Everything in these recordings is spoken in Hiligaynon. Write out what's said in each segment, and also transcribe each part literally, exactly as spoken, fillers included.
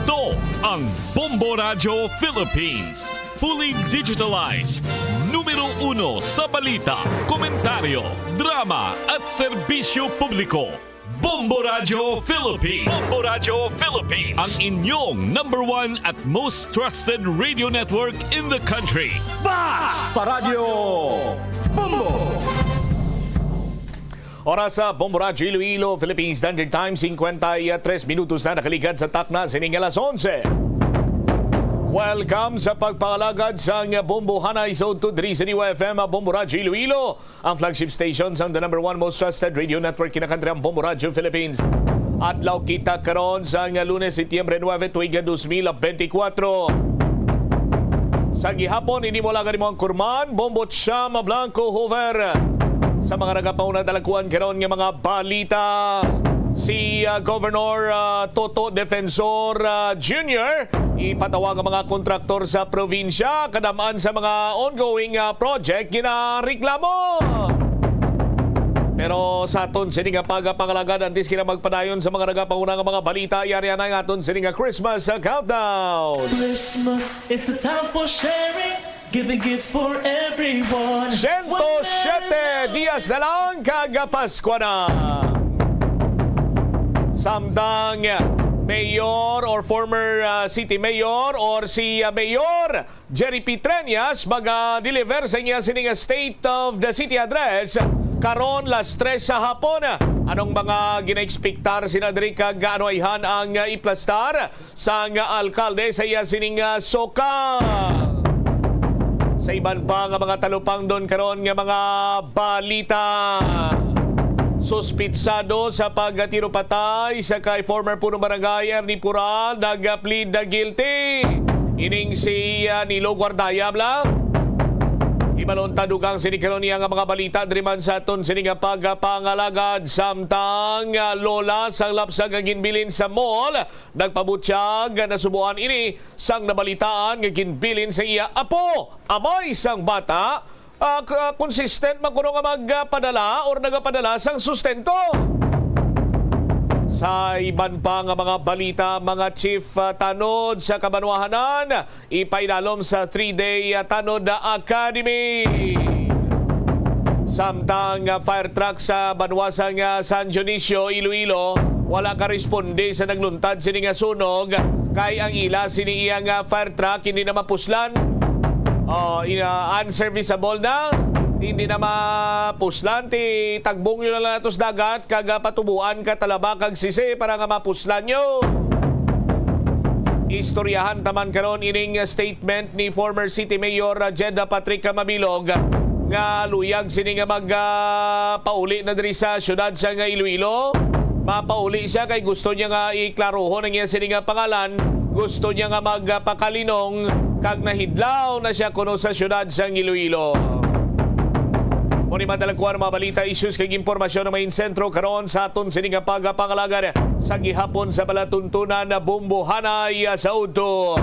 Ito ang Bombo Radyo Philippines. Fully digitalized. Numero uno sa balita, komentaryo, drama, at serbisyo publiko. Bombo Radyo Philippines. Bombo Radyo Philippines. Ang inyong number one at most trusted radio network in the country. Basta Radyo Bombo! Oras sa Bombo Radyo Iloilo, Philippine Standard Time, singkwenta y tres minutos na nakaligad sa takna sining alas onse. Welcome sa pagpangalagad sang Bombo Hanay sa Udto diri sa D Y F M, Bombo Radyo Iloilo, ang flagship station sang the number one most trusted radio network in the country, ang Bombo Radyo Philippines. Adlaw kita karon sang Lunes, Setyembre nuebe, tuig dos mil benti kwatro. Sa gihapon, ini mo lang mo ang kurman, Bombo Cham Blanco Hoover. Sa mga nagapauna, dalakuan karon nga mga balita, si, ah, Governor, ah, Toto Defensor, ah, Junior ipatawag ang mga kontraktor sa probinsya kadaman sa mga ongoing, ah, project ginareklamo. Pero sa aton sini nga pagpangalagad, antes kita magpadayon sa mga nagapauna nga mga balita, yari na ang aton sini nga Christmas, ah, countdown. Christmas is a time for sharing, giving gifts for everyone. Siyento siyete dias na lang kag Paskwa na. Samtang Mayor or former, ah, city mayor or si, ah, Mayor Jerry P. Treñas maga-deliver sa iya sining State of the City Address karon las tres sa hapon. Anong mga ginaekspektar sina diri kag ano ayhan ang, ah, iplastar sang alkalde sa iya sining, ah, suka. Sa iban pa nga mga talupangdon karon nga mga balita, suspitsado sa pagtiro patay sa kay former punong barangay Ernie Pural nag-plead na guilty. Ining si, ah, Nilo Guardaya, bla. Hibalon ta dugang sini karon niya nga mga balita diri man sa aton sini nga pagpangalagad. Samtang, ah, lola sang lapsag nga ginbilin sa mall, nagpabutyag nga nasubuan ini sang nabalitaan nga ginbilin sa iya apo, amay sang bata, ah, k-, ah, consistent man kuno nga magpadala or nagapadala sang sustento. Sa iban pa nga mga balita, mga chief, ah, tanod sa kabanwahanan, ipaidalom sa three-day, ah, Tanod Academy. Samtang, ah, fire truck sa banwa sang, ah, San Dionisio, Iloilo, wala ka responde sa nagluntad sini nga sunog, kay ang ila sini iya nga fire truck hindi na mapuslan. Oh, ina, unserviceable na. Hindi na mapuslan, ti tagbong nyo na lang atos dagat, kag, ah, patubuan ka talaba kag sisi para nga mapuslan nyo. Istoryahan taman karon ining statement ni former City Mayor, ah, Jed Patrick Mabilog nga luyag sini nga mag, ah, pauli na diri sa siyudad sang Iloilo. Mapauli siya kay gusto niya nga iklarohon ang iya sini nga pangalan. Gusto niya nga magpakalinong kag nahidlaw na siya kuno sa siyudad sang Iloilo. Mao ni madalagkuan ang mga balita, issues kag impormasyon nga main sentro karon sa aton sini nga pagpangalagad sa gihapon sa palatuntunan na Bombohanay sa Udto.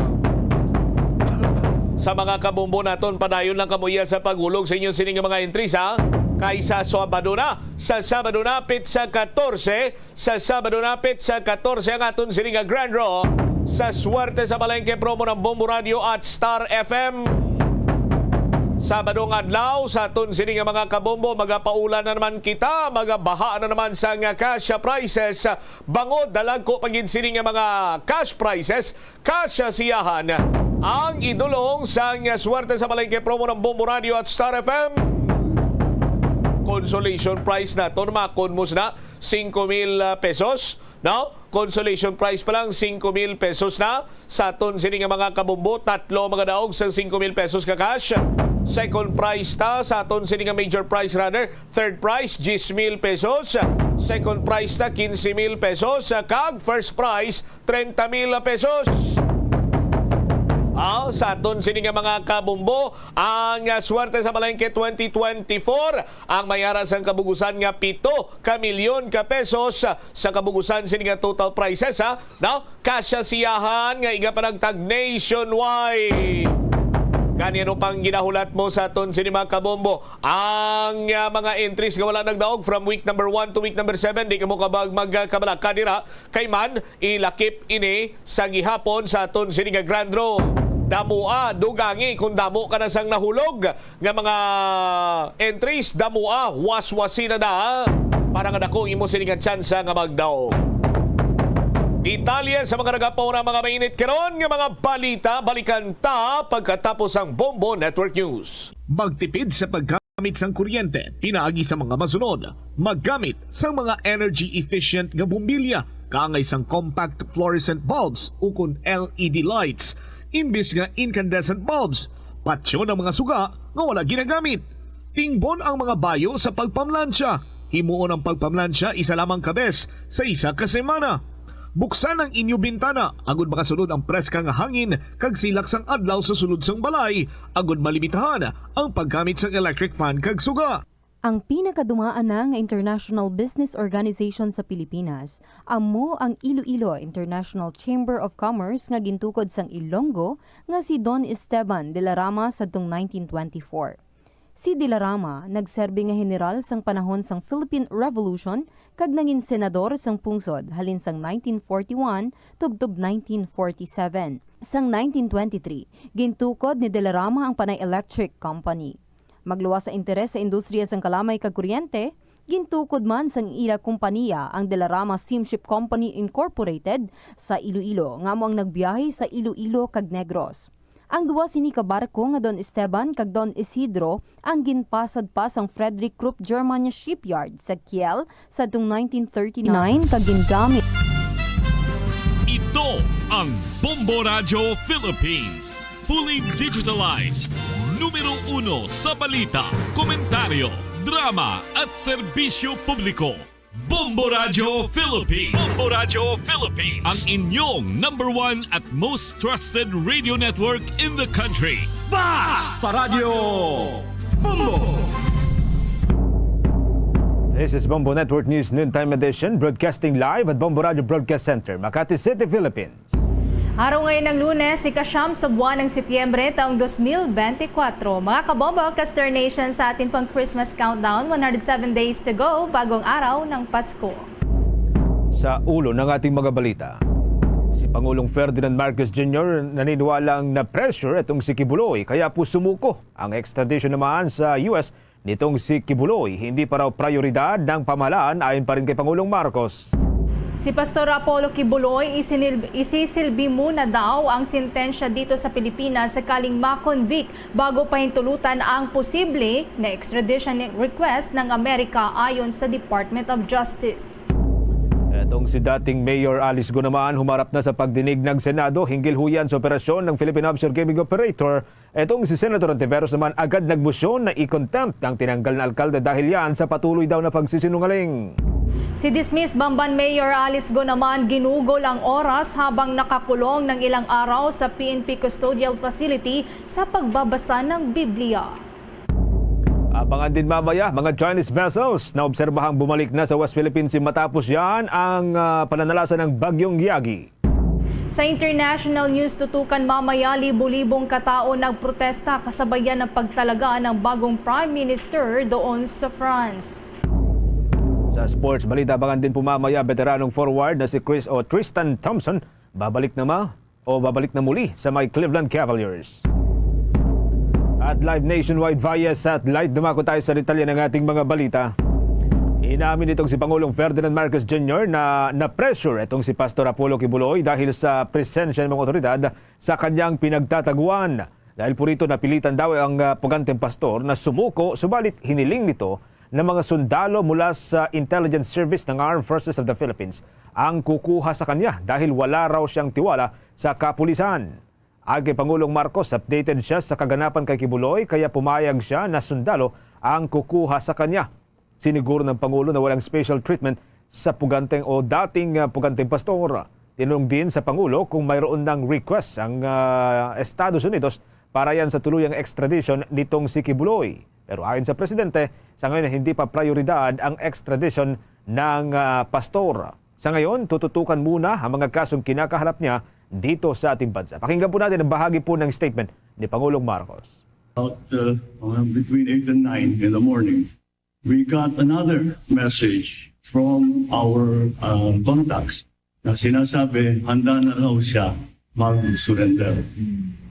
Sa mga kabombo naton, padayon lang kamo iya sa paghulog sa inyo sini nga mga entries, ha? Kay sa Sabado na, sa Sabado na, petsa katorse, sa Sabado na, petsa katorse, ang aton sini nga Grand Draw sa Swerte sa Palengke promo ng Bombo Radio at Star F M. Sabado nga adlaw, sa aton sini nga mga kabombo, magapaulan na naman kita, magabaha na naman sa nga cash prizes. Bangod dalagko pa gid sini nga mga cash prizes, cash siyahan ang idulong sang Swerte sa Palengke promo ng Bombo Radio at Star F M. Consolation prize naton, makon mo na, singko mil, ah, pesos, no? Consolation prize pa lang, singko mil pesos na. Sa aton sini nga mga kabombo, tatlo magadaog sang singko mil pesos ka cash. Second prize ta sa aton sini nga major prize runner, third prize, diyes mil pesos. Second prize ta, quince mil pesos. Kag first prize, treinta mil pesos. Ah, sa aton sini nga mga kabombo, ang, ah, Swerte sa Palengke twenty twenty-four, ang may ara sang kabugusan nga pito ka milyon ka pesos, ah, sa kabugusan sini nga total prizes, ha? No? Kasya siyahan nga igapanagtag nationwide. Gani, ano pang ginahulat mo sa aton sini, mga kabombo? Ang, ah, mga entries nga wala nagdaog from week number one to week number seven, di kamo kabag magkabalaka dira. Kay man, ilakip ini sa gihapon sa aton sini nga grand draw. Damoa, dugangi kung damo ka na sang nahulog nga mga entries, damoa, waswasi na da para nga dako imo sini nga tsansa nga magdaog. Detalye sa mga nagapauna, mga mainit karon nga mga balita, balikan ta pagkatapos ang Bombo Network News. Magtipid sa paggamit sang kuryente pinaagi sa mga masunod: maggamit sang mga energy efficient nga bombilya, kaangay sang compact fluorescent bulbs ukon L E D lights imbis nga incandescent bulbs. Patyon ang mga suga nga wala ginagamit. Tingbon ang mga bayo sa pagpamlansya. Himuon ang pagpamlansya isa lamang ka bes sa isa ka semana. Buksan ang inyo bintana agud makasulod ang preska nga hangin kag silak sang adlaw sa sulod sang balay, agud malimitahan ang paggamit sang electric fan kag suga. Ang pinakadumaan na nga international business organization sa Pilipinas amo ang Iloilo International Chamber of Commerce nga gintukod sang Ilonggo nga si Don Esteban de la Rama sadtong nineteen twenty-four. Si de la Rama nagserbi nga heneral sang panahon sang Philippine Revolution kag nangin senador sang pungsod halin sang nineteen forty-one tubtob nineteen forty-seven. Sang nineteen twenty-three, gintukod ni de la Rama ang Panay Electric Company. Magluwas sa interes sa industriya sang kalamay kag kuryente, gintukod man sang ila kompaniya ang de la Rama Steamship Company Incorporated sa Iloilo, nga amo ang nagbiyahe sa Iloilo kag Negros. Ang duwa sini ka barko nga Don Esteban kag Don Isidro ang ginpasad pa sang Frederick Krupp Germania Shipyard sa Kiel sadtong nineteen thirty-nine kag gingamit. Ito ang Bombo Radyo Philippines. Fully digitalized. Numero uno sa balita, komentaryo, drama at serbisyo publiko. Bombo Radyo Philippines. Bombo Radyo Philippines. Ang inyong number one at most trusted radio network in the country. Basta Radyo Bombo! This is Bombo Network News Noontime Edition, broadcasting live at Bombo Radyo Broadcast Center, Makati City, Philippines. Araw ngayon ng Lunes, ika-siyam sa buwan ng Setyembre, taong dos mil bente kwatro. Mga kabombo, Caster Nation, sa atin pang Christmas countdown, one hundred seven days to go, bagong araw ng Pasko. Sa ulo ng ating mga balita, si Pangulong Ferdinand Marcos Junior naniniwalang na-pressure itong si Quiboloy, kaya po sumuko ang extradition naman sa U S nitong si Quiboloy. Hindi pa raw prayoridad ng pamahalaan ayon pa rin kay Pangulong Marcos. Si Pastor Apollo Quiboloy, isinil-, isisilbi muna daw ang sentensya dito sa Pilipinas sakaling ma-convict bago pahintulutan ang posible na extradition request ng Amerika ayon sa Department of Justice. Etong si dating Mayor Alice Go naman humarap na sa pagdinig ng Senado hinggil huyan sa operasyon ng Philippine Offshore Gaming Operator. Etong si Senator Ontiveros naman agad nagmosyon na i-contempt ang tinanggal na alkalde dahil yan sa patuloy daw na pagsisinungaling. Si dismissed Bamban Mayor Alice Go naman ginugol ang oras habang nakakulong ng ilang araw sa P N P custodial facility sa pagbabasa ng Biblia. Abangan din mamaya, mga Chinese vessels na obserbahang bumalik na sa West Philippine Sea matapos yan ang, ah, pananalasa ng Bagyong Yagi. Sa international news, tutukan mamaya, libo-libong katao nagprotesta kasabayan ng pagtalaga ng bagong Prime Minister doon sa France. Sa sports balita, abangan din po mamaya, veteranong forward na si Chris o Tristan Thompson, babalik na ma o babalik na muli sa may Cleveland Cavaliers. At live nationwide via satellite, dumako tayo sa detalye ng ating mga balita. Inamin nitong si Pangulong Ferdinand Marcos Junior na na-pressure itong si Pastor Apollo Quiboloy dahil sa presensya ng mga otoridad sa kanyang pinagtataguan. Dahil po rito, napilitan daw ang, ah, puganteng pastor na sumuko, subalit hiniling nito na mga sundalo mula sa Intelligence Service ng Armed Forces of the Philippines ang kukuha sa kanya dahil wala raw siyang tiwala sa kapulisan. Ayon kay Pangulong Marcos, updated siya sa kaganapan kay Quiboloy, kaya pumayag siya na sundalo ang kukuha sa kanya. Siniguro ng Pangulo na walang special treatment sa puganteng o dating, ah, puganteng pastor. Tinanong din sa Pangulo kung mayroon ng request ang, ah, Estados Unidos para yan sa tuluyang extradition nitong si Quiboloy. Pero ayon sa presidente, sa ngayon hindi pa prayoridad ang extradition ng, ah, pastor. Sa ngayon, tututukan muna ang mga kasong kinakaharap niya dito sa ating bansa. Pakinggan po natin ang bahagi po ng statement ni Pangulong Marcos. About uh, uh, between eight and nine in the morning, we got another message from our uh, contacts na sinasabi handa na raw siya mag-surrender.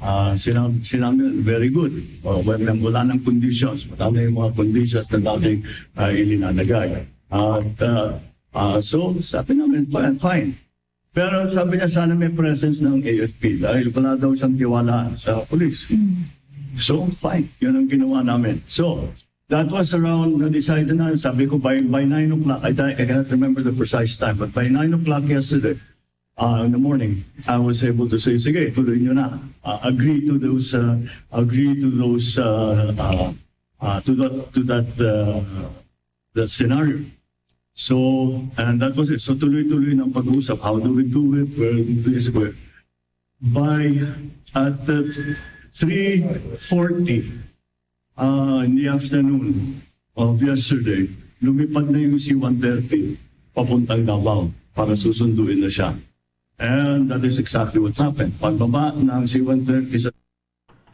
Uh, sinabi, sinabi, very good. Uh, wala, wala nang conditions. Wala na yung mga conditions na dating uh, ilinalagay. At uh, uh, so, sabi namin, fine, fine. Pero sabi niya, sana may presence ng A F P dahil wala daw siyang tiwala sa police. So, fine. Yun ang ginawa namin. So, that was around, na-decide na, sabi ko, by, by nine o'clock, I, I cannot remember the precise time, but by nine o'clock yesterday, uh, in the morning, I was able to say, sige, tuloy nyo na. Uh, agree to those, uh, agree to those, uh, uh, uh, to that, to that, uh, that scenario. So, and that was it. So, tuloy-tuloy ng pag-uusap. How do we do it? Where do we do it? By at uh, three forty uh, in the afternoon of yesterday, lumipad na yung C one thirty papuntang Davao para susunduin na siya. And that is exactly what happened. Pagbaba ng C one thirty sa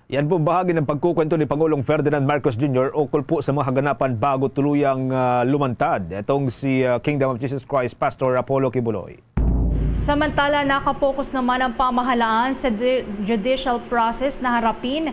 Yan po bahagi ng pagkukwento ni Pangulong Ferdinand Marcos Junior ukol po sa mga kaganapan bago tuluyang ah, lumantad itong si ah, Kingdom of Jesus Christ Pastor Apollo Quiboloy. Samantala, nakapokus naman ang pamahalaan sa di- judicial process na harapin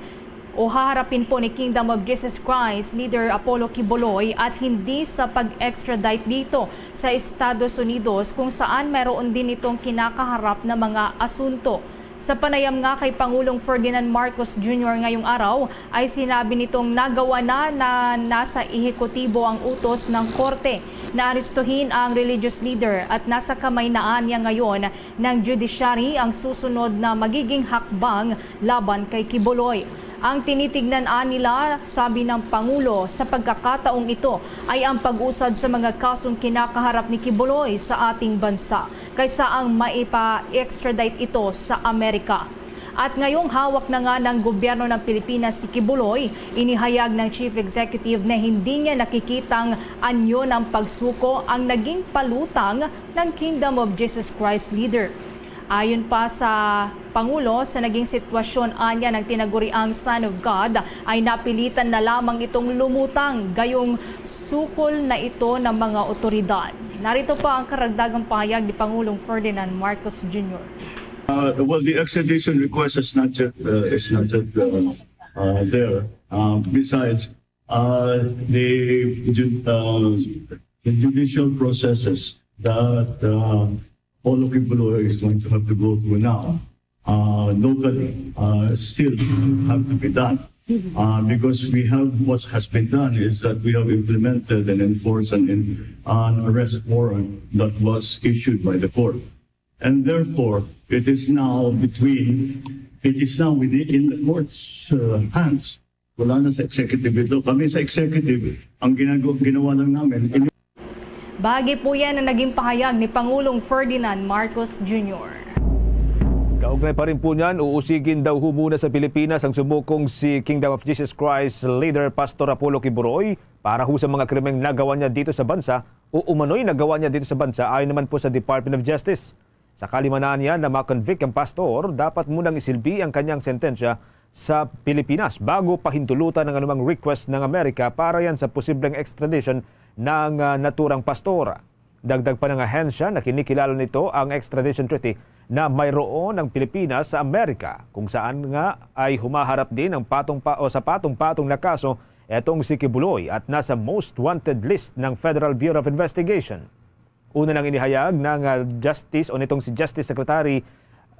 o haharapin po ni Kingdom of Jesus Christ leader Apollo Quiboloy at hindi sa pag-extradite dito sa Estados Unidos, kung saan mayroon din itong kinakaharap na mga asunto. Sa panayam nga kay Pangulong Ferdinand Marcos Junior ngayong araw, ay sinabi nitong nagawa na na nasa ehekutibo ang utos ng korte na arestuhin ang religious leader at nasa kamay na niya ngayon ng judiciary ang susunod na magiging hakbang laban kay Quiboloy. Ang tinitignan nila, sabi ng Pangulo, sa pagkakataong ito ay ang pag-usad sa mga kasong kinakaharap ni Quiboloy sa ating bansa kaysa ang maipa-extradite ito sa Amerika. At ngayong hawak na nga ng gobyerno ng Pilipinas si Quiboloy, inihayag ng Chief Executive na hindi niya nakikitang anyo ng pagsuko ang naging palutang ng Kingdom of Jesus Christ leader. Ayon pa sa Pangulo, sa naging sitwasyon anya ng tinaguriang Son of God ay napilitan na lamang itong lumutang gayong sukol na ito ng mga otoridad. Narito pa ang karagdagang pahayag ni Pangulong Ferdinand Marcos Junior. Uh, well, the extradition request is not yet uh, is not yet uh, uh, there. Uh, besides, uh, the, ju- uh, the judicial processes that uh, Polo Quiboloy is going to have to go through now, uh, locally, uh, still have to be done. Uh, because we have what has been done is that we have implemented and enforced an, an arrest warrant that was issued by the court. And therefore, it is now between, it is now within in the court's uh, hands. Wala na sa executive ito. Kami sa executive, ang ginago, ginawa lang namin, in- Bahagi po yan ang naging pahayag ni Pangulong Ferdinand Marcos Junior. Kaugnay pa rin po niyan, uusigin daw ho muna sa Pilipinas ang sumukong si Kingdom of Jesus Christ leader Pastor Apollo Quiboroy para ho sa mga krimeng nagawa niya dito sa bansa o umano'y nagawa niya dito sa bansa ayon naman po sa Department of Justice. Sakali man niya na ma-convict ang pastor, dapat munang isilbi ang kanyang sentensya sa Pilipinas bago pahintulutan ang anumang request ng Amerika para yan sa posibleng extradition ng ah, naturang pastor. Dagdag pa ng ahensya na kinikilala nito ang extradition treaty na mayroon ang Pilipinas sa Amerika, kung saan nga ay humaharap din ang patong pa o sa patong-patong na kaso etong si Kibuloy at nasa most wanted list ng Federal Bureau of Investigation. Una nang inihayag ng ah, Justice o nitong si Justice Secretary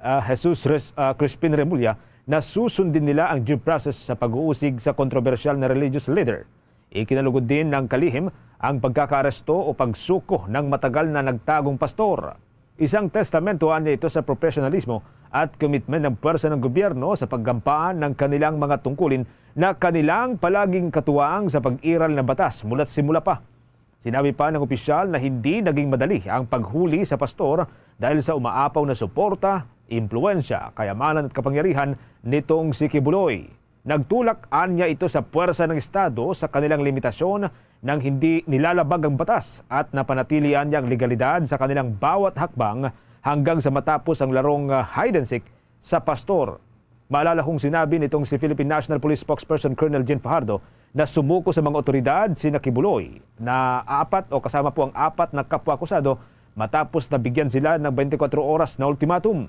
ah, Jesus Res- ah, Crispin Remulla na susundin nila ang due process sa pag-uusig sa kontrobersyal na religious leader. Ikinalugod din ng kalihim ang pagkakaaresto o pagsuko ng matagal na nagtagong pastor. Isang testamento anya ito sa profesionalismo at komitment ng puwersa ng gobyerno sa paggampaan ng kanilang mga tungkulin na kanilang palaging katuwang sa pag-iral na batas mula't simula pa. Sinabi pa ng opisyal na hindi naging madali ang paghuli sa pastor dahil sa umaapaw na suporta, impluwensya, kayamanan at kapangyarihan nitong si Kibuloy. Nagtulak anya ito sa puwersa ng Estado sa kanilang limitasyon nang hindi nilalabag ang batas at napanatili anya ang legalidad sa kanilang bawat hakbang hanggang sa matapos ang larong, ah, hide and seek sa pastor. Maalala kung sinabi nitong si Philippine National Police Spokesperson Colonel Jean Fajardo na sumuko sa mga otoridad sina Quiboloy na apat o kasama po ang apat na kapwa akusado matapos na bigyan sila ng twenty-four oras na ultimatum.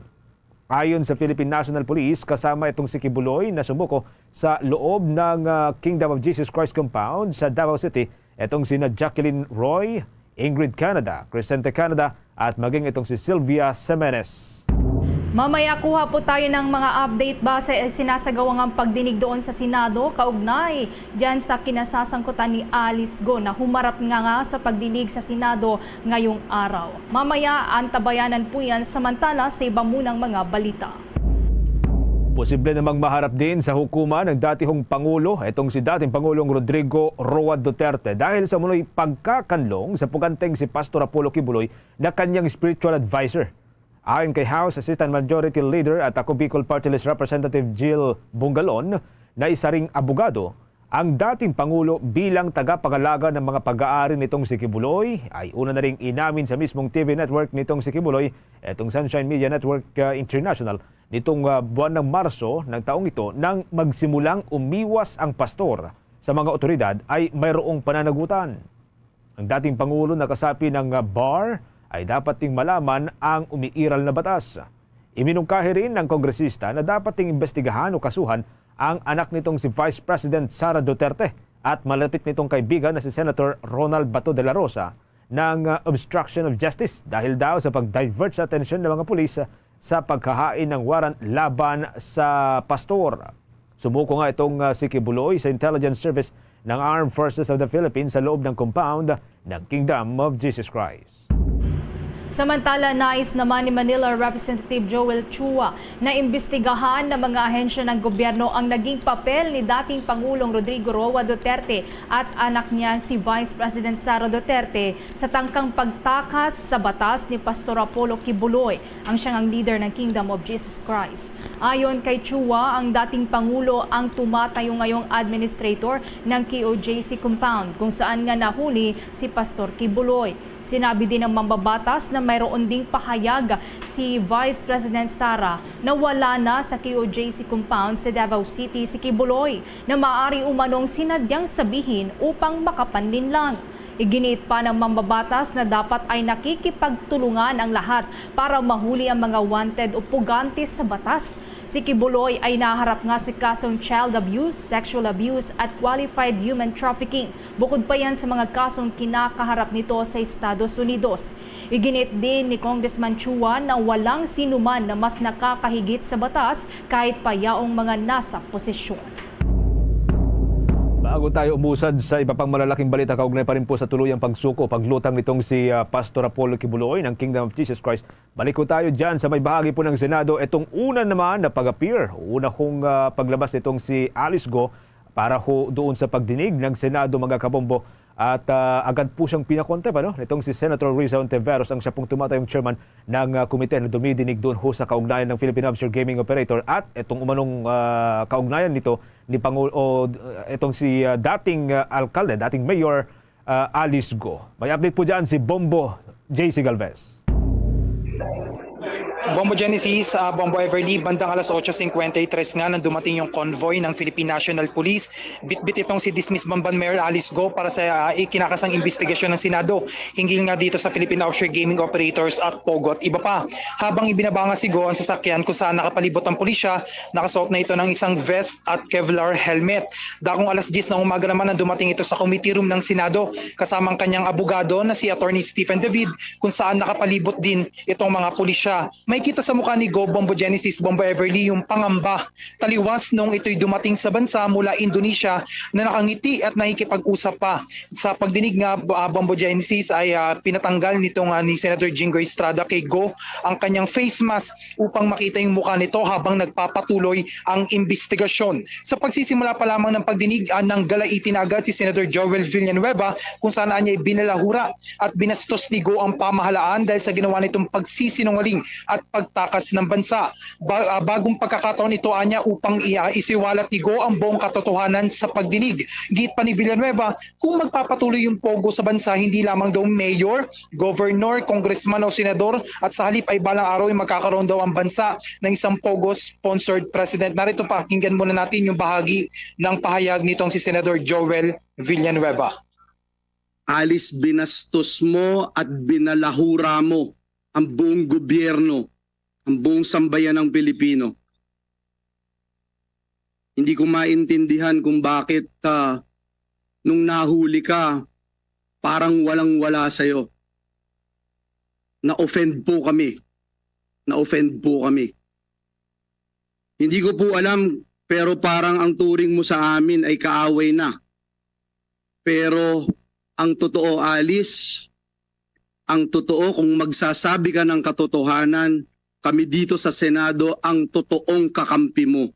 Ayon sa Philippine National Police, kasama itong si Quiboloy na sumuko sa loob ng, ah, Kingdom of Jesus Christ Compound sa Davao City, itong sina Jacqueline Roy, Ingrid Canada, Crescente Canada, at maging itong si Sylvia Semenes. Mamaya kuha po tayo ng mga update ba sa sinasagawang pagdinig doon sa Senado kaugnay diyan sa kinasasangkutan ni Alice Go na humarap nga nga sa pagdinig sa Senado ngayong araw. Mamaya, antabayanan po yan, samantala sa iba munang mga balita. Posible namang maharap din sa hukuman ang datihong Pangulo, itong si dating Pangulong Rodrigo Roa Duterte, dahil sa munoy pagkakanlong sa puganteng si Pastor Apollo Quiboloy na kanyang spiritual advisor. Ayon kay House Assistant Majority Leader at Ako Bicol Party List Representative Jill Bungalon, na isa ring abogado ang dating Pangulo bilang tagapangalaga ng mga pag-aari nitong si Quiboloy, ay una na ring inamin sa mismong T V network nitong si Quiboloy, itong Sunshine Media Network, ah, International, nitong, ah, buwan ng Marso ng taong ito nang magsimulang umiwas ang pastor sa mga otoridad ay mayroong pananagutan. Ang dating Pangulo na kasapi ng, ah, bar ay dapat ding malaman ang umiiral na batas. Iminungkahi rin ng kongresista na dapat ding imbestigahan o kasuhan ang anak nitong si Vice President Sara Duterte at malapit nitong kaibigan na si Senator Ronald Bato de la Rosa ng, ah, obstruction of justice dahil daw sa pag-divert sa atensyon ng mga pulis sa paghahain ng warrant laban sa pastor. Sumuko nga itong, ah, si Quiboloy sa intelligence service ng Armed Forces of the Philippines sa loob ng compound ng Kingdom of Jesus Christ. Samantala, nais naman ni Manila Representative Joel Chua na imbestigahan ng mga ahensya ng gobyerno ang naging papel ni dating Pangulong Rodrigo Roa Duterte at anak niya si Vice President Sara Duterte sa tangkang pagtakas sa batas ni Pastor Apollo Quiboloy, ang siyang ang leader ng Kingdom of Jesus Christ. Ayon kay Chua, ang dating Pangulo ang tumatayo ngayong administrator ng K O J C compound, kung saan nga nahuli si Pastor Quiboloy. Sinabi din ng mambabatas na mayroon ding pahayag si Vice President Sara na wala na sa K O J C compound sa Davao City si Quiboloy, na maaari umanong sinadyang sabihin upang makapanlinlang. Iginiit pa ng mambabatas na dapat ay nakikipagtulungan ang lahat para mahuli ang mga wanted o pugante sa batas. Si Quiboloy ay naharap nga sa kasong child abuse, sexual abuse, at qualified human trafficking. Bukod pa yan sa mga kasong kinakaharap nito sa Estados Unidos. Iginiit din ni Congressman Chua na walang sinuman na mas nakakahigit sa batas kahit pa yaong mga nasa posisyon. Bago tayo umusad sa iba pang malalaking balita kaugnay pa rin po sa tuluyang pagsuko, paglutang nitong si, ah, Pastor Apollo Quiboloy ng Kingdom of Jesus Christ, balik ko tayo dyan sa may bahagi po ng Senado. Itong una naman na pag-appear, una kong, ah, paglabas nitong si Alice Go para ho doon sa pagdinig ng Senado, mga kabombo. At, ah, agad po siyang pinakontempt, ano, nitong si Senator Risa Ontiveros, ang siya pong tumatayong chairman ng, ah, komite na dumidinig doon ho sa kaugnayan ng Philippine Offshore Gaming Operator at itong umanong, ah, kaugnayan nito ni Pangulo, o, ah, itong si, ah, dating, ah, alkalde, dating mayor, ah, Alice Go. May update po dyan si Bombo J C Galvez. Bombo Genesis, ah, Bombo Everly, bandang alas otso cincuenta y tres nga nang dumating yung convoy ng Philippine National Police. Bitbit itong si dismissed Bamban Mayor Alice Go para sa, ah, ikinakasang investigasyon ng Senado hinggil nga dito sa Philippine Offshore Gaming Operators at POGO at iba pa. Habang ibinaba nga si Go ang sasakyan kung saan nakapalibot ang pulisya, nakasuot na ito ng isang vest at Kevlar helmet. Dakong alas diyes na umaga naman ang dumating ito sa committee room ng Senado kasama ang kanyang abogado na si Attorney Stephen David, kung saan nakapalibot din itong mga pulisya. May kita sa mukha ni Go Bombo Genesis, Bombo Everly, yung pangamba taliwas nung ito'y dumating sa bansa mula Indonesia na nakangiti at nakikipag-usap pa. Sa pagdinig nga, ah, Bombo Genesis ay, ah, pinatanggal nitong, ah, ni Senator Jinggoy Estrada kay Go ang kanyang face mask upang makita yung mukha nito habang nagpapatuloy ang investigasyon. Sa pagsisimula pa lamang ng pagdinig, ah, nanggalaitin na agad si Senator Joel Villanueva kung saan anya ibinalahura at binastos ni Go ang pamahalaan dahil sa ginawa nitong pagsisinungaling at pagtakas ng bansa. Ba- ah, bagong pagkakataon ito anya upang i- ah, isiwalat ni Go ang buong katotohanan sa pagdinig. Giit pa ni Villanueva, kung magpapatuloy yung pogo sa bansa, hindi lamang daw mayor, governor, congressman o senador, at sa halip ay balang araw ay magkakaroon daw ang bansa ng isang pogo-sponsored president. Narito, pakinggan muna natin yung bahagi ng pahayag nitong si Senador Joel Villanueva. Alice, binastos mo at binalahura mo ang buong gobyerno, ang buong sambayan ng Pilipino. Hindi ko maintindihan kung bakit, ah, nung nahuli ka, parang walang-wala sa'yo. Na-offend po kami. Na-offend po kami. Hindi ko po alam, pero parang ang turing mo sa amin ay kaaway na. Pero ang totoo, Alice, ang totoo, kung magsasabi ka ng katotohanan, kami dito sa Senado ang totoong kakampi mo.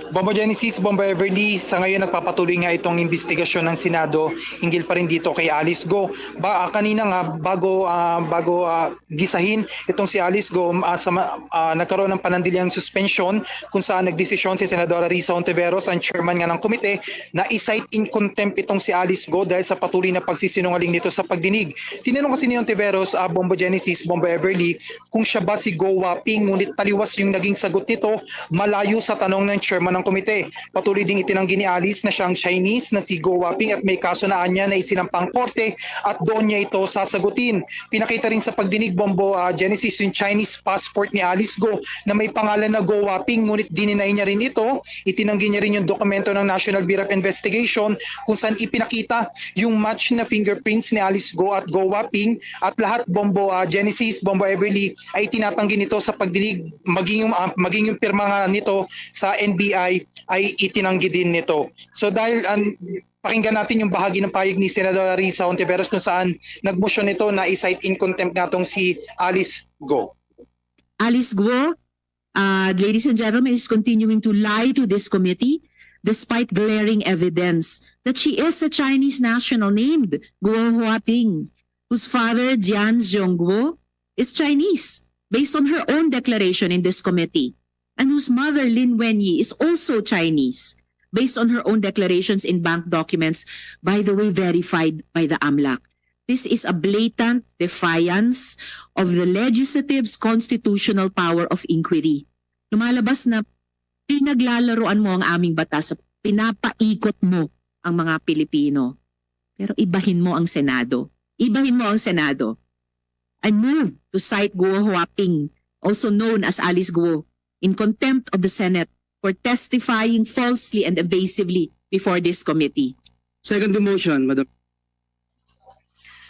Bombo Genesis, Bombo Everly, sa ngayon nagpapatuloy nga itong investigasyon ng Senado hinggil pa rin dito kay Alice Go. Ba, ah, kanina nga, bago, ah, bago, ah, gisahin itong si Alice Go, ah, sa ma- ah, nagkaroon ng panandaliang suspensyon kung saan nagdesisyon si Senadora Risa Hontiveros, ang chairman nga ng komite, na i-cite in contempt itong si Alice Go dahil sa patuloy na pagsisinungaling nito sa pagdinig. Tinanong kasi ni Hontiveros, ah, Bombo Genesis, Bombo Everly, kung siya ba si Go Waping, ngunit taliwas yung naging sagot nito, malayo sa tanong ng chairman ng komite. Patuloy ding itinanggi ni Alice na siyang Chinese na si Go Waping at may kaso na anya na isinampang korte at doon niya ito sasagutin. Pinakita rin sa pagdinig, Bombo, ah, Genesis, yung Chinese passport ni Alice Go na may pangalan na Go Waping, ngunit dininay niya rin ito. Itinanggi niya rin yung dokumento ng National Bureau of Investigation kung saan ipinakita yung match na fingerprints ni Alice Go at Go Waping, at lahat, Bombo, ah, Genesis, Bombo Everly, ay tinatanggi nito sa pagdinig, maging yung, ah, maging yung pirma nga nito sa N B I ay itinanggi din nito. So dahil ang pakinggan natin yung bahagi ng pahayag ni Senadora Risa Hontiveros kung saan nagmotion nito na i-cite in contempt natong si Alice Go. Alice Guo, uh, ladies and gentlemen, is continuing to lie to this committee despite glaring evidence that she is a Chinese national named Guo Huaping, whose father, Jian Zhongguo, is Chinese, based on her own declaration in this committee, and whose mother, Lin Wenyi, is also Chinese, based on her own declarations in bank documents, by the way, verified by the AMLAC. This is a blatant defiance of the legislative's constitutional power of inquiry. Lumalabas na pinaglalaroan mo ang aming batas, pinapaikot mo ang mga Pilipino. Pero ibahin mo ang Senado. Ibahin mo ang Senado. I move to cite Guo Huaping, also known as Alice Guo, in contempt of the Senate for testifying falsely and evasively before this committee. Second the motion, Madam.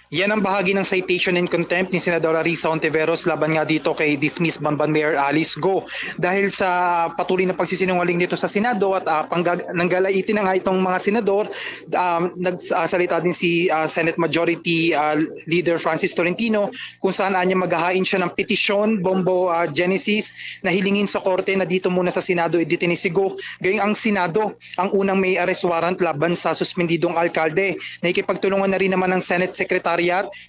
Yan ang bahagi ng citation in contempt ni Senadora Risa Hontiveros laban nga dito kay dismissed Bamban Mayor Alice Go. Dahil sa patuloy na pagsisinungaling nito sa Senado at uh, pangga- nanggalaiti na nga itong mga senador, um, nagsalita din si uh, Senate Majority uh, Leader Francis Tolentino kung saan anya maghahain siya ng petisyon, Bombo uh, Genesis, na hilingin sa korte na dito muna sa Senado i-detain si Go. Gayong ang Senado ang unang may arrest warrant laban sa suspendidong alkalde. Nakikipagtulungan na rin naman ang Senate Secretariat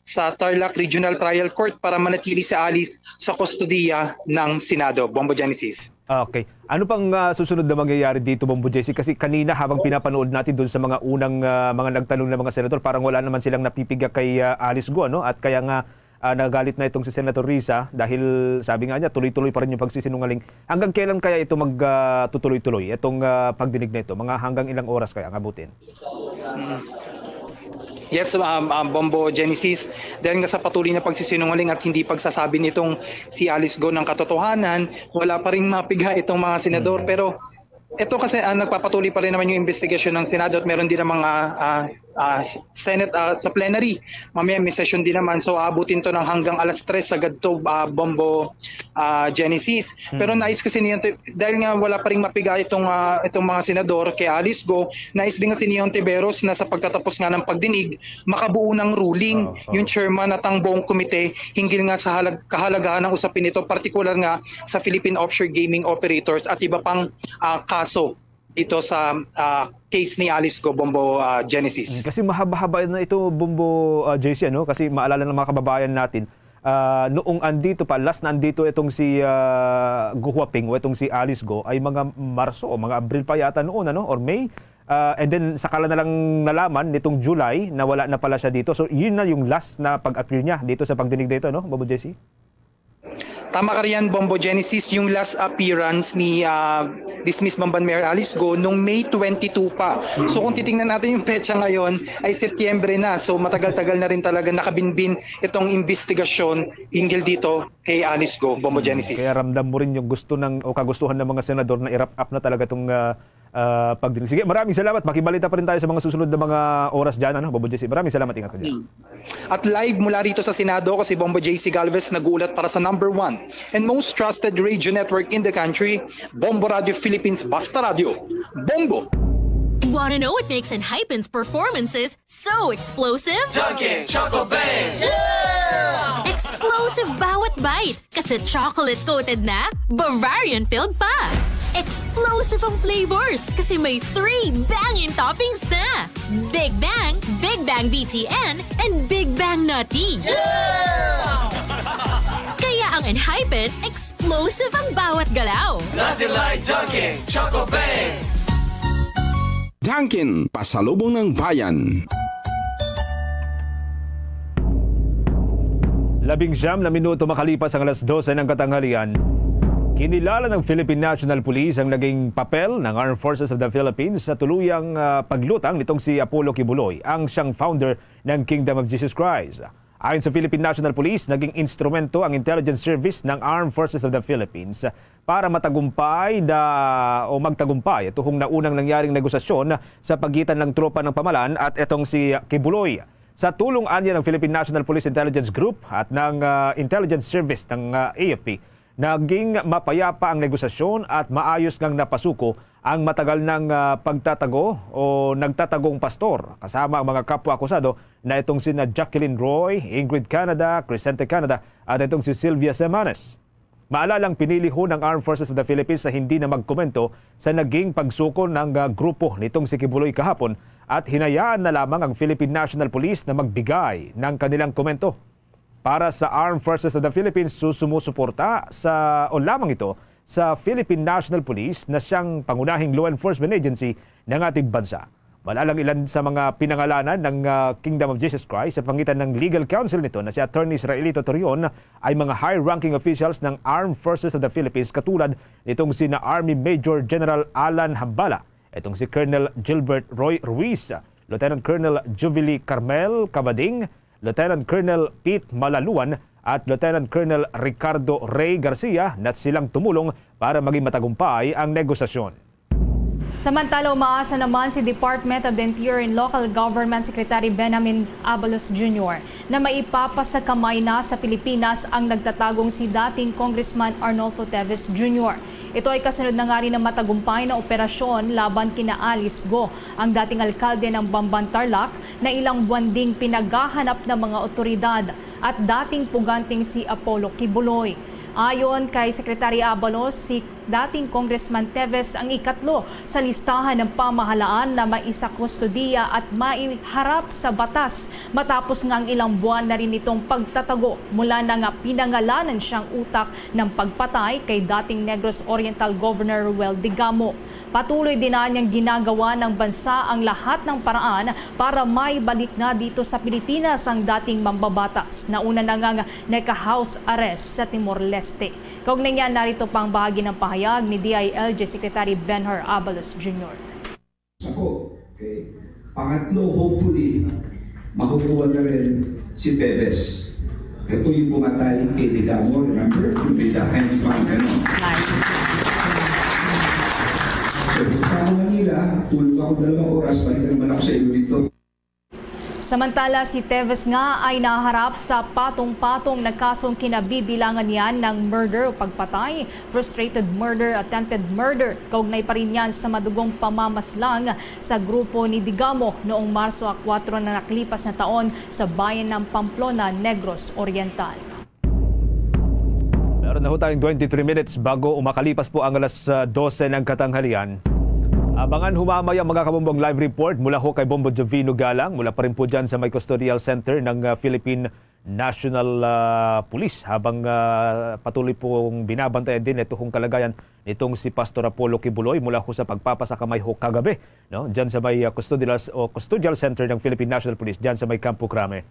sa Tarlac Regional Trial Court para manatili si Alice sa kustodiya ng Senado. Bombo Genesis. Okay. Ano pang uh, susunod na mangyayari dito, Bombo Jesse? Kasi kanina habang pinapanood natin doon sa mga unang uh, mga nagtanong na mga senador, parang wala naman silang napipiga kay uh, Alice Go, no? At kaya nga uh, nagalit na itong si Senator Risa dahil sabi nga niya tuloy-tuloy pa rin yung pagsisinungaling. Hanggang kailan kaya ito magtutuloy-tuloy uh, itong uh, pagdinig na ito? Mga hanggang ilang oras kaya ang abutin? Yes, um, um, Bombo Genesis, dahil nga sa patuloy na pagsisinungaling at hindi pagsasabi nitong si Alice Go ng katotohanan, wala pa rin mapiga itong mga senador. Mm. Pero ito kasi uh, nagpapatuloy pa rin naman yung investigasyon ng Senado at meron din ng mga uh, uh, Senate uh, sa plenary. Mamaya may session din naman. So aabutin to ng hanggang alas tres sa gadto uh, Bombo uh, Genesis. Pero nais kasi niya, dahil nga wala pa rin mapiga itong, uh, itong mga senador kay Alice Go, nais din kasi ni Hontiveros na sa pagtatapos nga ng pagdinig, makabuo ng ruling uh, uh, yung chairman at ang buong komite hinggil nga sa halag- kahalagahan ng usapin ito, partikular nga sa Philippine Offshore Gaming Operators at iba pang uh, kaso. dito sa, ah, case ni Alice Go, Bombo, ah, Genesis. Mm, kasi mahaba-haba na ito, Bombo, ah, J C, ano? Kasi maalala ng mga kababayan natin, ah, noong andito pa, last na andito itong si, ah, Go Huaping o itong si Alice Go, ay mga Marso o mga Abril pa yata noon, ano? Or May. Ah, and then, saka lang na lang nalaman nitong July na wala na pala siya dito. So, yun na yung last na pag-appear niya dito sa pagdinig na ito, no, Bombo J C? Tama ka riyan, Bombo Genesis, yung last appearance ni, ah, dismissed Bamban Mayor Alice Go nung May twenty-two pa. So kung titingnan natin yung petsa ngayon ay Setyembre na. So matagal-tagal na rin talaga nakabinbin itong investigasyon hinggil dito kay Alice Go, Bombo Genesis. Kaya ramdam mo rin yung gusto ng, o kagustuhan ng mga senador na i-wrap up na talaga itong, ah, ah, pagdinig. Sige, maraming salamat. Makibalita pa rin tayo sa mga susunod na mga oras dyan, ano, Bombo J C. Maraming salamat. Ingat ka dyan. Hmm. At live mula rito sa Senado, ako si Bombo J C Galvez, nag-uulat para sa number one and most trusted radio network in the country, Bombo Radio Philippines, Basta Radio. Bombo! Want to know what makes Enhypen's performances so explosive? Dunkin' Choco Bang! Explosive bawat bite! Kasi chocolate-coated na, Bavarian-filled pa. Explosive ang flavors kasi may three banging toppings na. Big Bang, Big Bang B T N, and Big Bang Nutty. Kaya ang Enhypen, explosive ang bawat galaw. Nutty Light Dunkin' Choco Bang! Dunkin', pasalubong ng bayan. Labing siyam na minuto makalipas ang alas dose ng katanghalian, kinilala ng Philippine National Police ang naging papel ng Armed Forces of the Philippines sa tuluyang, ah, paglutang nitong si Apollo Quiboloy, ang siyang founder ng Kingdom of Jesus Christ. Ayon sa Philippine National Police, naging instrumento ang intelligence service ng Armed Forces of the Philippines para matagumpay na o magtagumpay ito hong naunang nangyaring negosasyon sa pagitan ng tropa ng pamalan at itong si Quiboloy. Sa tulong anya ng Philippine National Police Intelligence Group at ng, ah, Intelligence Service ng, ah, A F P, naging mapayapa ang negosasyon at maayos ngang napasuko ang matagal nang, ah, pagtatago o nagtatagong pastor kasama ang mga kapwa akusado na itong sina Jacqueline Roy, Ingrid Canada, Crescente Canada at itong si Sylvia Semanes. Maalalang pinili ho ng Armed Forces of the Philippines na hindi na magkomento sa naging pagsuko ng, ah, grupo nitong si Quiboloy kahapon at hinayaan na lamang ang Philippine National Police na magbigay ng kanilang komento. Para sa Armed Forces of the Philippines, susumusuporta sa, o lamang ito sa Philippine National Police na siyang pangunahing law enforcement agency ng ating bansa. Malalang ilan sa mga pinangalanan ng, ah, Kingdom of Jesus Christ sa pangitan ng legal counsel nito na si Attorney Israelito Torion ay mga high-ranking officials ng Armed Forces of the Philippines, katulad nitong sina Army Major General Alan Hambala, itong si Colonel Gilbert Roy Ruiz, Lieutenant Colonel Jubilee Carmel Cabading, Lieutenant Colonel Pete Malaluan at Lieutenant Colonel Ricardo Rey Garcia na silang tumulong para maging matagumpay ang negosasyon. Samantala, umaasa naman si Department of the Interior and Local Government Secretary Benjamin Abalos Junior na maipapasakamay na sa Pilipinas ang nagtatagong si dating Congressman Arnolfo Teves Junior. Ito ay kasunod na nga rin ng matagumpay na operasyon laban kina Alice Go, ang dating alkalde ng Bamban Tarlac, na ilang buwan ding pinaghahanap ng mga otoridad, at dating puganting si Apollo Quiboloy. Ayon kay Secretary Abalos, si dating Congressman Teves ang ikatlo sa listahan ng pamahalaan na maisakustodiya at maiharap sa batas, matapos nga ang ilang buwan na rin itong pagtatago mula na nga pinangalanan siyang utak ng pagpatay kay dating Negros Oriental Governor Ruel Digamo. Patuloy din na niyang ginagawa ng bansa ang lahat ng paraan para maibalik nga dito sa Pilipinas ang dating mambabatas. Nauna na nga nagka-house arrest sa Timor-Leste. Kaugnay niya, narito pa ang bahagi ng pahayag ni D I L G Secretary Benhur Abalos Junior. Ako, okay. Pangatlo, hopefully, makukuha na rin si Teves. Ito yung pumatay kay Digamo, remember? Yung may dahan sa mga ganun. So, punta ako Manila, tulog ako dalawang oras, balik naman ako sa inyo dito. Samantala, si Teves nga ay naharap sa patong-patong na kasong kinabibilangan niya ng murder o pagpatay, frustrated murder, attempted murder, kaugnay pa rin yan sa madugong pamamaslang sa grupo ni Digamo noong Marso a kuwatro na nakalipas na taon sa bayan ng Pamplona, Negros Oriental. Meron na ho tayong twenty-three minutes bago umakalipas po ang alas, ah, dose ng katanghalian. Abangan humamaya, mga kabumbong, live report mula ho kay Bombo Jovino Galang, mula pa rin po dyan sa may custodial center ng, ah, Philippine National, ah, Police, habang, ah, patuloy pong binabantayan din ito hong kalagayan nitong si Pastor Apollo Kibuloy mula ho sa pagpapasakamay ho kagabi, no? Dyan sa may, ah, custodial, o custodial center ng Philippine National Police, dyan sa may Campo Crame.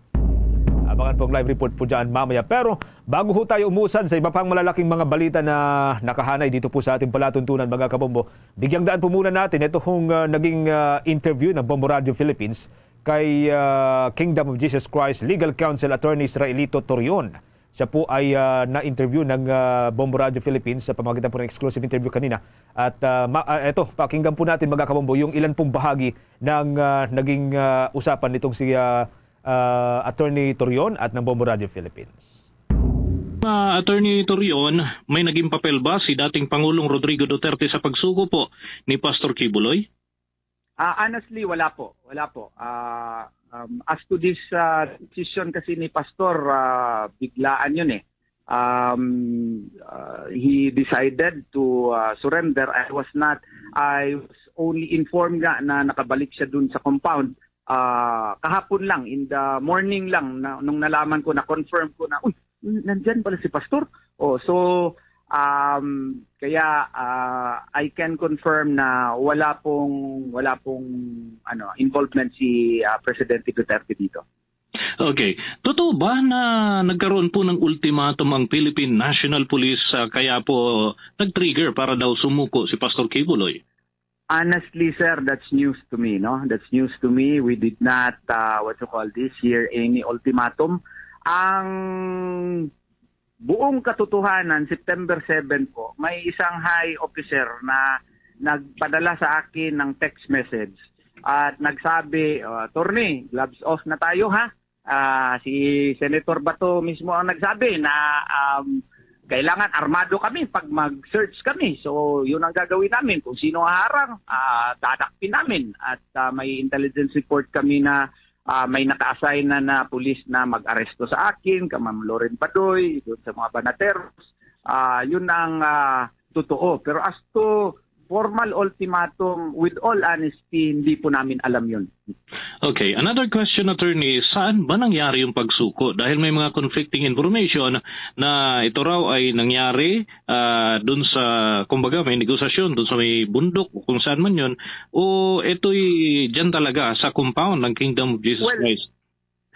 Abangan po ang live report po dyan mamaya. Pero bago ho tayo umusad sa iba pang malalaking mga balita na nakahanay dito po sa ating palatuntunan, mga kabombo, bigyang daan po muna natin ito hong, ah, naging, ah, interview ng Bombo Radio Philippines kay, ah, Kingdom of Jesus Christ Legal Counsel Attorney Israelito Torion. Siya po ay, ah, na-interview ng, ah, Bombo Radio Philippines sa pamamagitan po ng exclusive interview kanina. At, ah, ma-, ah, eto, pakinggan po natin, mga kabombo, yung ilan pong bahagi ng, ah, naging, ah, usapan nitong si, ah, ah, Attorney Torion at ng Bombo Radio Philippines. Ah, Attorney Torion, may naging papel ba si dating Pangulong Rodrigo Duterte sa pagsuko po ni Pastor Kibuloy? Ah, honestly, wala po. Wala po. Ah, um, as to this, ah, decision kasi ni Pastor, ah, biglaan yun eh. Um, ah, he decided to, ah, surrender. I was not, I was only informed nga na nakabalik siya dun sa compound. Ah, kahapon lang, in the morning lang, na, nung nalaman ko, na-confirm ko na, "Uy, nandyan pala si Pastor." Oh, so, um, kaya, ah, I can confirm na wala pong, wala pong, ano, involvement si, ah, Presidente Duterte dito. Okay. Totoo ba na nagkaroon po ng ultimatum ang Philippine National Police, ah, kaya po nag-trigger para daw sumuko si Pastor Kibuloy? Honestly, sir, that's news to me, no? That's news to me. We did not, uh, what you call this, hear any ultimatum. Ang buong katotohanan, September seven po, may isang high officer na nagpadala sa akin ng text message at nagsabi, "Uh, Attorney, gloves off na tayo, ha?" Ah, si Senator Bato mismo ang nagsabi na, um, kailangan armado kami pag mag-search kami. So, yun ang gagawin namin. Kung sino ang harang, ah, dadakpin namin. At, ah, may intelligence report kami na, ah, may naka-assign na, na pulis na mag-aresto sa akin, kay Ma'am Loren Badoy, doon sa mga banateros. Ah, yun ang, ah, totoo. Pero as to formal ultimatum, with all honesty, hindi po namin alam yun. Okay, another question, Attorney, saan ba nangyari yung pagsuko? Dahil may mga conflicting information na ito raw ay nangyari, ah, dun sa, kumbaga, may negosasyon dun sa may bundok o kung saan man yun, o ito'y dyan talaga sa compound ng Kingdom of Jesus Well, Christ?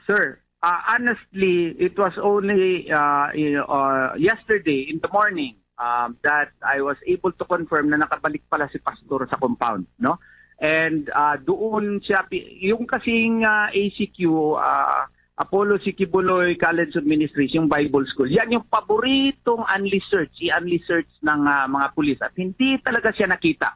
Sir, uh, honestly, it was only, uh, in, uh, yesterday in the morning, um, that I was able to confirm na nakabalik pala si Pastor sa compound, no? And, uh, doon siya, pi-, yung kasing, uh, A C Q, uh, Apollo Sikibuloy College of Ministries, yung Bible School, yan yung paboritong unli search, i-unli search ng, uh, mga pulis, at hindi talaga siya nakita.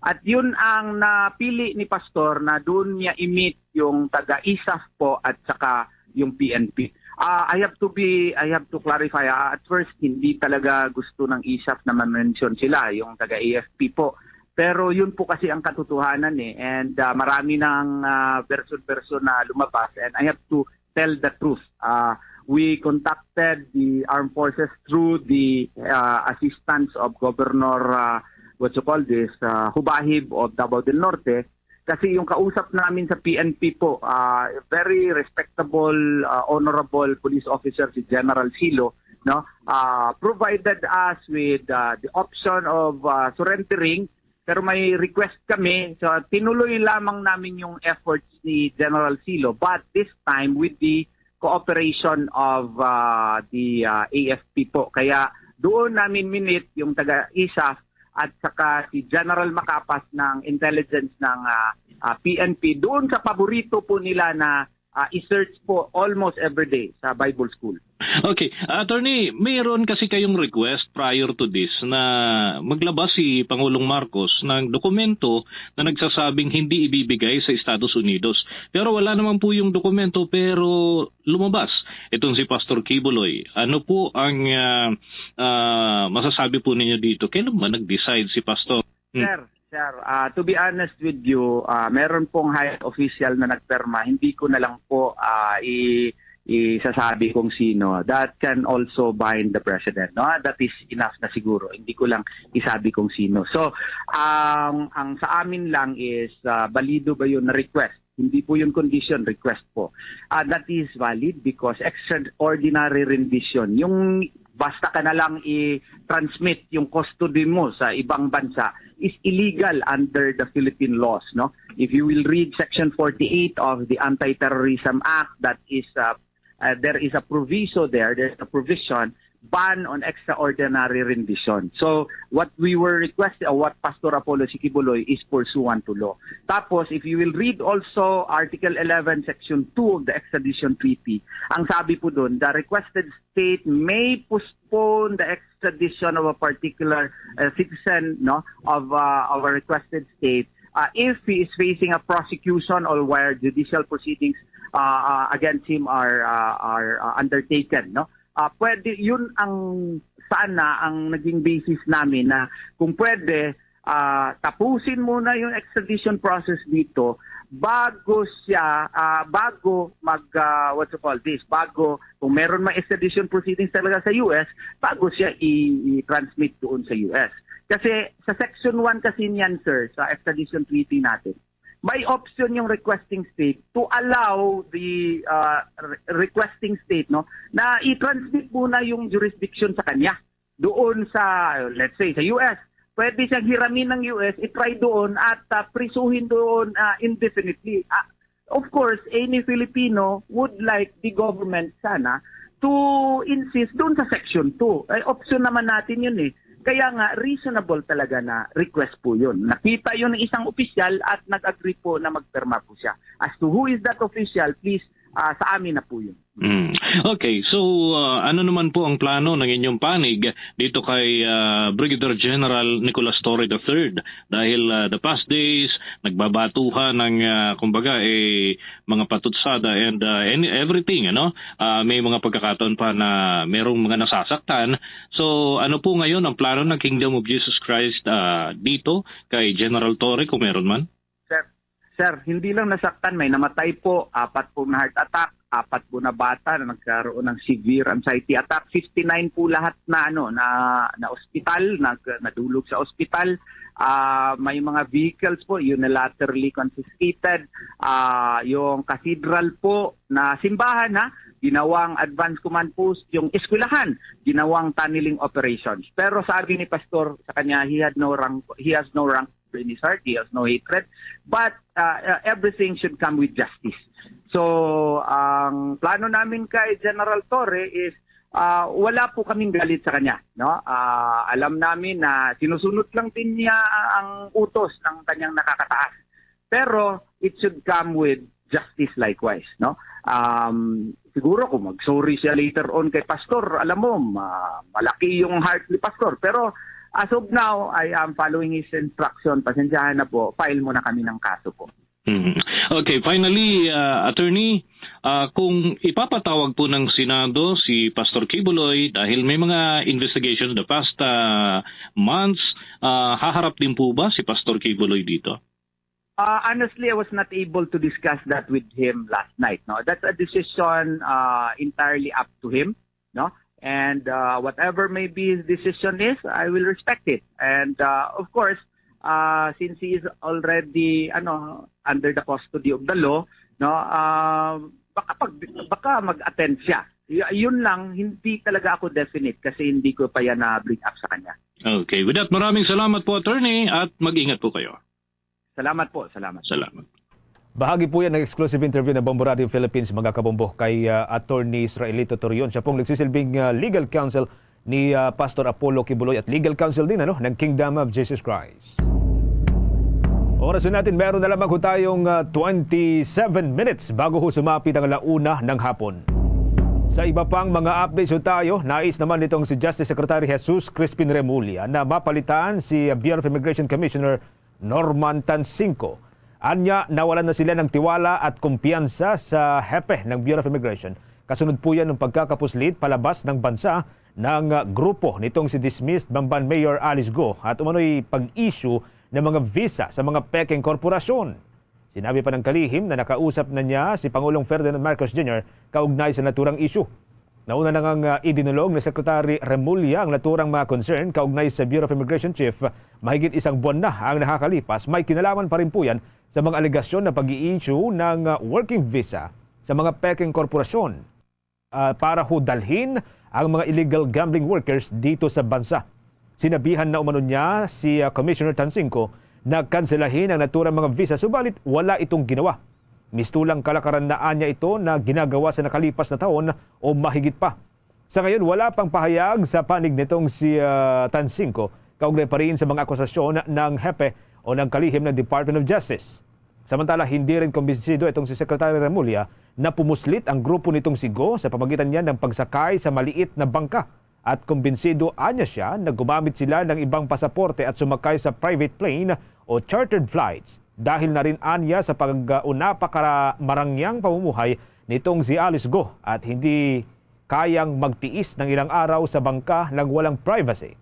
At yun ang napili ni Pastor na doon niya i-meet yung taga-ISAF po at saka yung P N P. Ah, I have to be, I have to clarify, ah, at first, hindi talaga gusto ng ISAF na ma-mention sila, yung taga-A F P po. Pero yun po kasi ang katotohanan eh. And, ah, marami ng, ah, version-version na lumabas. And I have to tell the truth. Ah, we contacted the armed forces through the, ah, assistance of Governor, ah, what you call this, ah, Hubahib of Davao del Norte. Kasi yung kausap namin sa P N P po, ah, very respectable, ah, honorable police officer si General Silo, no? Ah, provided us with, ah, the option of, ah, surrendering, pero may request kami. So, tinuloy lamang namin yung efforts ni General Silo, but this time with the cooperation of, ah, the, ah, A F P po. Kaya doon namin minit yung taga-ISAF at saka si General Macapas ng intelligence ng, ah, ah, P N P doon sa paborito po nila na, ah, i-search po almost every day sa Bible School. Okay, Attorney, mayroon kasi kayong request prior to this na maglabas si Pangulong Marcos ng dokumento na nagsasabing hindi ibibigay sa Estados Unidos. Pero wala naman po yung dokumento, pero lumabas itong si Pastor Kibuloy. Ano po ang, ah, ah, masasabi po ninyo dito? Kailan ba nag-decide si Pastor? Hmm. Sir, sir, ah, to be honest with you, ah, meron pong high official na nagpirma. Hindi ko na lang po, ah, i-, isasabi kung sino, that can also bind the president, no? That is enough na siguro. Hindi ko lang isabi kung sino. So, ang, ang sa amin lang is, ah, balido ba yun na request? Hindi po yun condition, request po. Ah, that is valid because extraordinary rendition, yung basta ka na lang i-transmit yung custody mo sa ibang bansa, is illegal under the Philippine laws, no? If you will read Section forty-eight of the Anti-Terrorism Act, that is, uh, uh, there is a proviso there, there's a provision ban on extraordinary rendition. So, what we were requesting, or what Pastor Apollo C. Quiboloy is pursuant to law. Tapos, if you will read also Article eleven, Section two of the Extradition Treaty, ang sabi po doon, the requested state may postpone the extradition of a particular, uh, citizen, no, of, uh, of a requested state, uh, if he is facing a prosecution or where judicial proceedings, uh, uh, against him are, uh, are, uh, undertaken, no? Uh, pwede, yun ang sana ang naging basis namin, na kung pwede, ah, tapusin muna yung extradition process dito bago siya, ah, bago mag, ah, what you call this, bago, kung meron may extradition proceedings talaga sa U S, bago siya i-, i-transmit doon sa U S. Kasi sa Section one kasi niyan, sir, sa extradition treaty natin, may option yung requesting state to allow the, ah, re-, requesting state, no, na i-transmit muna yung jurisdiction sa kanya doon sa, let's say, sa U S. Pwede siyang hiramin ng U S, i-try doon at, ah, prisuhin doon, ah, indefinitely. Ah, of course, any Filipino would like the government sana to insist doon sa Section two. Ay, option naman natin yun eh. Kaya nga, reasonable talaga na request po yun. Nakita yun ng isang opisyal at nag-agree po na magpirma po siya. As to who is that official, please, ah, sa amin na po yun. Mm. Okay, so, ah, ano naman po ang plano ng inyong panig dito kay, ah, Brigadier General Nicolas Torre the third? Dahil, ah, the past days, nagbabatuhan ng, ah, kumbaga, eh, mga patutsada and, ah, any, everything, ano? Ah, may mga pagkakataon pa na merong mga nasasaktan. So, ano po ngayon ang plano ng Kingdom of Jesus Christ, ah, dito kay General Torre, kung meron man? Sir, sir, hindi lang nasaktan, may namatay po, apat po na heart attack, apat po na bata na nagkaroon ng severe anxiety attack, fifty-nine po lahat na, ano, na, na ospital, nag-, nadulog sa ospital. Ah, may mga vehicles po unilaterally confiscated. Ah, yung cathedral po na simbahan, ha, ginawang advance command post, yung eskwelahan, ginawang tunneling operations. Pero sabi ni Pastor sa kanya, he had no rank, he has no rank in his heart, he has no hatred, but, uh, uh, everything should come with justice. So, ang plano namin kay General Torre is, uh, wala po kaming galit sa kanya, no? Uh, alam namin na sinusunod lang din niya ang utos ng kanyang nakakataas. Pero it should come with justice likewise, no? Um, siguro kung mag-sorry siya later on kay Pastor, alam mo, ma-, malaki yung heart ni Pastor. Pero as of now, I am following his instruction. Pasensyahan na po, file muna kami ng kaso po. Mhm. Okay, finally, uh, attorney, uh, kung ipapatawag po ng Senado si Pastor Quiboloy dahil may mga investigations the past, uh, months, uh, haharap din po ba si Pastor Quiboloy dito? Uh, honestly, I was not able to discuss that with him last night, no? That's a decision, uh, entirely up to him, no? And, uh, whatever may be his decision is, I will respect it. And, uh, of course, uh, since he is already, ano, under the custody of the law, no, uh, baka pag-, baka mag-attend siya. Y-, yun lang, hindi talaga ako definite kasi hindi ko pa yan na-bring up sa kanya. Okay. With that, maraming salamat po, attorney, at mag-ingat po kayo. Salamat po, salamat. Salamat. Bahagi po yan ng exclusive interview ng Bombo Radio Philippines, mga kabombo, kay, ah, Attorney Israelito Torion. Siya pong nagsisilbing, ah, legal counsel ni, ah, Pastor Apollo Quiboloy at legal counsel din, ano, ng Kingdom of Jesus Christ. Oras na natin, meron na lamang ho tayong, ah, twenty-seven minutes bago ho sumapit ang alauna ng hapon. Sa iba pang mga updates ho tayo, nais naman nitong si Justice Secretary Jesus Crispin Remulla na mapalitan si, ah, Bureau of Immigration Commissioner Norman Tansingco. Anya, nawalan na sila ng tiwala at kumpiyansa sa hepe ng Bureau of Immigration. Kasunod po yan ng pagkakapuslit palabas ng bansa ng, ah, grupo nitong si dismissed Bamban Mayor Alice Go at umano'y pag-issue ng mga visa sa mga pekeng korporasyon. Sinabi pa ng kalihim na nakausap na niya si Pangulong Ferdinand Marcos Junior kaugnay sa naturang isyu. Nauna na ngang, ah, idinulog ni Secretary Remulla ang naturang mga concern kaugnay sa Bureau of Immigration Chief. Mahigit isang buwan na ang nakakalipas, may kinalaman pa rin po yan sa mga alegasyon na pag-i-issue ng, ah, working visa sa mga pekeng korporasyon, ah, para ho dalhin ang mga illegal gambling workers dito sa bansa. Sinabihan na umano niya si, ah, Commissioner Tansingco na kanselahin ang naturang mga visa, subalit wala itong ginawa. Mistulang kalakaran na anya ito na ginagawa sa nakalipas na taon o mahigit pa. Sa ngayon, wala pang pahayag sa panig nitong si, ah, Tansingco kaugnay pa rin sa mga akusasyon ng hepe o ng kalihim ng Department of Justice. Samantala, hindi rin kumbinsido itong si Secretary Remulla na pumuslit ang grupo nitong si Go sa pamamagitan niya ng pagsakay sa maliit na bangka, at kumbinsido anya siya na gumamit sila ng ibang pasaporte at sumakay sa private plane o chartered flights dahil na rin anya sa pag-, uh, napakamarangyang pamumuhay nitong si Alice Go at hindi kayang magtiis ng ilang araw sa bangka nang walang privacy.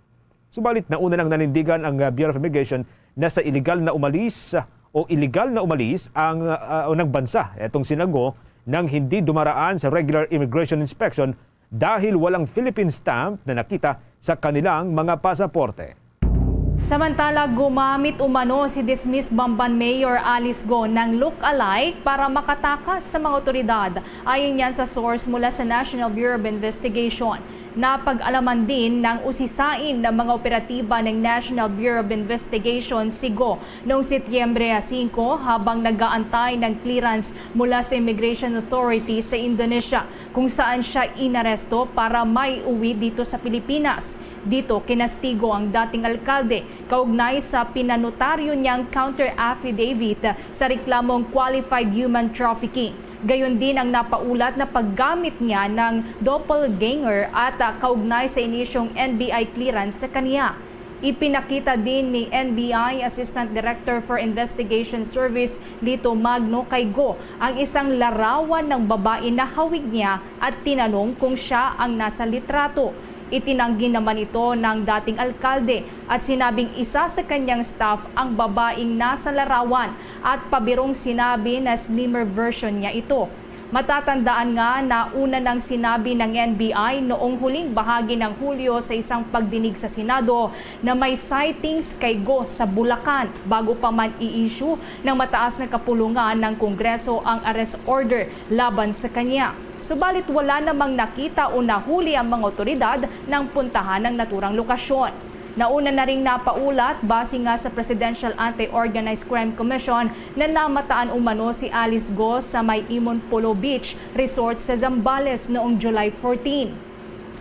Subalit, nauna nang nanindigan ang, uh, Bureau of Immigration na sa iligal na umalis, uh, o iligal na umalis ang, uh, o nagbansa itong si Go nang hindi dumaraan sa regular immigration inspection dahil walang Philippine stamp na nakita sa kanilang mga pasaporte. Samantala, gumamit umano si dismissed Bamban Mayor Alice Go ng look-alike para makatakas sa mga otoridad. Ayon yan sa source mula sa National Bureau of Investigation. Napag-alaman din ng usisain ng mga operatiba ng National Bureau of Investigation si Go noong Setyembre singko habang nag-aantay ng clearance mula sa immigration authority sa Indonesia, kung saan siya inaresto para maiuwi dito sa Pilipinas. Dito, kinastigo ang dating alkalde kaugnay sa pinanotaryo niyang counter affidavit sa reklamong qualified human trafficking. Gayon din ang napaulat na paggamit niya ng doppelganger at, ah, kaugnay sa inisyong N B I clearance sa kaniya. Ipinakita din ni N B I Assistant Director for Investigation Service Lito Magno kay Go ang isang larawan ng babae na hawig niya at tinanong kung siya ang nasa litrato. Itinanggi naman ito ng dating alkalde at sinabing isa sa kanyang staff ang babaeng nasa larawan at pabirong sinabi na slimmer version niya ito. Matatandaan nga na una nang sinabi ng N B I noong huling bahagi ng Hulyo sa isang pagdinig sa Senado na may sightings kay Go sa Bulacan bago pa man i-issue ng mataas na kapulungan ng Kongreso ang arrest order laban sa kanya. Subalit wala namang nakita o nahuli ang mga otoridad nang puntahan ang naturang lokasyon. Nauna na ring napaulat, base nga sa Presidential Anti-Organized Crime Commission, na namataan umano si Alice Go sa may Imon Polo Beach Resort sa Zambales noong July fourteen.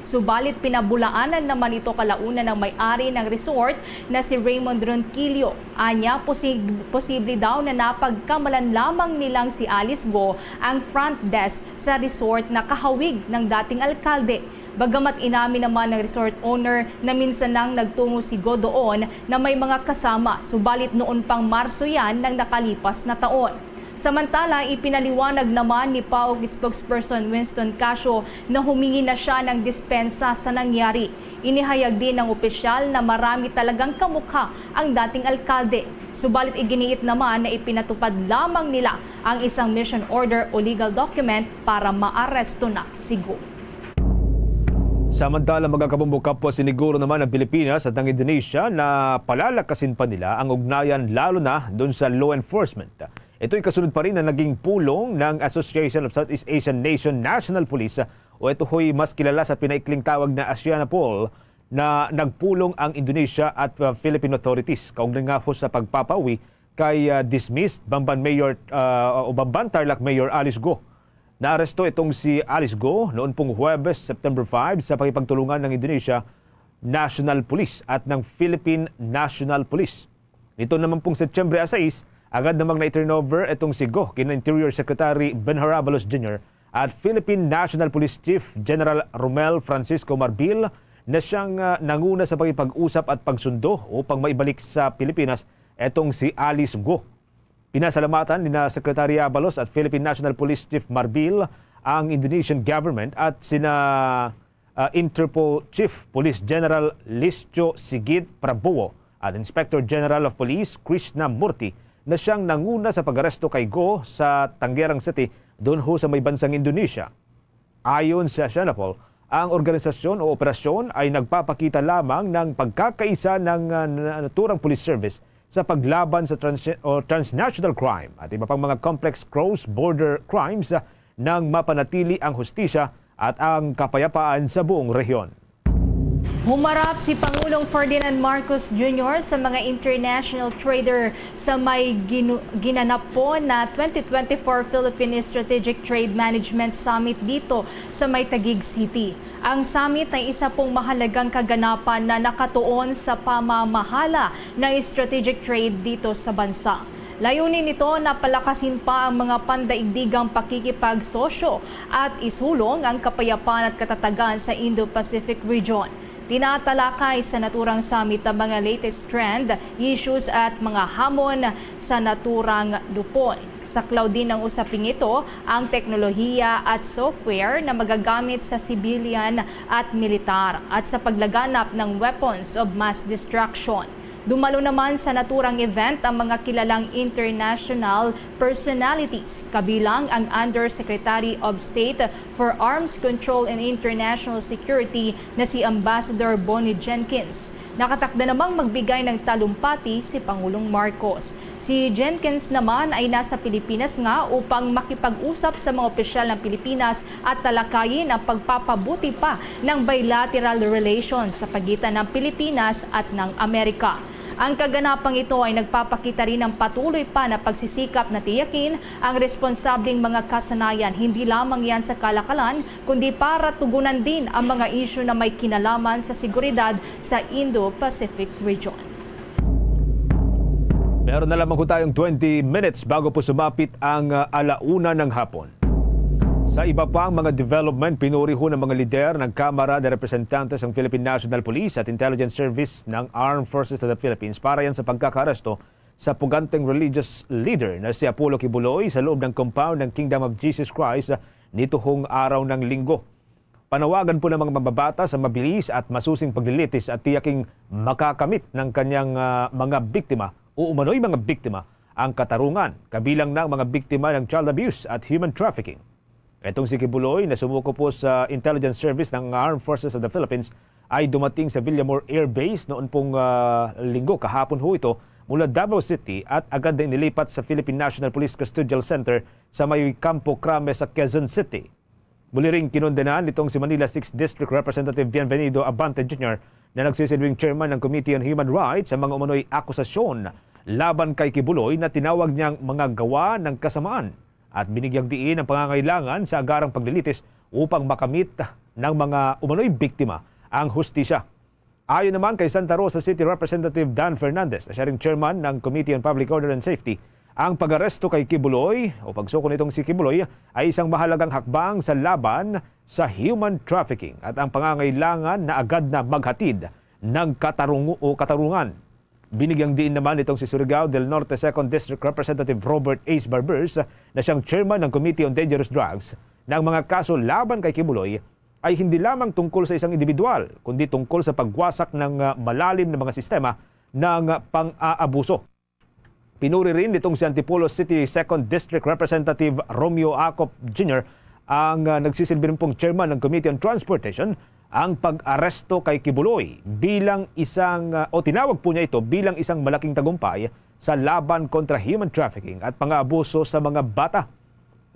Subalit pinabulaanan naman ito kalaunan ng may-ari ng resort na si Raymond Ronquillo. Anya, posig-, posible daw na napagkamalan lamang nilang si Alice Go, ang front desk sa resort na kahawig ng dating alkalde. Bagamat inamin naman ng resort owner na minsan nang nagtungo si Go doon na may mga kasama, subalit noon pang Marso yan ng nakalipas na taon. Samantala, ipinaliwanag naman ni PAOK spokesperson Winston Casio na humingi na siya ng dispensa sa nangyari. Inihayag din ng opisyal na marami talagang kamukha ang dating alkalde. Subalit iginiit naman na ipinatupad lamang nila ang isang mission order o legal document para maaresto na si Go. Samantala, mga kabombo, kapwa siniguro naman ng Pilipinas at ng Indonesia na palalakasin pa nila ang ugnayan, lalo na dun sa law enforcement. Ito'y kasunod pa rin na naging pulong ng Association of Southeast Asian Nation National Police, o ito ho'y mas kilala sa pinaikling tawag na ASEANAPOL, na nagpulong ang Indonesia at, uh, Philippine authorities kaugnay nga ho sa pagpapauwi kay, uh, dismissed Bamban Mayor, uh, o Bamban Tarlac Mayor Alice Go. Naaresto itong si Alice Go noon pong Huwebes, September five, sa pakipagtulungan ng Indonesia National Police at ng Philippine National Police. Nito naman pong Setyembre sais, agad namang na-turnover itong si Go kina Interior Secretary Ben Harabalos Junior at Philippine National Police Chief General Romel Francisco Marbil na siyang, ah, nanguna sa pakipag-usap at pagsundo upang maibalik sa Pilipinas itong si Alice Go. Pinasalamatan ni na Secretary Abalos at Philippine National Police Chief Marbil ang Indonesian government at sina, ah, Interpol Chief Police General Listio Sigit Prabowo at Inspector General of Police Krishna Murti na siyang nanguna sa pag-aresto kay Go sa Tangerang City, dunho sa may bansang Indonesia. Ayon sa Shanapol, ang organisasyon o operasyon ay nagpapakita lamang ng pagkakaisa ng, ah, na-, naturang police service sa paglaban sa trans-, o transnational crime at iba pang mga complex cross-border crimes, ah, nang mapanatili ang hustisya at ang kapayapaan sa buong rehiyon. Humarap si Pangulong Ferdinand Marcos Junior sa mga international trader sa may ginu-, ginanap po na twenty twenty-four Philippine Strategic Trade Management Summit dito sa may Taguig City. Ang summit ay isa pong mahalagang kaganapan na nakatuon sa pamamahala ng strategic trade dito sa bansa. Layunin nito na palakasin pa ang mga pandaigdigang pakikipagsosyo at isulong ang kapayapan at katatagan sa Indo-Pacific region. Tinatalakay sa naturang summit ang mga latest trend, issues at mga hamon sa naturang lupon. Saklaw din ng usaping ito ang teknolohiya at software na magagamit sa civilian at militar at sa paglaganap ng weapons of mass destruction. Dumalo naman sa naturang event ang mga kilalang international personalities, kabilang ang Undersecretary of State for Arms Control and International Security na si Ambassador Bonnie Jenkins. Nakatakda namang magbigay ng talumpati si Pangulong Marcos. Si Jenkins naman ay nasa Pilipinas nga upang makipag-usap sa mga opisyal ng Pilipinas at talakayin ang pagpapabuti pa ng bilateral relations sa pagitan ng Pilipinas at ng Amerika. Ang kaganapang ito ay nagpapakita rin ng patuloy pa na pagsisikap na tiyakin ang responsableng mga kasanayan, hindi lamang yan sa kalakalan, kundi para tugunan din ang mga isyu na may kinalaman sa seguridad sa Indo-Pacific region. Meron na lamang po tayong twenty minutes bago po sumapit ang, ah, alauna ng hapon. Sa iba pang mga development, pinuri ho ng mga lider ng Kamara de Representantes ang Philippine National Police at Intelligence Service ng Armed Forces of the Philippines para yan sa pagkakaaresto sa puganteng religious leader na si Apollo Quiboloy sa loob ng compound ng Kingdom of Jesus Christ nituhong araw ng Linggo. Panawagan po ng mga mambabatas ang mabilis at masusing paglilitis at tiyaking makakamit ng kanyang, ah, mga biktima o umano'y mga biktima ang katarungan, kabilang na ang mga biktima ng child abuse at human trafficking. Itong si Quiboloy na sumuko po sa Intelligence Service ng Armed Forces of the Philippines ay dumating sa Villamor Air Base noon pong, ah, Linggo, kahapon ho ito, mula Davao City at agad na inilipat sa Philippine National Police Custodial Center sa may Campo Crame sa Quezon City. Muli ring kinundanan nitong si Manila Sixth District Representative Bienvenido Abante Junior na nagsisilbing chairman ng Committee on Human Rights ang mga umano'y akusasyon laban kay Quiboloy na tinawag niyang mga gawa ng kasamaan at binigyang diin ang pangangailangan sa agarang paglilitis upang makamit ng mga umano'y biktima ang hustisya. Ayon naman kay Santa Rosa City Representative Dan Fernandez, na siya ring chairman ng Committee on Public Order and Safety, ang pag-aresto kay Quiboloy o pagsuko nitong si Quiboloy ay isang mahalagang hakbang sa laban sa human trafficking at ang pangangailangan na agad na maghatid ng katarungu-, o katarungan. Binigyang diin naman nitong si Surigao del Norte Second District Representative Robert Ace Barbers, na siyang chairman ng Committee on Dangerous Drugs, na ang mga kaso laban kay Quiboloy ay hindi lamang tungkol sa isang individual, kundi tungkol sa pagwasak ng, ah, malalim na mga sistema ng, ah, pang-aabuso. Pinuri rin nitong si Antipolo City Second District Representative Romeo Acop Junior ang, ah, nagsisilbi rin pong chairman ng Committee on Transportation ang pag-aresto kay Quiboloy bilang isang, ah, o tinawag po niya ito bilang isang malaking tagumpay sa laban kontra human trafficking at pang-aabuso sa mga bata.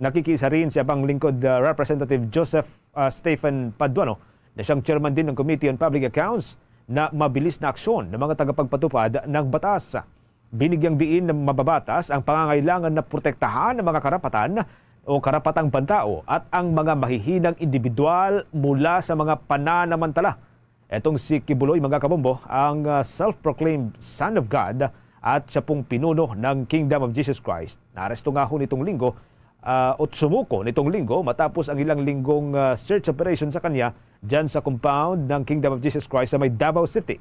Nakikiisa rin si Abang Lingkod, ah, Representative Joseph, ah, Stephen Paduano, na siyang chairman din ng Committee on Public Accounts, na mabilis na aksyon ng mga tagapagpatupad ng batas. Binigyang diin ng mababatas ang pangangailangan na protektahan ang mga karapatan o karapatang pantao at ang mga mahihinang individual mula sa mga pananamantala. Etong si Quiboloy, mga kabombo, ang, ah, self-proclaimed Son of God at siya pong pinuno ng Kingdom of Jesus Christ. Naaresto nga ho nitong Linggo, ah, o sumuko nitong Linggo matapos ang ilang linggong, ah, search operation sa kanya dyan sa compound ng Kingdom of Jesus Christ sa may Davao City.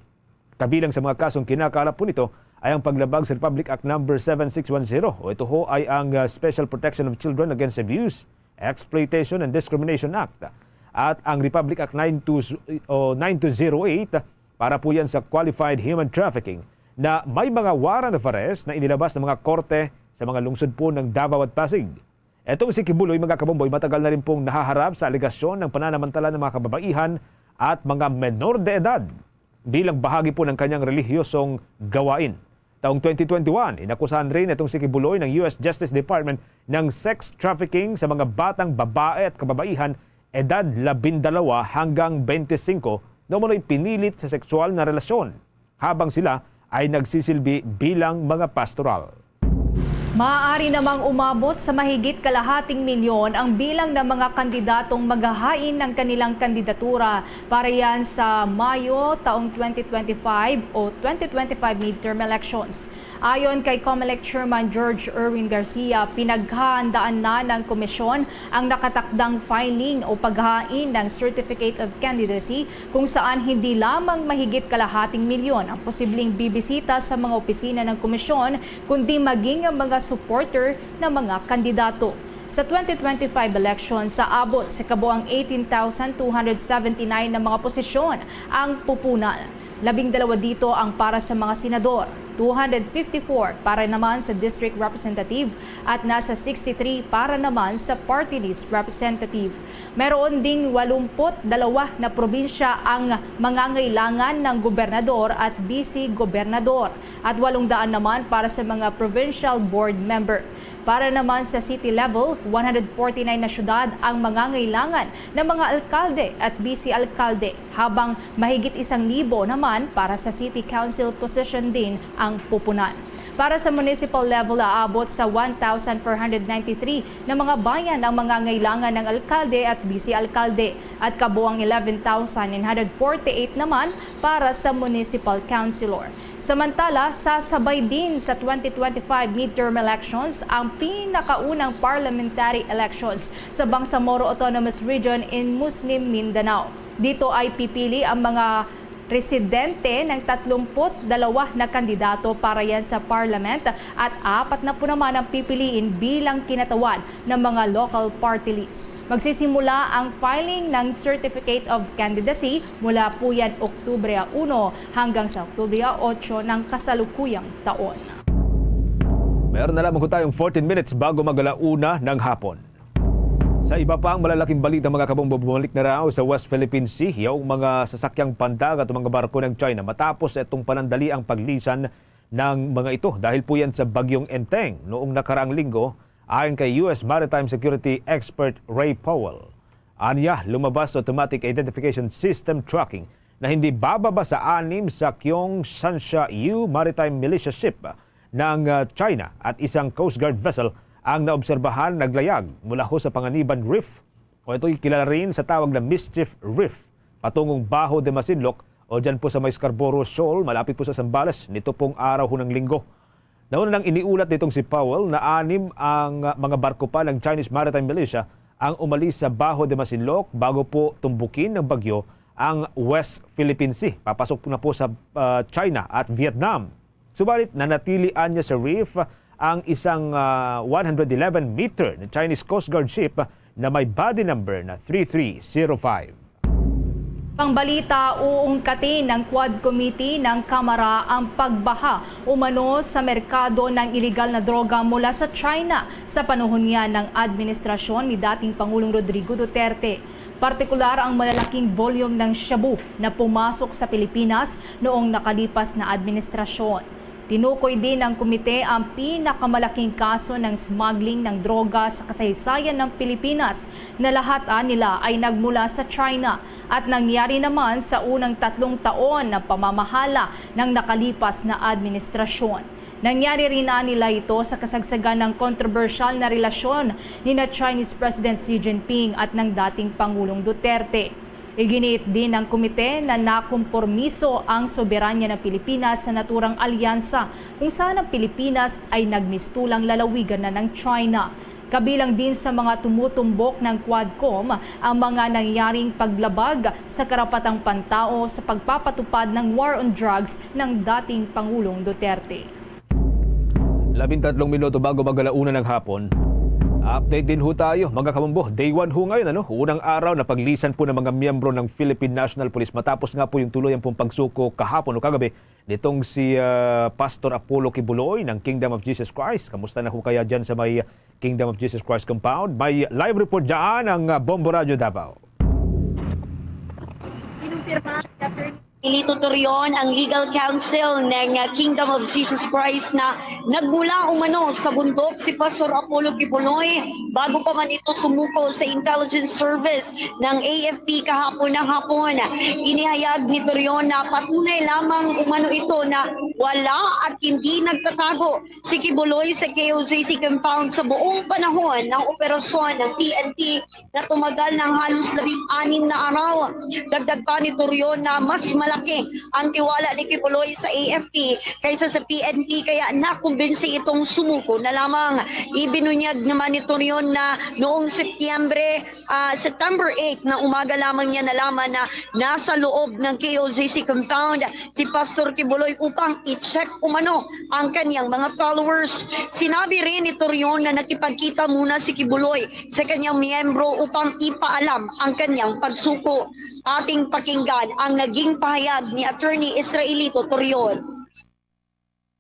Kabilang sa mga kasong kinakalap po nito ay ang paglabag sa Republic Act Number seven six one zero, o ito ho ay ang, ah, Special Protection of Children Against Abuse, Exploitation and Discrimination Act, at ang Republic Act nine two, o nine two zero eight para po yan sa qualified human trafficking. na may mga warrant of arrest na inilabas ng mga korte sa mga lungsod po ng Davao at Pasig. Etong si Quiboloy, mga kabomboy, matagal na rin pong nahaharap sa alegasyon ng pananamantala ng mga kababaihan at mga menor de edad bilang bahagi po ng kanyang relihiyosong gawain. Taong twenty twenty-one, inakusahan rin itong si Quiboloy ng U S Justice Department ng sex trafficking sa mga batang babae at kababaihan edad labindalawa hanggang bente singko na umano'y pinilit sa sexual na relasyon habang sila ay nagsisilbi bilang mga pastoral. Maaari namang umabot sa mahigit kalahating milyon ang bilang ng mga kandidatong maghahain ng kanilang kandidatura para yan sa Mayo taong twenty twenty-five o twenty twenty-five midterm elections. Ayon kay Comelec Chairman George Erwin Garcia, pinaghahandaan na ng komisyon ang nakatakdang filing o paghain ng Certificate of Candidacy, kung saan hindi lamang mahigit kalahating milyon ang posibleng bibisita sa mga opisina ng komisyon, kundi maging ang mga supporter ng mga kandidato. Sa twenty twenty-five election, sa abot sa kabuang eighteen thousand two hundred seventy-nine na mga posisyon ang pupunan. Labing dalawa dito ang para sa mga senador, two hundred fifty-four para naman sa district representative, at nasa sixty-three para naman sa party list representative. Meron ding walumput dalawa na probinsya ang mangangailangan ng gobernador at vice-gobernador, at walong daan naman para sa mga provincial board member. Para naman sa city level, one hundred forty-nine na syudad ang mangangailangan ng mga alkalde at vice-alkalde, habang mahigit isang libo naman para sa city council position din ang pupunan. Para sa municipal level, aabot sa one thousand four hundred ninety-three na mga bayan ang mangangailangan ng alkalde at vice-alkalde, at kabuang eleven thousand nine hundred forty-eight naman para sa municipal councilor. Samantala, sasabay din sa twenty twenty-five midterm elections ang pinakaunang parliamentary elections sa Bangsamoro Autonomous Region in Muslim Mindanao. Dito ay pipili ang mga residente ng tatlumpu't dalawa na kandidato para yan sa parliament at apat na po naman ang pipiliin bilang kinatawan ng mga local party list. Magsisimula ang filing ng Certificate of Candidacy mula po yan Oktubre uno hanggang sa Oktubre otso ng kasalukuyang taon. Meron na lamang po tayong fourteen minutes bago mag-alauna ng hapon. Sa iba pang malalaking balita, mga kabombo, bumalik na raw sa West Philippine Sea yung mga sasakyang pandagat o mga barko ng China matapos itong panandaliang paglisan ng mga ito dahil po yan sa Bagyong Enteng noong nakaraang linggo, ayon kay U S Maritime Security Expert Ray Powell. Anya, lumabas sa automatic identification system tracking na hindi bababa sa anim sa Kiong Shansha U Maritime Militia Ship ng, ah, China at isang Coast Guard vessel ang naobserbahan naglayag mula ho sa Panganiban Reef, o ito'y kilala rin sa tawag na Mischief Reef, patungong Bajo de Masinloc o dyan po sa may Scarborough Shoal, malapit po sa Zambales, nito pong araw ho ng linggo. Nauna nang iniulat nitong si Powell na anim ang, ah, mga barko pa ng Chinese Maritime Militia ang umalis sa Bajo de Masinloc bago po tumbukin ng bagyo ang West Philippine Sea. Papasok na po sa, ah, China at Vietnam. Subalit, nanatili anya sa reef ang isang, ah, one hundred eleven meter na Chinese Coast Guard ship na may body number na three three zero five. Pangbalita, uungkatin ng Quad Committee ng Kamara ang pagbaha umano sa merkado ng iligal na droga mula sa China sa panahon niya ng administrasyon ni dating Pangulong Rodrigo Duterte. Partikular ang malalaking volume ng shabu na pumasok sa Pilipinas noong nakalipas na administrasyon. Tinukoy din ng komite ang pinakamalaking kaso ng smuggling ng droga sa kasaysayan ng Pilipinas, na lahat, ah, nila ay nagmula sa China at nangyari naman sa unang tatlong taon ng pamamahala ng nakalipas na administrasyon. Nangyari rin, ah, nila ito sa kasagsagan ng kontrobersyal na relasyon ni na Chinese President Xi Jinping at ng dating Pangulong Duterte. Iginiit din ng komite na nakompormiso ang soberanya ng Pilipinas sa naturang alyansa kung saan ang Pilipinas ay nagmistulang lalawigan na ng China. Kabilang din sa mga tumutumbok ng Quadcom ang mga nangyaring paglabag sa karapatang pantao sa pagpapatupad ng war on drugs ng dating Pangulong Duterte. Labintatlong minuto bago mag-alauna ng hapon. Update din ho tayo, mga kabombo. Day one ho ngayon, ano? Unang araw na paglisan po ng mga miyembro ng Philippine National Police matapos nga po yung tuluyan pong pagsuko kahapon o kagabi nitong si, ah, Pastor Apollo Kibuloy ng Kingdom of Jesus Christ. Kamusta na ho kaya dyan sa may Kingdom of Jesus Christ Compound? May live report dyan ang, ah, Bombo Radyo Davao. Kinumpirma ni Attorney Elito Torion, ang legal counsel ng, uh, Kingdom of Jesus Christ, na nagmula umano sa bundok si Pastor Apollo Kibuloy bago pa man ito sumuko sa intelligence service ng A F P kahapon na hapon. Inihayag ni Torion na patunay lamang umano ito na wala at hindi nagtatago si Kibuloy sa K O J C compound sa buong panahon ng operasyon ng P N P na tumagal ng halos labing-anim na araw. Dagdag pa ni Torion na mas malaki ang tiwala ni Kibuloy sa A F P kaysa sa P N P, kaya nakumbinsi itong sumuko na lamang. Ibinunyag naman ni Torion na noong Setyembre, ah, September eight na umaga lamang niya nalaman na nasa loob ng K O J C compound si Pastor Kibuloy upang i-check umano ang kanyang mga followers. Sinabi rin ni Torion na nakipagkita muna si Kibuloy sa kanyang miyembro upang ipaalam ang kanyang pagsuko. Ating pakinggan ang naging pahayag ni Attorney Israelito Torion.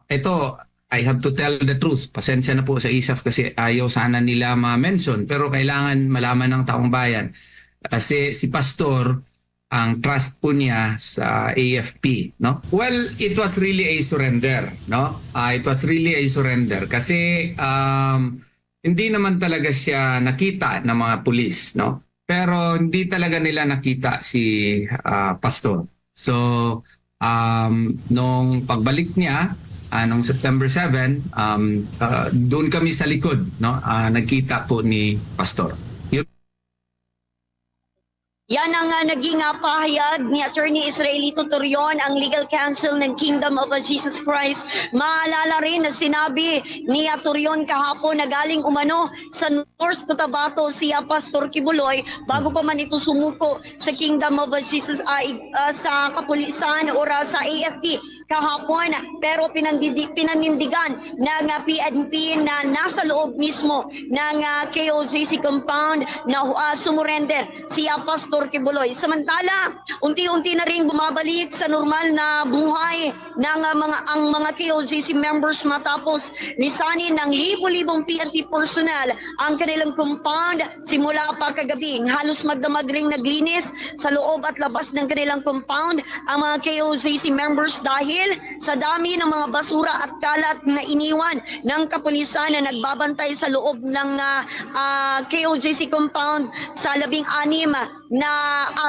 Ito, I have to tell the truth. Pasensya na po sa isaf kasi ayaw sana nila ma-mention, pero kailangan malaman ng taong bayan. Kasi si Pastor, ang trust po niya sa A F P, no? Well, it was really a surrender, no? Ah, it was really a surrender kasi, um, hindi naman talaga siya nakita ng mga pulis, no? Pero hindi talaga nila nakita si, ah, Pastor. So, um, nung pagbalik niya, ah, nung September seven, um, ah, doon kami sa likod, no? Ah, nagkita po ni Pastor. Yun. Yan ang, ah, naging, ah, pahayag ni Attorney Israelito Torion, ang legal counsel ng Kingdom of, ah, Jesus Christ. Maalala rin na sinabi ni, ah, Torion kahapon na galing umano sa North Cotabato si, ah, Pastor Kibuloy bago pa man ito sumuko sa Kingdom of, ah, Jesus, ah, ig-, ah, sa kapulisan o ra sa A F P kahapon, pero pinandidi-, pinanindigan ng, ah, P N P na nasa loob mismo ng, ah, K O J C compound na, ah, sumurrender si, ah, Pastor Kibuloy. Samantala, unti-unti na ring bumabalik sa normal na buhay ng, ah, mga, ang mga K O J C members matapos lisanin ng libo-libong P N P personnel ang kanilang compound simula pa kagabi. Halos magdamag ring naglinis sa loob at labas ng kanilang compound ang mga K O J C members dahil sa dami ng mga basura at kalat na iniwan ng kapulisan na nagbabantay sa loob ng, ah, ah, K O J C compound sa labing-anim na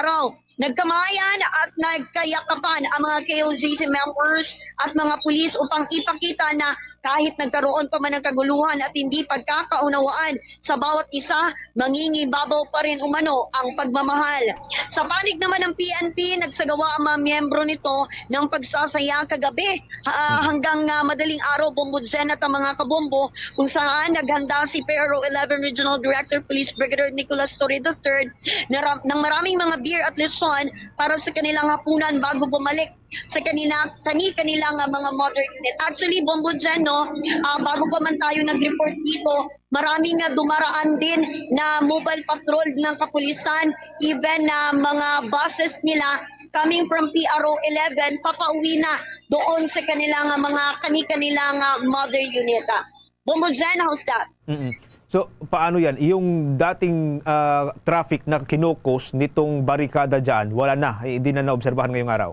araw. Nagkamayan at nagkayakapan ang mga K O J C members at mga pulis upang ipakita na kahit nagkaroon pa man ng kaguluhan at hindi pagkakaunawaan sa bawat isa, mangingibabaw pa rin umano ang pagmamahal. Sa panig naman ng P N P, nagsagawa ang mga miyembro nito ng pagsasaya kagabi, ah, hanggang, ah, madaling araw, Bombo Jen at ang mga kabombo, kung saan naghanda si P R O eleven Regional Director Police Brigadier Nicolas Torre the third na ram-, ng maraming mga beer at lechon para sa kanilang hapunan bago bumalik sa kanila, kani-kanila nga mga mother unit. Actually, Bombo Jen, no, ah, bago pa man tayo nag-report dito, marami nga dumaraan din na mobile patrol ng kapulisan, even na mga buses nila coming from P R O eleven, papauwi na doon sa kanila nga mga kani-kanila nga mother unit. Ah. Bombo Jen, how's that? Mm-mm. So, paano yan? Yung dating ah, traffic na kinukos nitong barikada dyan, wala na. Eh, hindi na naobserbahan ngayong araw.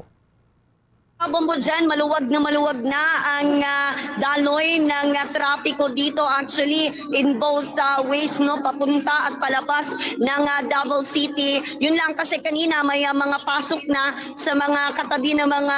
Ah, Bombo Jen, maluwag na maluwag na ang ah, daloy ng ah, trapiko dito. Actually, in both ah, ways, no, papunta at palabas ng ah, Davao City. Yun lang kasi kanina may ah, mga pasok na sa mga katabi ng mga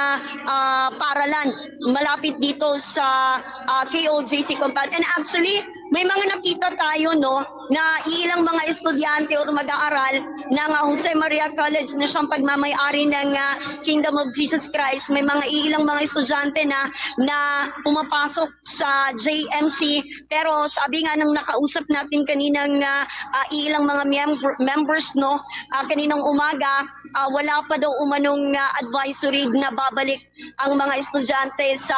ah, paralan malapit dito sa ah, K O J C compound. And actually, may mga nakita tayo, no, na ilang mga estudyante o mag-aaral ng ah, Jose Maria College na siyang pagmamayari ng ah, Kingdom of Jesus Christ. May mga ilang mga estudyante na na pumapasok sa J M C. Pero sabi nga ng nakausap natin kanina nga ah, ilang mga miyembr- members, no, ah, kaninang umaga, Ah, wala pa daw umanong, ah, advisory na babalik ang mga estudyante sa,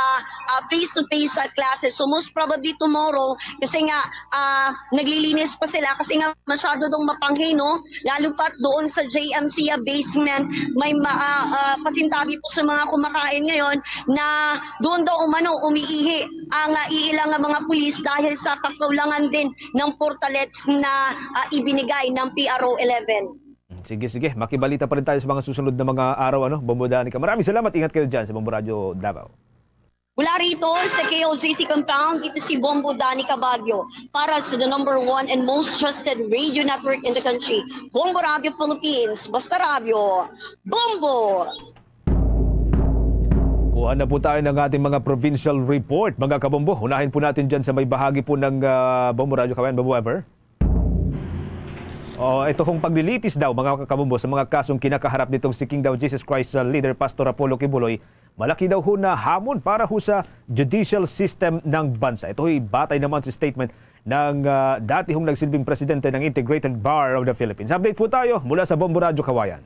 ah, face-to-face, ah, classes. So, most probably tomorrow, kasi nga, ah, naglilinis pa sila kasi nga masyado daw mapanghi, no? Lalo pa doon sa J M C, ah, basement, may ma-, ah, ah, pasintabi po sa mga kumakain ngayon na doon daw umano umiihi ang, ah, iilang, ah, mga pulis dahil sa kakulangan din ng portalets na, ah, ibinigay ng P R O eleven. Sige, sige. Makibalita pa rin tayo sa mga susunod na mga araw, ano, Bombo Danica. Maraming salamat. Ingat kayo dyan sa Bombo Radyo Davao. Mula rito sa K O J C compound, ito si Bombo Danica Baguio para sa the number one and most trusted radio network in the country, Bombo Radio Philippines. Basta Radyo, Bombo! Kuha na po tayo ng ating mga provincial report, mga kabombo. Unahin po natin dyan sa may bahagi po ng, ah, Bombo Radyo Kawayan, Bombo Ever. Oh, ito hong paglilitis daw, mga kabombo, sa mga kasong kinakaharap nitong si Kingdom of Jesus Christ, ah, leader Pastor Apollo Kibuloy, malaki daw ho na hamon para ho sa judicial system ng bansa. Ito ho'y batay naman sa statement ng, ah, dati hong nagsilbing presidente ng Integrated Bar of the Philippines. Update po tayo mula sa Bombo Radyo Kawayan.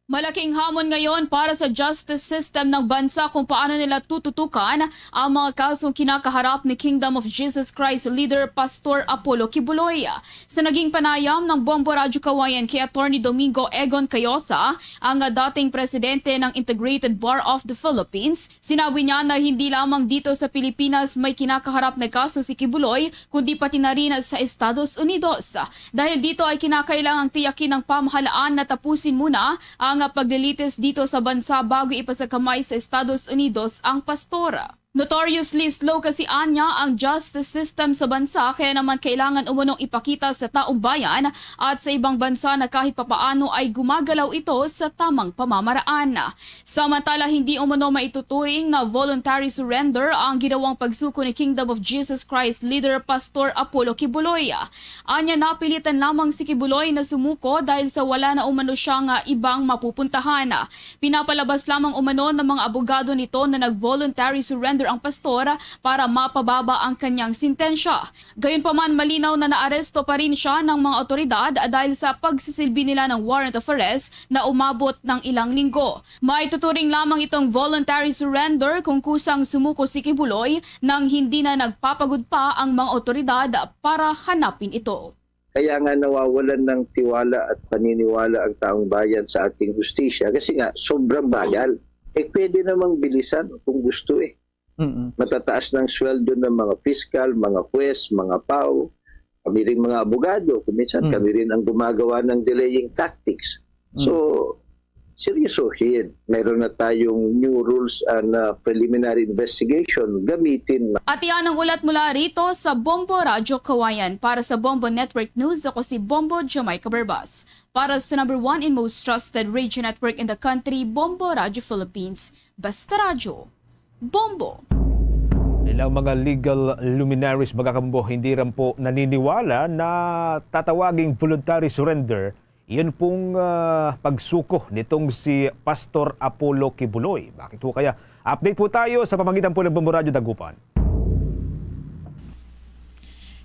Malaking hamon ngayon para sa justice system ng bansa kung paano nila tututukan ang mga kasong kinakaharap ni Kingdom of Jesus Christ leader Pastor Apollo Kibuloy. Sa naging panayam ng Bombo Radyo Kawayan kay Attorney Domingo Egon Cayosa, ang dating presidente ng Integrated Bar of the Philippines, sinabi niya na hindi lamang dito sa Pilipinas may kinakaharap na kaso si Kibuloy, kundi pati na rin sa Estados Unidos. Dahil dito ay kinakailangang tiyakin ng pamahalaan na tapusin muna ang paglilitis dito sa bansa bago ipasakamay sa Estados Unidos ang pastor. Notoriously slow kasi anya ang justice system sa bansa, kaya naman kailangan umunong ipakita sa taong bayan at sa ibang bansa na kahit papaano ay gumagalaw ito sa tamang pamamaraan. Samantala, hindi umano maituturing na voluntary surrender ang ginawang pagsuko ni Kingdom of Jesus Christ leader Pastor Apollo Kibuloy. Anya, napilitan lamang si Kibuloy na sumuko dahil sa wala na umano siyang, ah, ibang mapupuntahan. Pinapalabas lamang umano ng mga abogado nito na nag-voluntary surrender ang pastor para mapababa ang kanyang sentensya. Gayunpaman, malinaw na naaresto pa rin siya ng mga otoridad dahil sa pagsisilbi nila ng warrant of arrest na umabot ng ilang linggo. Maituturing lamang itong voluntary surrender kung kusang sumuko si Kibuloy nang hindi na nagpapagod pa ang mga otoridad para hanapin ito. Kaya nga nawawalan ng tiwala at paniniwala ang taong bayan sa ating hustisya kasi nga sobrang bagal. Eh, pwede namang bilisan kung gusto eh. Mm-mm. Matataas ng sweldo ng mga piskal, mga huwes, mga pao. Kami rin mga abogado, kung minsan Mm. kami rin ang gumagawa ng delaying tactics. Mm. So, seryosohin. Mayroon na tayong new rules and, uh, preliminary investigation. Gamitin na. At iyan ang ulat mula rito sa Bombo Radyo Kawayan. Para sa Bombo Network News, ako si Bombo Jamaica Berbas. Para sa number one and most trusted radio network in the country, Bombo Radyo Philippines. Basta Radyo, Bombo. Ilang mga legal luminaries, mga kabombo, hindi rin po naniniwala na tatawaging voluntary surrender iyon pong, ah, pagsuko nitong si Pastor Apollo Kibuloy. Bakit po kaya? Update po tayo sa pamamagitan po ng Bombo Radyo Dagupan.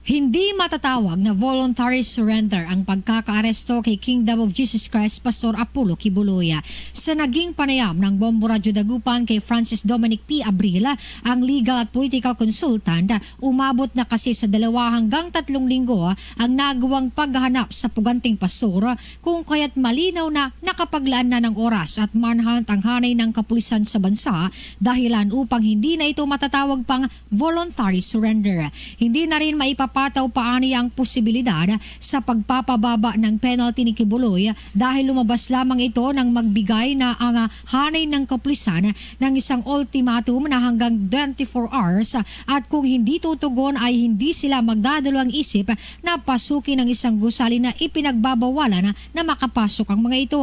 Hindi matatawag na voluntary surrender ang pagkakaaresto kay Kingdom of Jesus Christ Pastor Apollo Kibuloy. Sa naging panayam ng Bombo Radyo Dagupan kay Francis Dominic P. Abril, ang legal at political consultant, umabot na kasi sa dalawa hanggang tatlong linggo ang nagawang paghahanap sa puganting pastor, kung kaya't malinaw na nakapaglaan na ng oras at manhunt ang hanay ng kapulisan sa bansa, dahilan upang hindi na ito matatawag pang voluntary surrender. Hindi na rin maipapataw pa aniya ang posibilidad sa pagpapababa ng penalty ni Kibuloy dahil lumabas lamang ito nang magbigay na ang, ah, hanay ng kapulisan ng isang ultimatum na hanggang twenty-four hours, at kung hindi tutugon ay hindi sila magdadalawang isip na pasukin ang isang gusali na ipinagbabawalan na makapasok ang mga ito.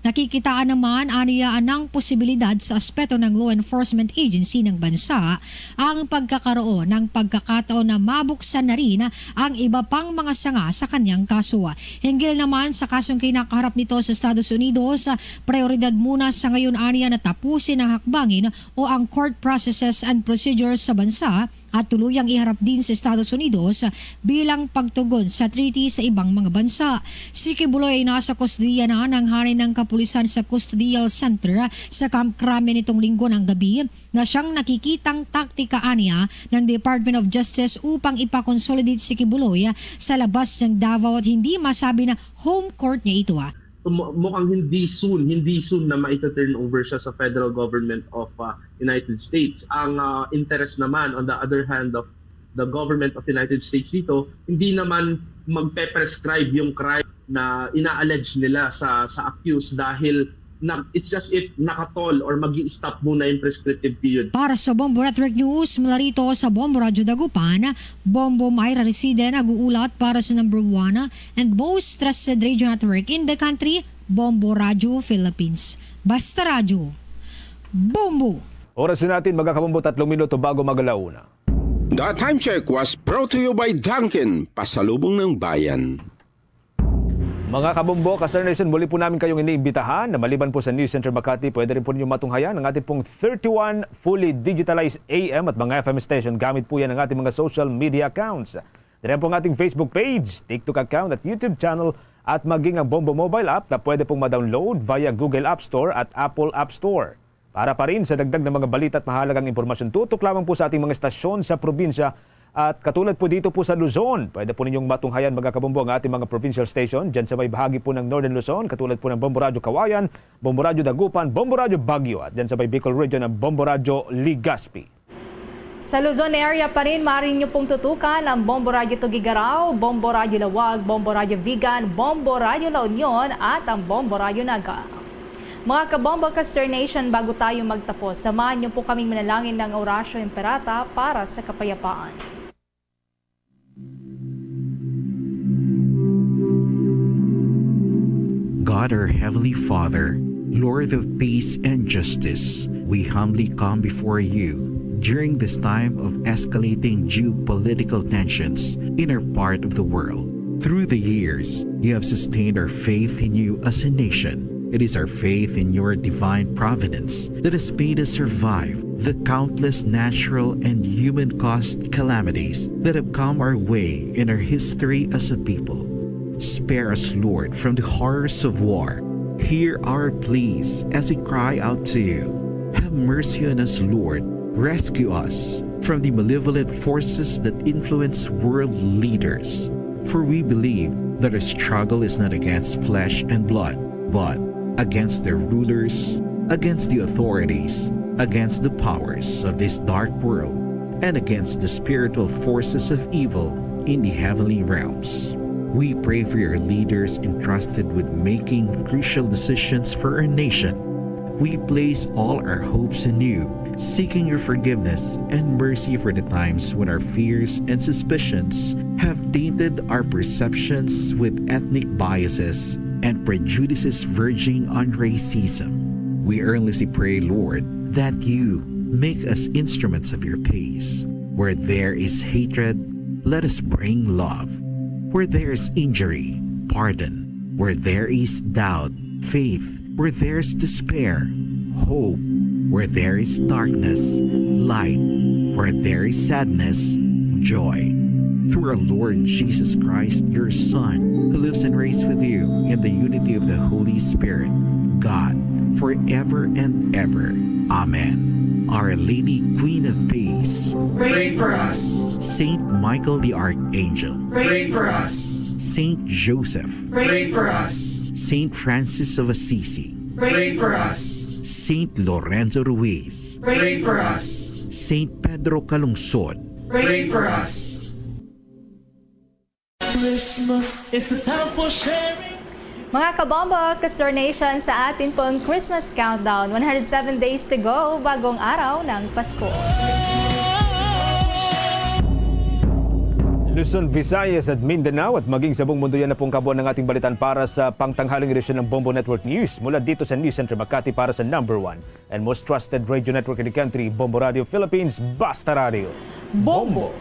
Nakikitaan naman aniya ng posibilidad sa aspeto ng law enforcement agency ng bansa ang pagkakaroon ng pagkakataon na mabuksan na rin ang iba pang mga sanga sa kanyang kaso. Hinggil naman sa kasong kinakaharap nito sa Estados Unidos, prioridad muna sa ngayon aniya na tapusin ang hakbangin o ang court processes and procedures sa bansa at tuluyang iharap din sa Estados Unidos bilang pagtugon sa treaty sa ibang mga bansa. Si Quiboloy ay nasa kustodiya na ng hanay ng kapulisan sa Custodial Center sa Camp Crame nitong Linggo ng gabi, na siyang nakikitang taktika aniya ng Department of Justice upang ipakonsolidate si Quiboloy sa labas ng Davao at hindi masabi na home court niya ito, ah. Mu- mukhang hindi soon, hindi soon na maita-turn over siya sa federal government of uh, United States. Ang uh, interest naman, on the other hand, of the government of United States dito, hindi naman magpe-prescribe yung crime na ina-allege nila sa sa accused dahil na, it's as if nakatol or mag stop muna yung prescriptive period. Para sa Bombo Network News, mula rito sa Bombo Radyo Dagupan, Bombo Myra Reside nag-uulat para sa number one and most trusted radio network in the country, Bombo Radyo Philippines. Basta Radyo, Bombo! Oras na natin, mga kabombo, tatlong minuto bago mag-alauna. The time check was brought to you by Dunkin, Pasalubong ng Bayan. Mga kabombo, Kasar Nation, muli po namin kayong iniimbitahan na maliban po sa News Center Makati, pwede rin po ninyo matunghayan ang ating pong thirty-one fully digitalized A M at mga F M station. Gamit po yan ang ating mga social media accounts. Diri po ang ating Facebook page, TikTok account at YouTube channel at maging ang Bombo mobile app na pwede pong ma-download via Google App Store at Apple App Store. Para pa rin sa dagdag na mga balita at mahalagang impormasyon, tutok lamang po sa ating mga estasyon sa probinsya. At katulad po dito po sa Luzon, pwede po ninyong matunghayan, mga kabombo, ang ating mga provincial station dyan sa may bahagi po ng Northern Luzon, katulad po ng Bombo Radyo Kawayan, Bombo Radyo Dagupan, Bombo Radyo Baguio, at dyan sa may Bicol Region, ang Bombo Radyo Legazpi. Sa Luzon area pa rin, maaari niyo pong tutukan ang Bombo Radyo Tuguegarao, Bombo Radyo Laoag, Bombo Radyo Vigan, Bombo Radyo La Union, at ang Bombo Radyo Naga. Mga kabombo, Kaster Nation, bago tayo magtapos, samahan niyo po kaming manalangin ng Oratio Imperata para sa kapayapaan. God, our Heavenly Father, Lord of peace and justice, we humbly come before you during this time of escalating geopolitical tensions in our part of the world. Through the years, you have sustained our faith in you as a nation. It is our faith in your divine providence that has made us survive the countless natural and human caused calamities that have come our way in our history as a people. Spare us, Lord, from the horrors of war. Hear our pleas as we cry out to you. Have mercy on us, Lord. Rescue us from the malevolent forces that influence world leaders. For we believe that our struggle is not against flesh and blood, but against the rulers, against the authorities, against the powers of this dark world, and against the spiritual forces of evil in the heavenly realms. We pray for your leaders entrusted with making crucial decisions for our nation. We place all our hopes in you, seeking your forgiveness and mercy for the times when our fears and suspicions have tainted our perceptions with ethnic biases and prejudices verging on racism. We earnestly pray, Lord, that you make us instruments of your peace. Where there is hatred, let us bring love. Where there is injury, pardon. Where there is doubt, faith. Where there is despair, hope. Where there is darkness, light. Where there is sadness, joy. Through our Lord Jesus Christ, your Son, who lives and reigns with you in the unity of the Holy Spirit, God, forever and ever. Amen. Our Lady, Queen of Peace, pray for us. Saint Michael the Archangel, pray for us. Saint Joseph, pray for us. Saint Francis of Assisi, pray for us. Saint Lorenzo Ruiz, pray for us. Saint Pedro Calungsod, pray for us. Christmas is a time for sharing. Mga kabombo, Kastor Nation, sa atin pong Christmas Countdown, one hundred seven days to go, bagong araw ng Pasko. Luzon, Visayas at Mindanao at maging sa buong mundo, yan na pong kabuuan ng ating balitan para sa pangtanghaling edisyon ng Bombo Network News. Mula dito sa News Center Makati para sa number one and most trusted radio network in the country, Bombo Radio Philippines, Basta Radio. Bombo!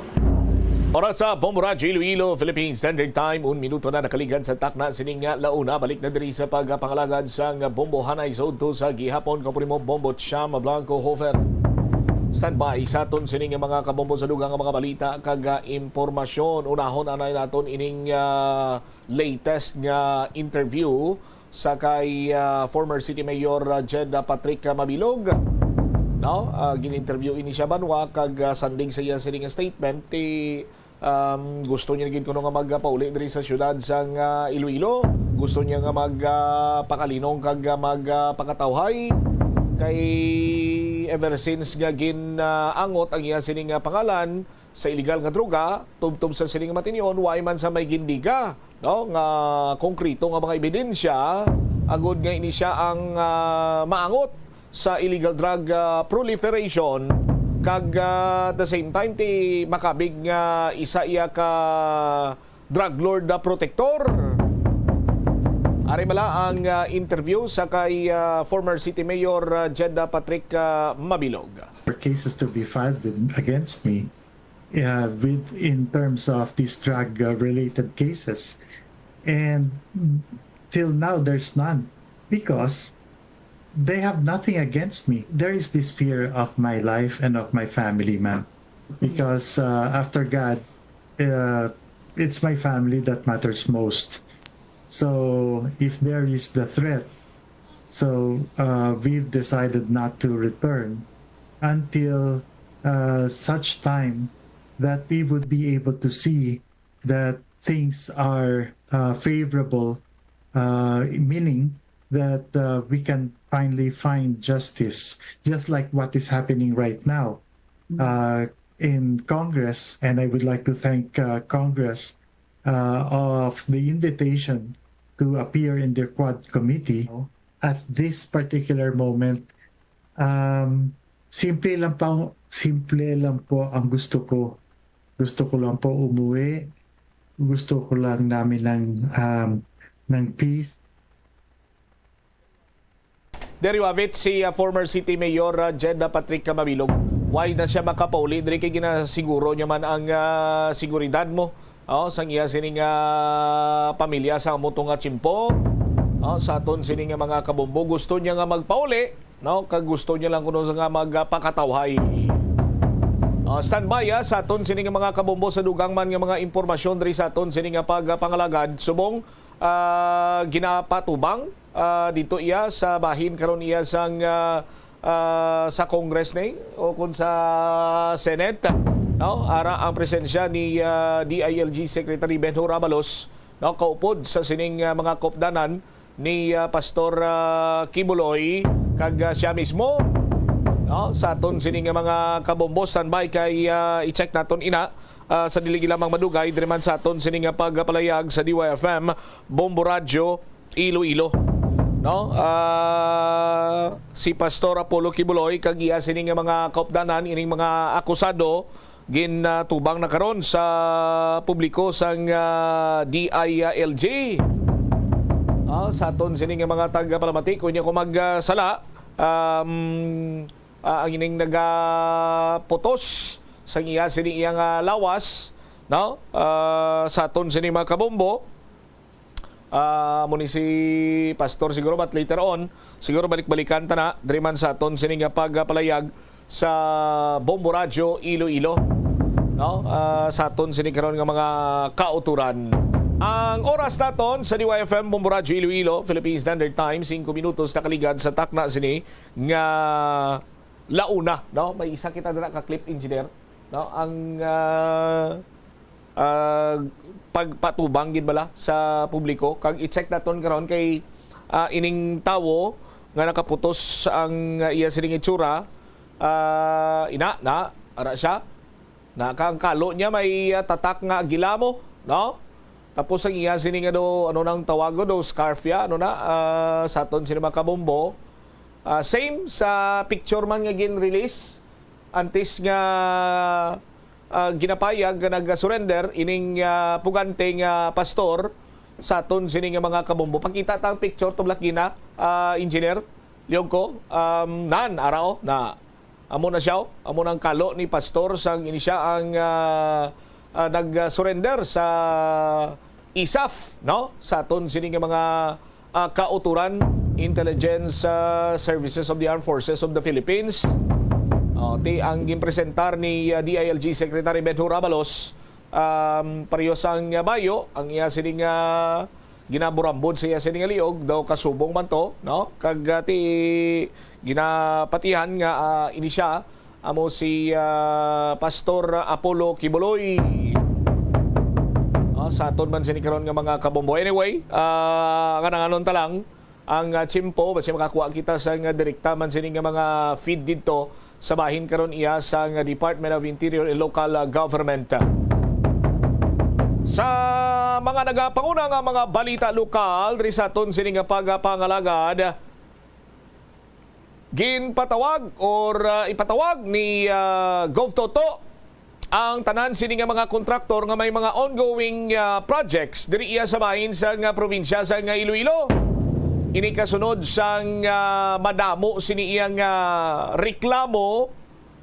Oras sa Bombo Radyo Iloilo, Philippine Standard Time, un minuto na nakaligad sa takna sining la una. Balik na diri sa pagpangalagad sang Bombo Hanay sa udto sa gihapon. Kaupod nimo, Bombo Cham Blanco Hofer. Standby sa aton sini nga mga kabombo sa dugang nga mga balita kag, ah, impormasyon. Unahon anay naton ining, ah, latest nga interview sa kay, ah, former City Mayor, ah, Jed, ah, Patrick, ah, Mabilog. No? Ah, gin-interview ini siya banwa kag, ah, sandig sa iya sini nga statement ti Um, gusto niya gid kuno nga magpauli diri sa siyudad sang, ah, Iloilo. Gusto niya nga mag, ah, pakalinong kag, ah, mag, ah, pakatawhay. Kay ever since nga gin, ah, angot ang iya sini nga pangalan sa iligal nga droga, tubtob sa sini nga matinyon, way man sa may gindiga, no, nga konkreto nga mga ebidensya agod nga ini siya ang, ah, maangot sa illegal drug, ah, proliferation, kag, ah, at the same time ti makabig nga isa iya ka drug lord na protektor. Ari bala ang, ah, interview sa kay, ah, former City Mayor, ah, Jed, ah, Patrick, ah, Mabilog. There are cases to be filed with, against me, uh, with, in terms of these drug, uh, related cases. And till now, there's none because they have nothing against me. There is this fear of my life and of my family, ma'am. Because, uh, after God, uh, it's my family that matters most. So if there is the threat, so, uh, we've decided not to return until, uh, such time that we would be able to see that things are, uh, favorable, uh, meaning that, uh, we can finally find justice, just like what is happening right now, uh, in Congress. And I would like to thank, uh, Congress, uh, of the invitation to appear in their quad committee. At this particular moment, um, simple lang po, simple lang po ang gusto ko. Gusto ko lang po umuwi. Gusto ko lang namin ng, um, ng peace. There you have it, si, ah, former City Mayor, ah, Jed, ah, Patrick Mabilog. Why na siya makapauli diri kay ginasiguro niya man ang, ah, seguridad mo? Oh, sang iya sini nga pamilya sa amo to nga tiyempo. Oh, sa aton sini nga mga kabombo, gusto niya nga magpauli, no? Kag gusto niya lang kuno nga magpakatawhay. Oh, standby, ah, sa aton sini nga mga kabombo sa dugang man nga mga impormasyon diri sa aton sini nga pagpangalagad. Subong, ah, ginapatubang, ah, dito iya sa bahin karon iya sang, ah, ah, sa Congress ni o kung sa Senate, no? Ara ang presensya ni, ah, D I L G Secretary Ben Hur Abalos, no? Kaupod sa sining, ah, mga kaupdanan ni, ah, Pastor, ah, Quiboloy kag, ah, siya mismo, no? Sa aton sining mga kabombo, standby kay, ah, i-check naton ina, ah, sa dili lamang madugay diri man sa aton sini nga pagpalayag sa D Y F M Bombo Radyo Iloilo, no? Ah, si Pastor Apollo Quiboloy kag iya sini nga mga kaupdanan, ining mga akusado ginatubang na karon sa publiko sang, ah, D I L G. Ah, sa aton sini nga mga tagapalamati, kunya ko magsala, um, ah, ang ining nagaputos sang iya sini iyang, ah, lawas, no? Ah, sa aton sini mga kabombo, ah, amo ni si Pastor siguro, but later on, siguro balik-balikan ta na diri man sa aton sini nga pagpalayag sa Bombo Radyo Iloilo, no? Ah, sa aton sini karon nga mga kauturan. Ang oras naton sa D Y F M Bombo Radyo Iloilo, Philippine Standard Time, singko minutos nakaligad sa takna sini nga launa, no? May isa kita dira ka clip, engineer, no? Ang, ah, ah, pagpatubang gid bala sa publiko, kag i-check naton karon kay, ah, ining tawo nga nakaputos ang, ah, iya sining itsura, ah, ina na ara siya. Na ka-, ang kalo niya may, ah, tatak nga gilamo, no? Tapos ang iya sini nga do, ano nang tawago do, scarf ya, ano na, ah, sa aton sini mga kabombo. Ah, same sa picture man nga gin-release antes nga, ah, ginapayag nga nag-surrender ining, ah, pugante nga pastor sa aton sini nga mga kabombo. Pakita ta ang picture, tublat gina, ah, engineer, liyog ko. Um, nan, ara, o, na. Amo na siya, o. Amo nang kalo ni pastor sang ini siya ang, ah, ah, nag-surrender sa isaf, no? Sa aton sini nga mga, ah, kauturan, Intelligence, ah, Services of the Armed Forces of the Philippines. Oh, ti ang ginpresentar ni, ah, D I L G Secretary Ben-Hur Abalos, um, pareho sang, ah, bayo, ang iya sining, ah, ginaburambod sa iya sining liog, daw kasubong man to, no? Kag, ah, ti ginapatihan nga, ah, ini siya, amo si, ah, Pastor Apollo Quiboloy. Ah, sa aton man sini karon nga mga kabombo. Anyway, ah, ngananganon ta lang ang, ah, tiyempo, basi makakuha kita sa nga direkta man sini nga mga feed didto sa bahin karon iya sa nga Department of Interior and Local, ah, Government. Sa mga nagapanguna nga mga balita lokal diri sa aton sini nga pagpangalagad, ginpatawag or, ah, ipatawag ni, ah, Gov Toto ang tanan sini nga mga kontraktor nga may mga ongoing, ah, projects diri iya sa bahin sa nga probinsya sa nga Iloilo. Ini kasunod sang, ah, madamo sini iya nga reklamo,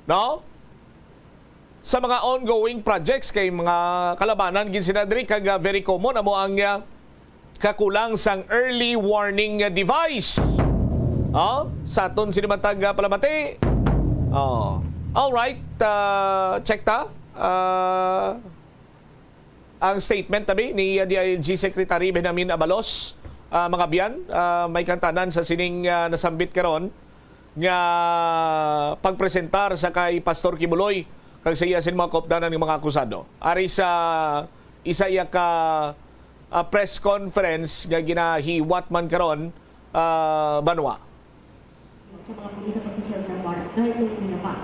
no? Sa mga ongoing projects kay mga kalabanan gid sila diri kag, ah, very common amo ang, ah, kakulang sang early warning device. Oh, sa aton sini matag, ah, palamati. Oh. All right, ah, check ta. Ah, ang statement tabi ni, ah, D I L G Secretary Benjamin Abalos, ah, mga biyan, ah, may kantanan sa sining, ah, nasambit karon nga pagpresentar sa kay Pastor Kibuloy kag sa iya sin mga kaupdanan nga mga akusado. Ari sa isa iya ka, ah, press conference nga ginahiwat man karon, ah, banwa. Sa mga pulis sa pagsiserve ng warrant, kahit nung una pa.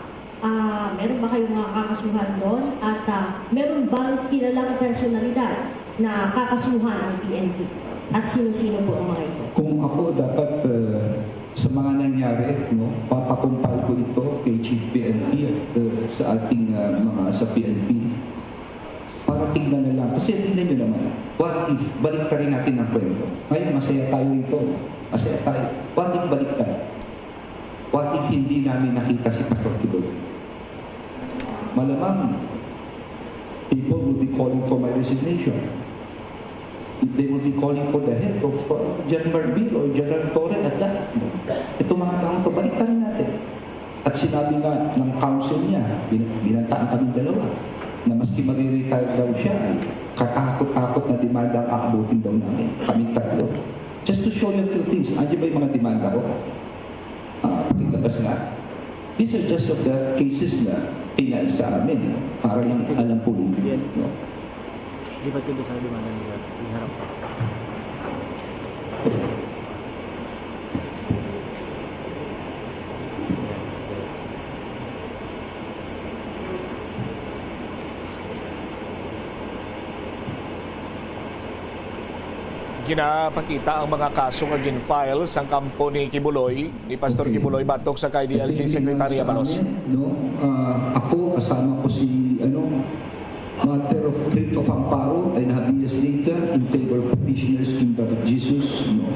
Ah, meron ba kayong mga kakasuhan doon? At, ah, meron bang kilalang personalidad na kakasuhan ang P N P? At sino-sino po ang mga ito? Kung ako dapat, ah, sa mga nangyari, no, papakumpal ko ito kay Chief P N P at, ah, sa ating, ah, mga sa P N P. Para tignan na lang. Kasi tignan nyo naman, what if, baliktarin natin ang kwento. Ngayon, masaya tayo rito. Masaya tayo. What if baliktad? What if hindi namin nakita si Pastor Kibuloy? Malamang, people will be calling for my resignation. They will be calling for the head of, uh, General Marbil or General Torre at that. Itong mga taong to, baliktarin natin. At sinabi nga ng counsel niya, bin-, binantaan kaming dalawa, na maski magre-retire daw siya, ay katakot-takot na demanda ang aabutin daw namin, kaming tatlo. Just to show you a few things, andiyan ba yung mga demanda ko? Ah, pakilabas nga. These are just of the cases na pinal sa amin, para lang alam po ninyo, no? Lipat ko doon sa liwanag nila. Iharap ko. Ginapakita ang mga kaso nga gin-file sang kampo ni Kibuloy, ni Pastor Okay. Kibuloy, batok sa kay D I L G Depende Secretary lang sa Abalos. Amin, no? Ah, ako, kasama ko si, ano, Matter of writ of amparo ay na-habeas data in favor of petitioners King David Jesus, no?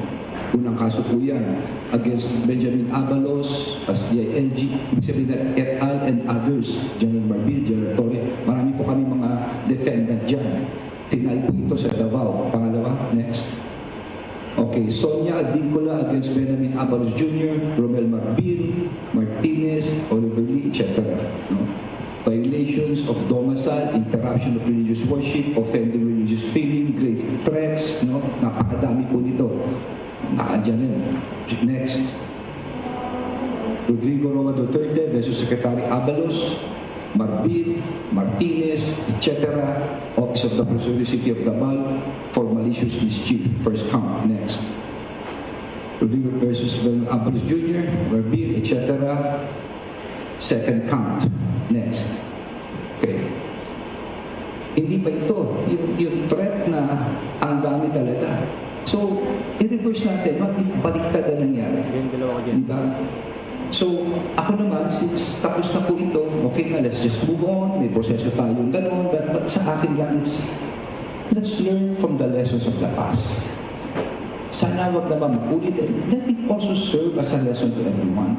Unang kaso po yan against Benjamin Abalos, as D I L G, ibig sabihin na et al. And others, General Marbil, General Torre. Marami po kami mga defendant dyan. Final po ito sa Davao. Pangalawa, next. Okay, Sonia Advincula against Benjamin Abalos Junior, Romel Marbil, Martinez, Oliver Lee, et cetera. No? Violations of DOMASAL, interruption of religious worship, offending religious feeling, grave threats, no? Napakadami po nito. Nakaandyan na yun. Next. Rodrigo Roa Duterte versus Secretary Abalos, Marbil, Martinez, et cetera, Office of the Prosecutor, City of Davao, for malicious mischief, first count. Next. Rodrigo versus Abalos Junior, Marbil, et cetera, second count. Next. Okay. Hindi pa ito. Yung, yung threat na ang dami talaga. So, i-reverse natin. What if baliktad ang nangyari? Yung dalawa ko dyan. Di ba? So, ako naman, since tapos na po ito, okay na, let's just move on. May proseso tayong ganun. But, but sa akin lang, it's, let's learn from the lessons of the past. Sana wag naman maulit. And let it also serve as a lesson to everyone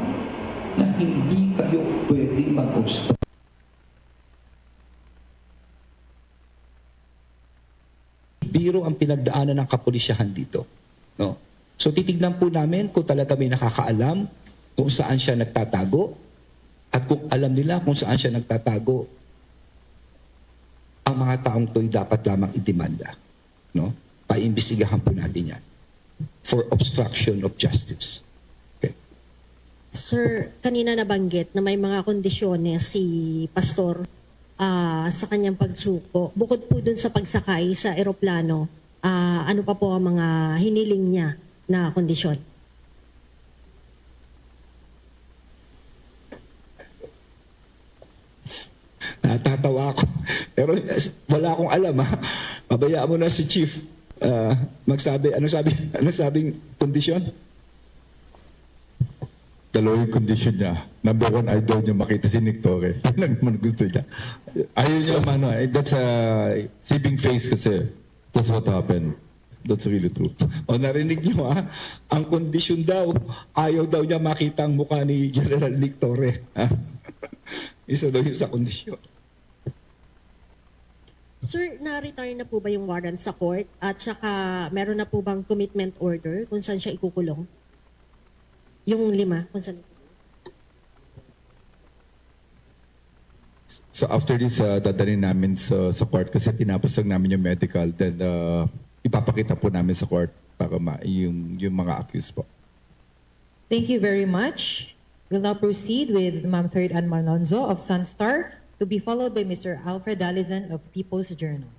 na hindi kayo pwede mag-obstruct. Biro ang pinagdaanan ng kapulisyahan dito, no? So, titignan po namin kung talaga may nakakaalam kung saan siya nagtatago. At kung alam nila kung saan siya nagtatago, ang mga taong to'y dapat lamang idemanda, no? Paimbestigahan po natin yan for obstruction of justice. Okay. Sir, kanina nabanggit na may mga kondisyones si Pastor ah, sa kanyang pagsuko. Bukod po dun sa pagsakay sa eroplano, ah, ano pa po ang mga hiniling niya na kondisyon? Natatawa ako. Pero wala akong alam, ha. Pabayaan mo na si Chief ah, magsabi. Ano sabi? Ano sabing kondisyon? Dalawa yung condition niya. Number one, ayaw daw niya makita si Nick Torre. Yun lang naman gusto niya. Ayaw niya, ano, eh, that's a saving face kasi. That's what happened. That's really true. O, narinig niyo, ha? Ang kondisyon daw, ayaw daw niya makita ang mukha ni General Nick Torre. Isa daw yun sa kondisyon. Sir, na-retire na po ba yung warrant sa court? At saka, meron na po bang commitment order kung saan siya ikukulong? Yung lima, kung saan ikukulong? So after this, uh, dadalhin namin sa, sa court kasi tinapos lang namin yung medical. Then uh, ipapakita po namin sa court para ma yung, yung mga accused po. Thank you very much. We'll now proceed with Ma'am Third Ann Malonzo of Sunstar, to be followed by Mister Alfred Dalizan of People's Journal.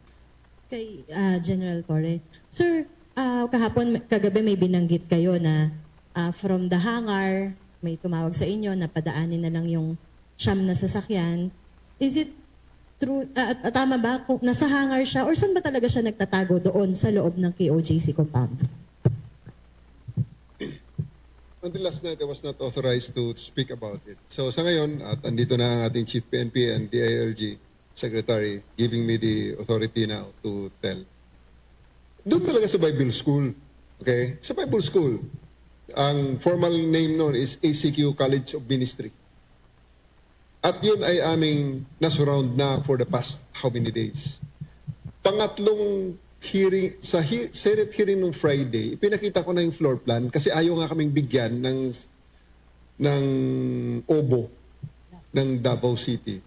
Kay ah, General Torre. Sir, ah, kahapon, kagabi may binanggit kayo na ah, from the hangar, may tumawag sa inyo na padaanin na lang yung siyam na sasakyan. Is it true, ah, at- tama ba kung nasa hangar siya or saan ba talaga siya nagtatago doon sa loob ng K O J C compound? Until last night, I was not authorized to speak about it. So sa ngayon, at andito na ang ating Chief P N P and D I L G Secretary giving me the authority now to tell. Doon talaga sa Bible School. Okay? Sa Bible School, ang formal name noon is A C Q College of Ministry. At yun ay aming nasurround na for the past how many days. Pangatlong hearing, sa he- Senate hearing nung Friday, ipinakita ko na yung floor plan kasi ayaw nga kaming bigyan ng ng obo ng Davao City,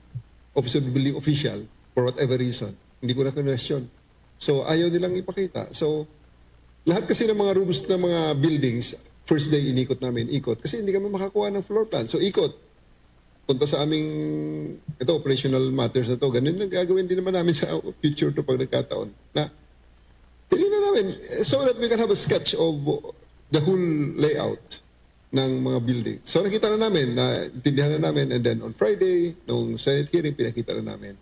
office of the building official, for whatever reason. Hindi ko na question. So, ayaw nilang ipakita. So, lahat kasi ng mga rooms ng mga buildings, first day inikot namin, ikot. Kasi hindi kami makakuha ng floor plan. So, ikot. Punta sa aming, ito, operational matters na to. Ganun ang gagawin din naman namin sa future to pag nagkataon. Na, tinignan namin, eh, so that we can have a sketch of the whole layout ng mga building. So nakita na namin, naintindihan na namin, and then on Friday, nung Senate hearing, pinakita na namin.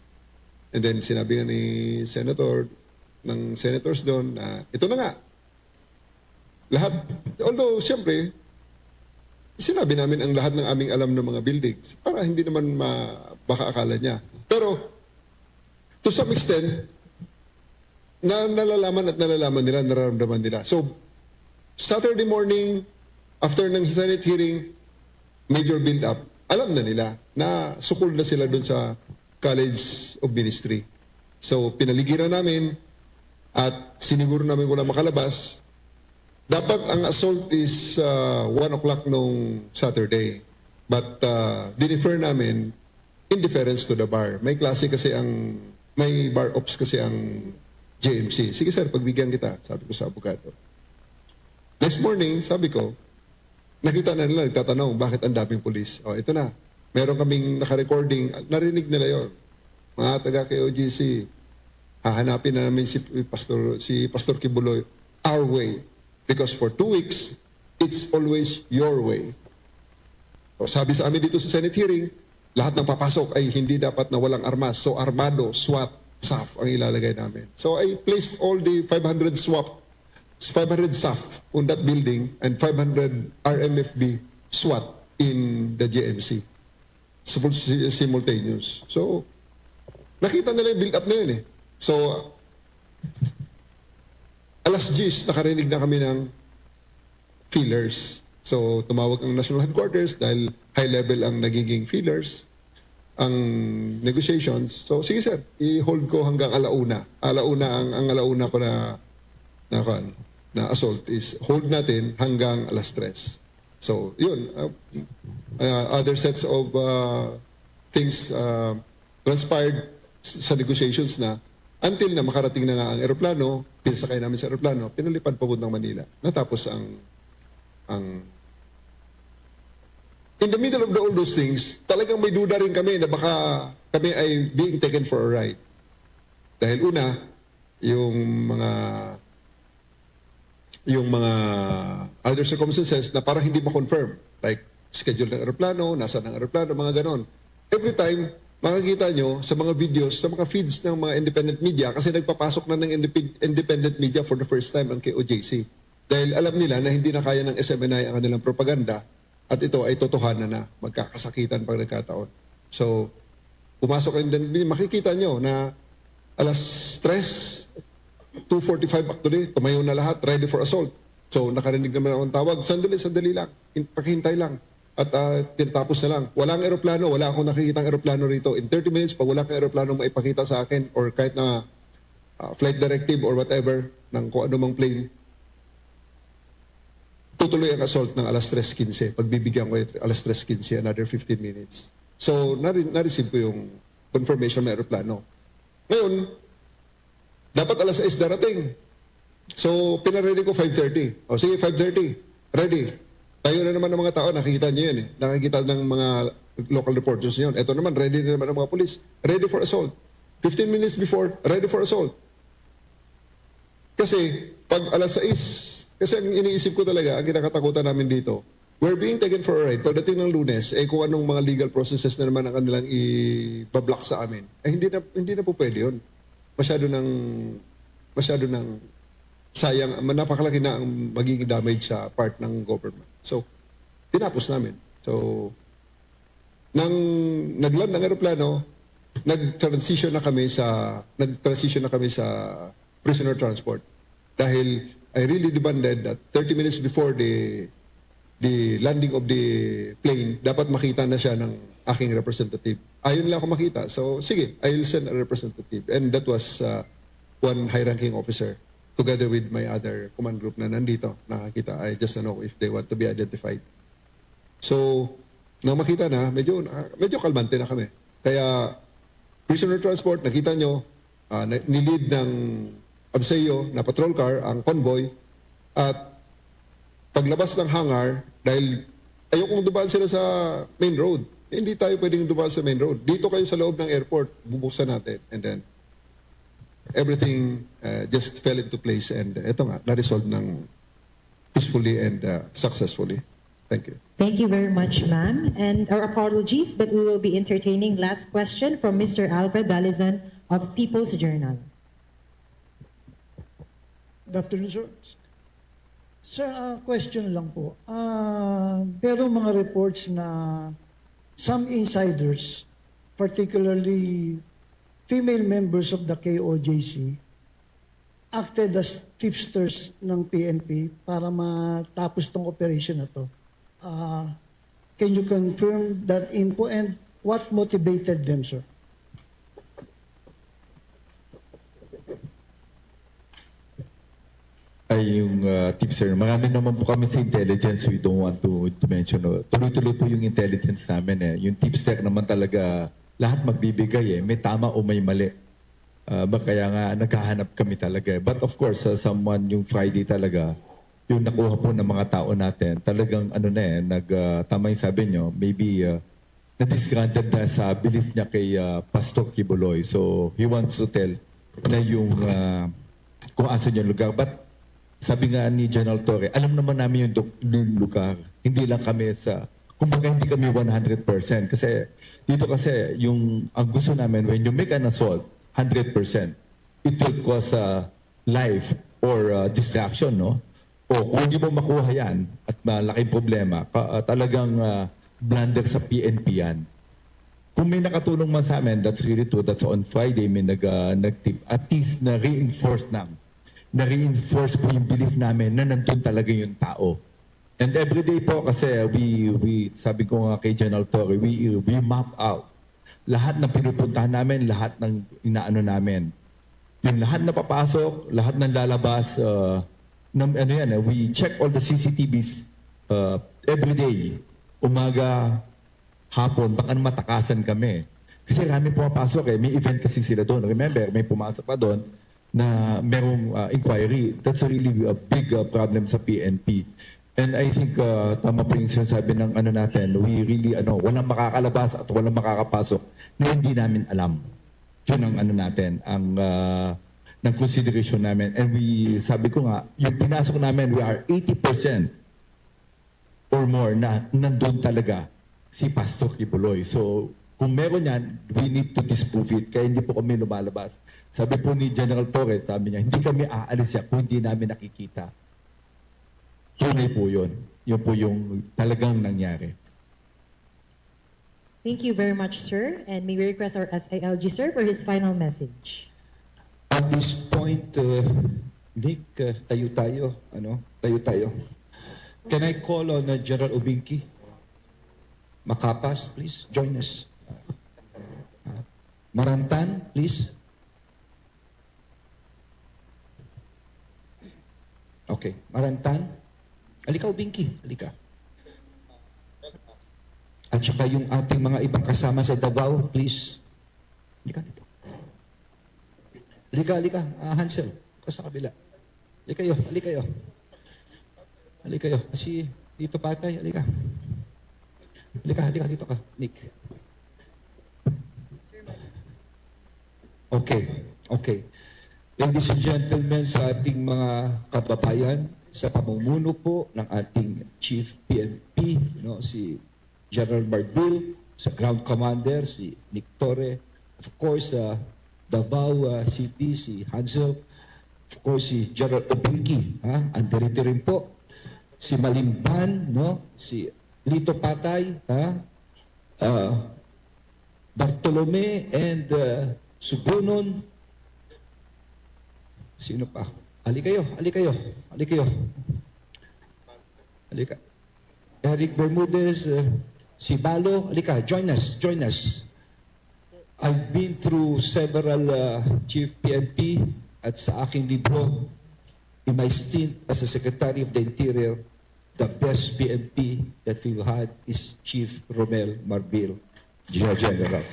And then sinabi nga ni Senator, ng senators doon na ito na nga. Lahat, although siyempre, sinabi namin ang lahat ng aming alam ng mga buildings para hindi naman ma, baka akala niya. Pero to some extent, na nalalaman at nalalaman nila, nararamdaman nila. So, Saturday morning, after ng Senate hearing, major build-up, alam na nila na sukol na sila dun sa College of Ministry. So, pinaligiran namin at siniguro namin wala makalabas. Dapat ang assault is uh, one o'clock nung Saturday. But uh, dinifer namin in deference to the bar. May klase kasi ang, may bar ops kasi ang J M C. Sige sir, pagbigyan kita, sabi ko sa abogado. Next morning, sabi ko, nakita na nila, nagtatanong, bakit ang daming pulis? O, ito na. Meron kaming naka-recording, narinig nila yon. Mga taga K O G C, hahanapin na namin si Pastor, si Pastor Kibuloy our way. Because for two weeks, it's always your way. O, sabi sa amin dito sa Senate hearing, lahat ng papasok ay hindi dapat na walang armas. So armado, SWAT, SAF ang ilalagay namin. So I placed all the five hundred SWAT, five hundred SAF on that building and five hundred R M F B SWAT in the J M C. Simul- si- Simultaneous. So, nakita nila yung build-up na yun eh. So, alas diyes, nakarinig na kami ng feelers. So, tumawag ang National Headquarters dahil high level ang nagiging feelers, ang negotiations. So, sige sir, i-hold ko hanggang alauna. Alauna ang, ang alauna ko na, na, kuwan, na assault is hold natin hanggang alas tres. So, yun. Uh, uh, other sets of uh, things uh, transpired s- sa negotiations na until na makarating na nga ang eroplano, pinasakay namin sa eroplano, pinalipad papuntang Manila. Natapos ang ang in the middle of the, all those things, talagang may duda rin kami na baka kami ay being taken for a ride. Dahil una, yung mga yung mga other circumstances na parang hindi ma-confirm. Like, schedule ng eroplano, nasa ng eroplano, mga ganon. Every time, makikita nyo sa mga videos, sa mga feeds ng mga independent media, kasi nagpapasok na ng independ- independent media for the first time ang K O J C. Dahil alam nila na hindi na kaya ng S M N I ang kanilang propaganda at ito ay totohanan na, magkakasakitan pag nagkataon. So, pumasok ang independent media, makikita nyo na alas tres, two forty-five actually, tumayo na lahat, ready for assault. So, nakarinig naman akong tawag, "Sandali, sandali lang, hin- paghintay lang." At ah, tinatapos na lang. Walang eroplano, wala akong nakikitang eroplano rito. In thirty minutes, pag wala kang eroplano maipakita sa akin or kahit na ah, flight directive or whatever ng kung anumang plane, tutuloy ang assault ng alas tres quince. Pagbibigyan ko yung alas tres quince, another fifteen minutes. So, nare- na-receive ko yung confirmation ng eroplano. Ngayon, dapat alas sais darating. So, pinaready ko five thirty. O sige, five thirty. Ready. Tayo na naman ng mga tao. Nakikita nyo yun eh. Nakikita ng mga local reporters yun. Ito naman, ready na naman ang mga polis. Ready for assault. Fifteen minutes before, ready for assault. Kasi, pag alas sais, kasi ang iniisip ko talaga, ang kinakatakutan namin dito, we're being taken for a ride. Pagdating ng Lunes, eh kung anong mga legal processes na naman ang kanilang ibablock sa amin, eh hindi na, hindi na po pwede yun. Masyado ng, masyado ng sayang, ma- napakalaki na ang magiging damage sa part ng government. So, tinapos namin. So, nang nag-land ang eroplano, nag-transition na kami sa nag-transition na kami sa prisoner transport. Dahil I really demanded that thirty minutes before the the landing of the plane, dapat makita na siya ng aking representative. Ayaw nila ako makita. So, sige, I'll send a representative. And that was uh, one high-ranking officer together with my other command group na nandito nakakita. I just don't know if they want to be identified. So, nang makita na, medyo, ah, medyo kalmante na kami. Kaya, prisoner transport, nakita nyo, ah, na- nilid ng ABSEO na patrol car ang convoy. At paglabas ng hangar, dahil ayokong dumaan sila sa main road. Hindi tayo pwedeng dumaan sa main road. Dito kayo sa loob ng airport, bubuksan natin. And then, everything uh, just fell into place. And eto nga, na-resolve ng peacefully and uh, successfully. Thank you. Thank you very much, ma'am. And our apologies, but we will be entertaining last question from Mister Alfred Dalizon of People's Journal. Good afternoon, sir. Sir, ah, question lang po. Ah, pero mga reports na some insiders, particularly female members of the K O J C, acted as tipsters ng P N P para matapos tong operation na to. Ah, can you confirm that info and what motivated them, sir? Ay, yung uh, tipster, marami naman po kami sa intelligence. We don't want to, to mention. No? Tuloy-tuloy po yung intelligence namin. Eh. Yung tipster naman talaga, lahat magbibigay. Eh. May tama o may mali. Uh, kaya nga, naghahanap kami talaga. Eh. But of course, uh, someone, yung Friday talaga, yung nakuha po ng mga tao natin, talagang ano na eh, nag, uh, tama yung sabi nyo, maybe uh, na-disgruntled na sa belief niya kay uh, Pastor Quiboloy. So, he wants to tell na yung uh, kung asan yung lugar. But sabi nga ni General Torre, alam naman namin yung, yung lugar. Hindi lang kami sa, kumbaga hindi kami one hundred percent. Kasi dito kasi yung ang gusto namin, when you make an assault, one hundred percent, it will cause uh, life or uh, distraction, no? O kung di mo makuha yan at malaking problema, ka, uh, talagang uh, blunder sa P N P yan. Kung may nakatulong man sa amin, that's really true. That's on Friday, may nag, uh, nag-tip. At least na-reinforce na, na-reinforce po yung belief namin na nandun talaga yung tao. And every day po kasi we, we sabi ko nga kay General Torre, we, we map out lahat ng pinupuntahan namin, lahat ng inaano namin. Yung lahat na papasok, lahat ng lalabas, uh, ng, ano yan, eh, we check all the C C T Vs uh, everyday, umaga, hapon, baka matakasan kami. Kasi kami pumapasok eh, may event kasi sila doon. Remember, may pumasok pa doon na merong ah, inquiry. That's really a big ah, problem sa P N P. And I think ah, tama po yung sinasabi ng ano natin, we really, ano, walang makakalabas at walang makakapasok na hindi namin alam. Yun ang ano natin, ang ah, ng consideration namin. And we, sabi ko nga, yung pinasok namin, we are eighty percent or more na nandun talaga si Pastor Quiboloy. So, kung meron yan, we need to disprove it. Kaya hindi po kami lumalabas. Sabi po ni General Torres, sabi niya, hindi kami aalis siya kung hindi namin nakikita. Tunay po yun. Yun po yung talagang nangyari. Thank you very much, sir. And may we request our S I L G, sir, for his final message. At this point, uh, Nick, uh, tayo tayo, ano? Tayo tayo. Can I call on uh, General Ubingki? Macapas, please, join us. Uh, Marantan, please. Okay, Marantan. Halika, Ubingki, halika. At saka yung ating mga ibang kasama sa Davao, please. Halika dito. Halika, halika. Ah, Hansel, ka sa kabila. Halika kayo, halika kayo. Halika kayo. Si Lito Patay, halika. Halika, halika dito ka, Nick. Okay, okay. Ladies and gentlemen, sa ating mga kababayan, sa pamumuno po ng ating Chief P N P, no, si General Marbil, sa Ground Commander, si Nick Torre, of course, sa Davao uh, City, si Hansel, of course, si General Obinki, ha? Andito rin po, si Malimban, no? Si Lito Patay, ha? Uh, Bartolome and uh, Subunon. Sino pa? Ali kayo, ali kayo, ali kayo. Halika. Eric Bermudez, uh, si Balo, halika, join us, join us. I've been through several uh, Chief P N P at sa aking libro, in my stint as a Secretary of the Interior, the best P N P that we've had is Chief Romel Marbil, General.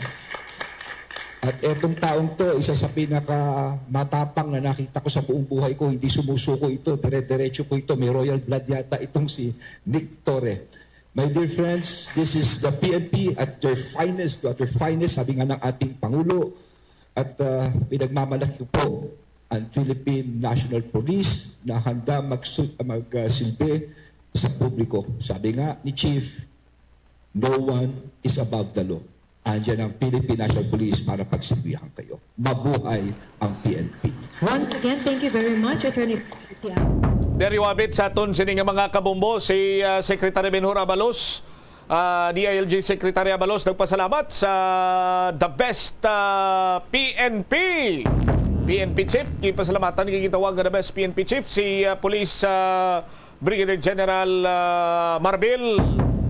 At etong taong to, isa sa pinakamatapang na nakita ko sa buong buhay ko. Hindi sumusuko ito, dire-diretso po ito. May royal blood yata itong si Nick Torre. My dear friends, this is the P N P at their finest, at their finest, sabi nga ng ating Pangulo. At uh, pinagmamalaki ko po ang Philippine National Police na handa magsu- magsilbi sa publiko. Sabi nga ni Chief, no one is above the law. Andiyan ang Philippine National Police para pagsilbihan kayo. Mabuhay ang P N P. Once again, thank you very much, Attorney Sian. There you have it sa aton sini nga mga kabombo, si uh, Secretary Benhur Abalos, uh, D I L G Secretary Abalos, nagpasalamat sa the best uh, P N P. P N P Chief, gipasalamatan nga gitawag nga the best P N P Chief, si uh, Police uh, Brigadier General uh, Marbil,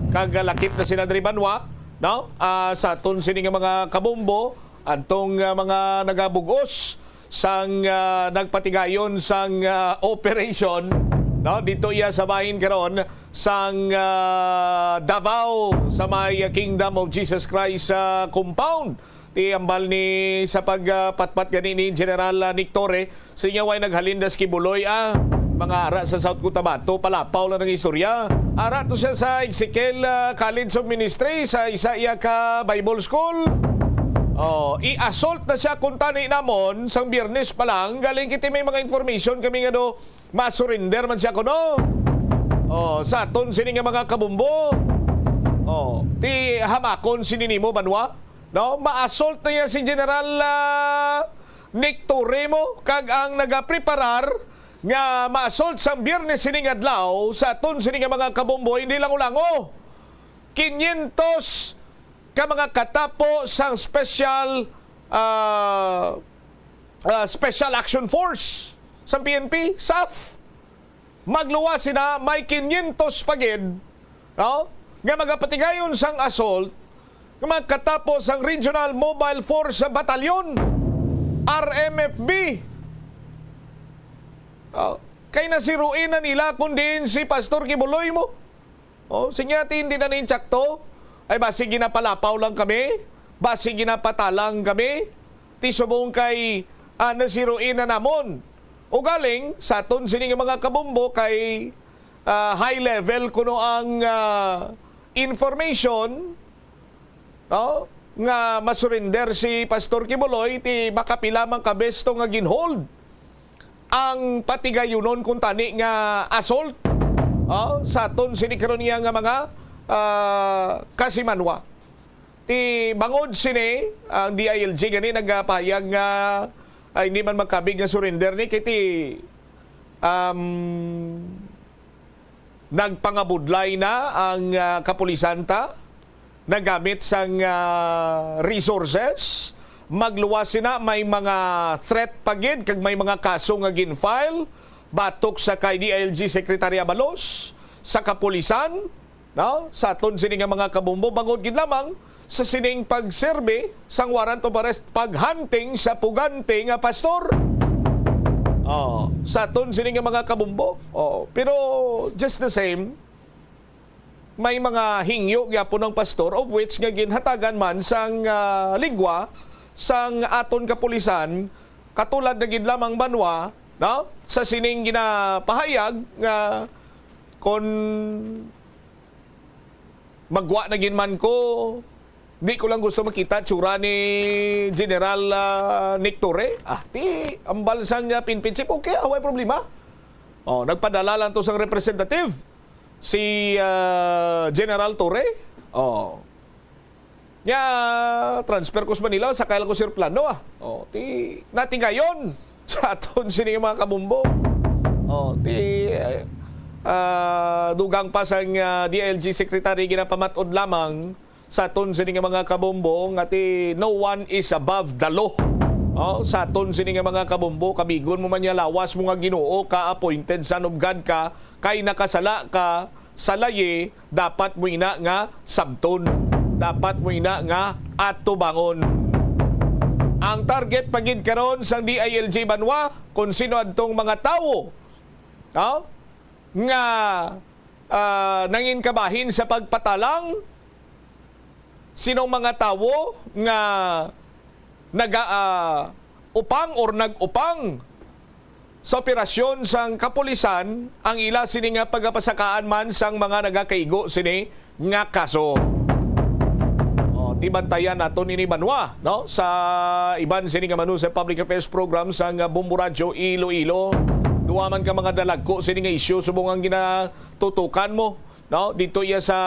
kag uh, lakip na sila diri banwa, no? Uh, sa aton sini nga mga kabombo, antong uh, mga nagabugos sang uh, nagpatigayon sang uh, operation, no? Dito iya sa bahin karon sang uh, Davao sa may Kingdom of Jesus Christ uh, compound. Ti ambal ni sa pagpatpat gani ni General uh, Nick Torre, sa inyo way naghalin das Kibuloy ah. Mga ara sa South Cotabato, palapaw lang ang istorya. Ara to siya sa Ezekiel uh, College of Ministry, sa isa iya ka Bible School. Oh, i-assault na siya kung tani namon sang Biyernes pa lang. Galing kita may mga information kami nga do ma-surrender man siya kuno. Oh, sa aton sini nga mga kabumbo. Oh, ti hamakon sini nimo banwa? No, ma-assault na niya si General uh, Nick Torre mo kag ang nagapreparar nga ma-assault sang Biyernes sining adlaw sa aton sini nga mga kabumbo hindi lang ulango. Kinyentos ka mga katapo sang special uh, uh, Special Action Force sang P N P, SAF. Magluwas sina may kinyentos pa gid, no? Nga magapatigayon sang assault nga magkatapo sang Regional Mobile Force Battalion, R M F B. Oh, kay nasiruin na nila kun diin si Pastor Kibuloy mo. Oh, sige, ti hindi na ni insakto. Ay, basi ginapalapaw lang kami, basi ginapatalang kami, ti subong kay, ah, nasiruin na namon. Ugaling, sa aton sini nga mga kabombo kay, ah, high level kuno ang, ah, information, no, nga masurrender si Pastor Quiboloy, ti makapila man ka beses to nga ginhold ang patigayunon kuntani nga assault, oh, sa aton sini karon niya nga mga, ah, kasimanwa. Ti bangod sini, ang D I L G gani nagapahayag nga, ay, hindi man magkabig nga surrender ni kay ti, um, nagpangabudlay na ang, ah, kapulisan ta, nagamit sang, ah, resources, magluwas sina, may mga threat pa gid kag may mga kaso nga gin-file batok sa kay D I L G Secretary Abalos, sa kapulisan, no? Sa aton sini nga mga kabombo, bangod gid lamang sa sining pagserbi sang warrant of arrest, paghunting sa pugante nga pastor. Oh, sa aton sini nga mga kabombo. Oh, pero just the same, may mga hingyo gyapon ang pastor, of which nga ginhatagan man sang, ah, ligwa sang aton kapulisan, katulad na gid lamang banwa, no? Sa sining ginapahayag nga kon magwa na gid man ko, di ko lang gusto makita tsura ni General, ah, Nick Torre. Ah, ti, ambal sang, ah, P N P chief, okay, ah, way problema. Oh, nagpadala lang to sang representative si, ah, General Torre. Oh. Nya, transfer ko sa Manila, sakay lang ko sa eroplano, ah. Oh, ti, natigayon sa aton sini nga mga kabombo. Oh, ti, eh, ah, dugang pa sang, ah, D I L G secretary ginapamat-od lamang sa aton sini nga mga kabombo nga ti, "No one is above the law." Oh, sa aton sini nga mga kabombo, kabigon mo man niya lawas mo nga Ginoo ka, appointed son of God ka, kay nakasala ka sa layi, dapat mo ina nga sabton. Dapat mo ina nga atubangon. Ang target pa gid karon sang D I L G banwa, kung sino adtong mga tawo, no, nga, ah, nangin kabahin sa pagpatalang, sinong mga tawo nga naga, ah, upang or nag-upang sa operasyon sang kapulisan ang ila sini nga pagapasakaan man sang mga nagakaigo sini nga kaso. Oh, ti bantayan naton ini banwa, no? Sa iban sini nga manu sa Public Affairs Program sang Bombo Radyo Iloilo. Duwa man ka mga dalagko sini nga isyu subong ang ginatutukan mo, no? Dito iya sa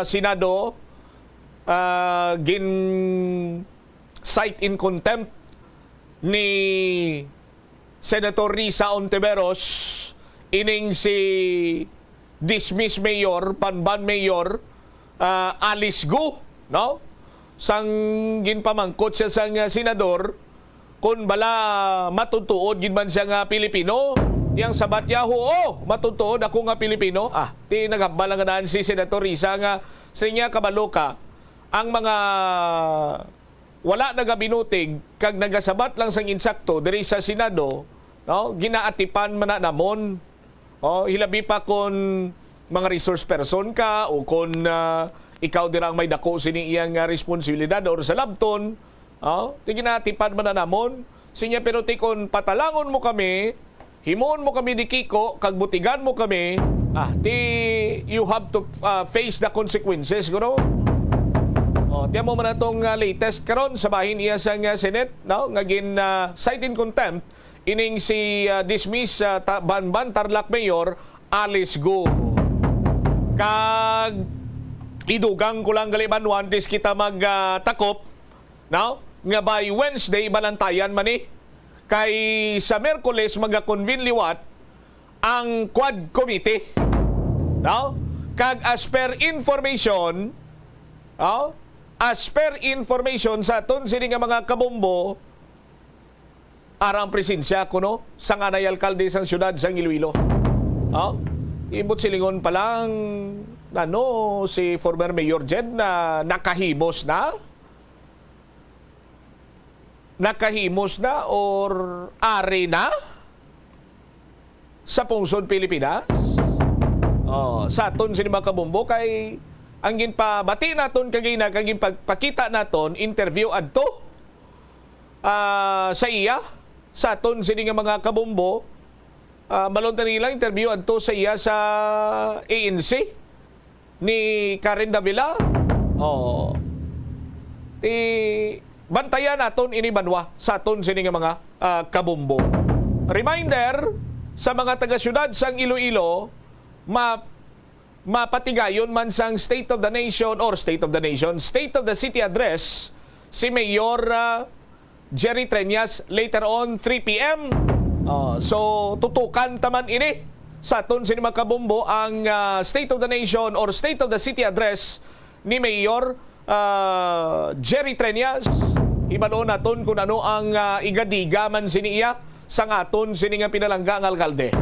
Senado, ah, gin cite in contempt ni Senator Risa Ontiveros ining si dismiss mayor, Banban mayor, ah, Alice Go, no? Sang ginpamangkot siya sang, ah, senador, kung bala matutuod gid man siya nga Pilipino, yang sabat niya, "Oo, matutuod ako nga Pilipino." Ah, ti naghambal lang ganahan si Senator Risa nga sa niya kabalo ka, ang mga wala nagabinutig kag nagasabat lang sang insakto diri sa Senado, no, ginaatipan man na namon. Oh, hilabi pa kon mga resource person ka o kon, ah, ikaw dira ang may dako sini iyang, ah, responsibilidad or sa labton, oh, ti ginaatipan man na namon. Sinya, pero ti kon patalangon mo kami, himuon mo kami dikiko kag butigan mo kami, ah, ti you have to, ah, face the consequences, kuno. Oh, tiyan mo man atong, ah, latest karon sa bahin iya sang, ah, Senate, no, nga gin, ah, cite in contempt ining si, ah, dismiss, ah, ta-, Banban Tarlac Mayor Alice Go. Kag idugang ko lang gali, Banwa, antes kita mag, ah, takop, no, nga by Wednesday, balantayan man ni. Kay sa Miyerkules, maga-convene liwat ang Quad Committee, no? Kag as per information, no? As per information sa aton sini nga mga kabombo, arang presensya kuno sang anay alkalde sang siyudad sang Iloilo. No? Ibot silingon pa lang, ano, si former Mayor Jed na nakahimos na? Nakahimos na or ari na sa pungsod Pilipinas? Oh, sa aton sini mga kabombo kay ang ginpabati naton kagina kag ginpagpakita naton interview adto, ah, sa iya, sa aton sini nga mga kabombo, ah, malon ta nila interview adto sa iya sa A N C ni Karen Davila. Oh. Ti bantayan naton ini banwa sa aton sini nga mga, ah, kabombo. Reminder sa mga taga-siyudad sang Iloilo, ma-, mapatigayon man sang State of the Nation or State of the Nation, State of the City Address si Mayor, ah, Jerry Treñas later on three P M. Ah, so, tutukan ta man ini sa aton sini mga kabombo ang, ah, State of the Nation or State of the City Address ni Mayor, ah, Jerry Treñas. Hibaluon naton kung ano ang, ah, igadiga man sini iya sang aton sini nga pinalangga nga alkalde.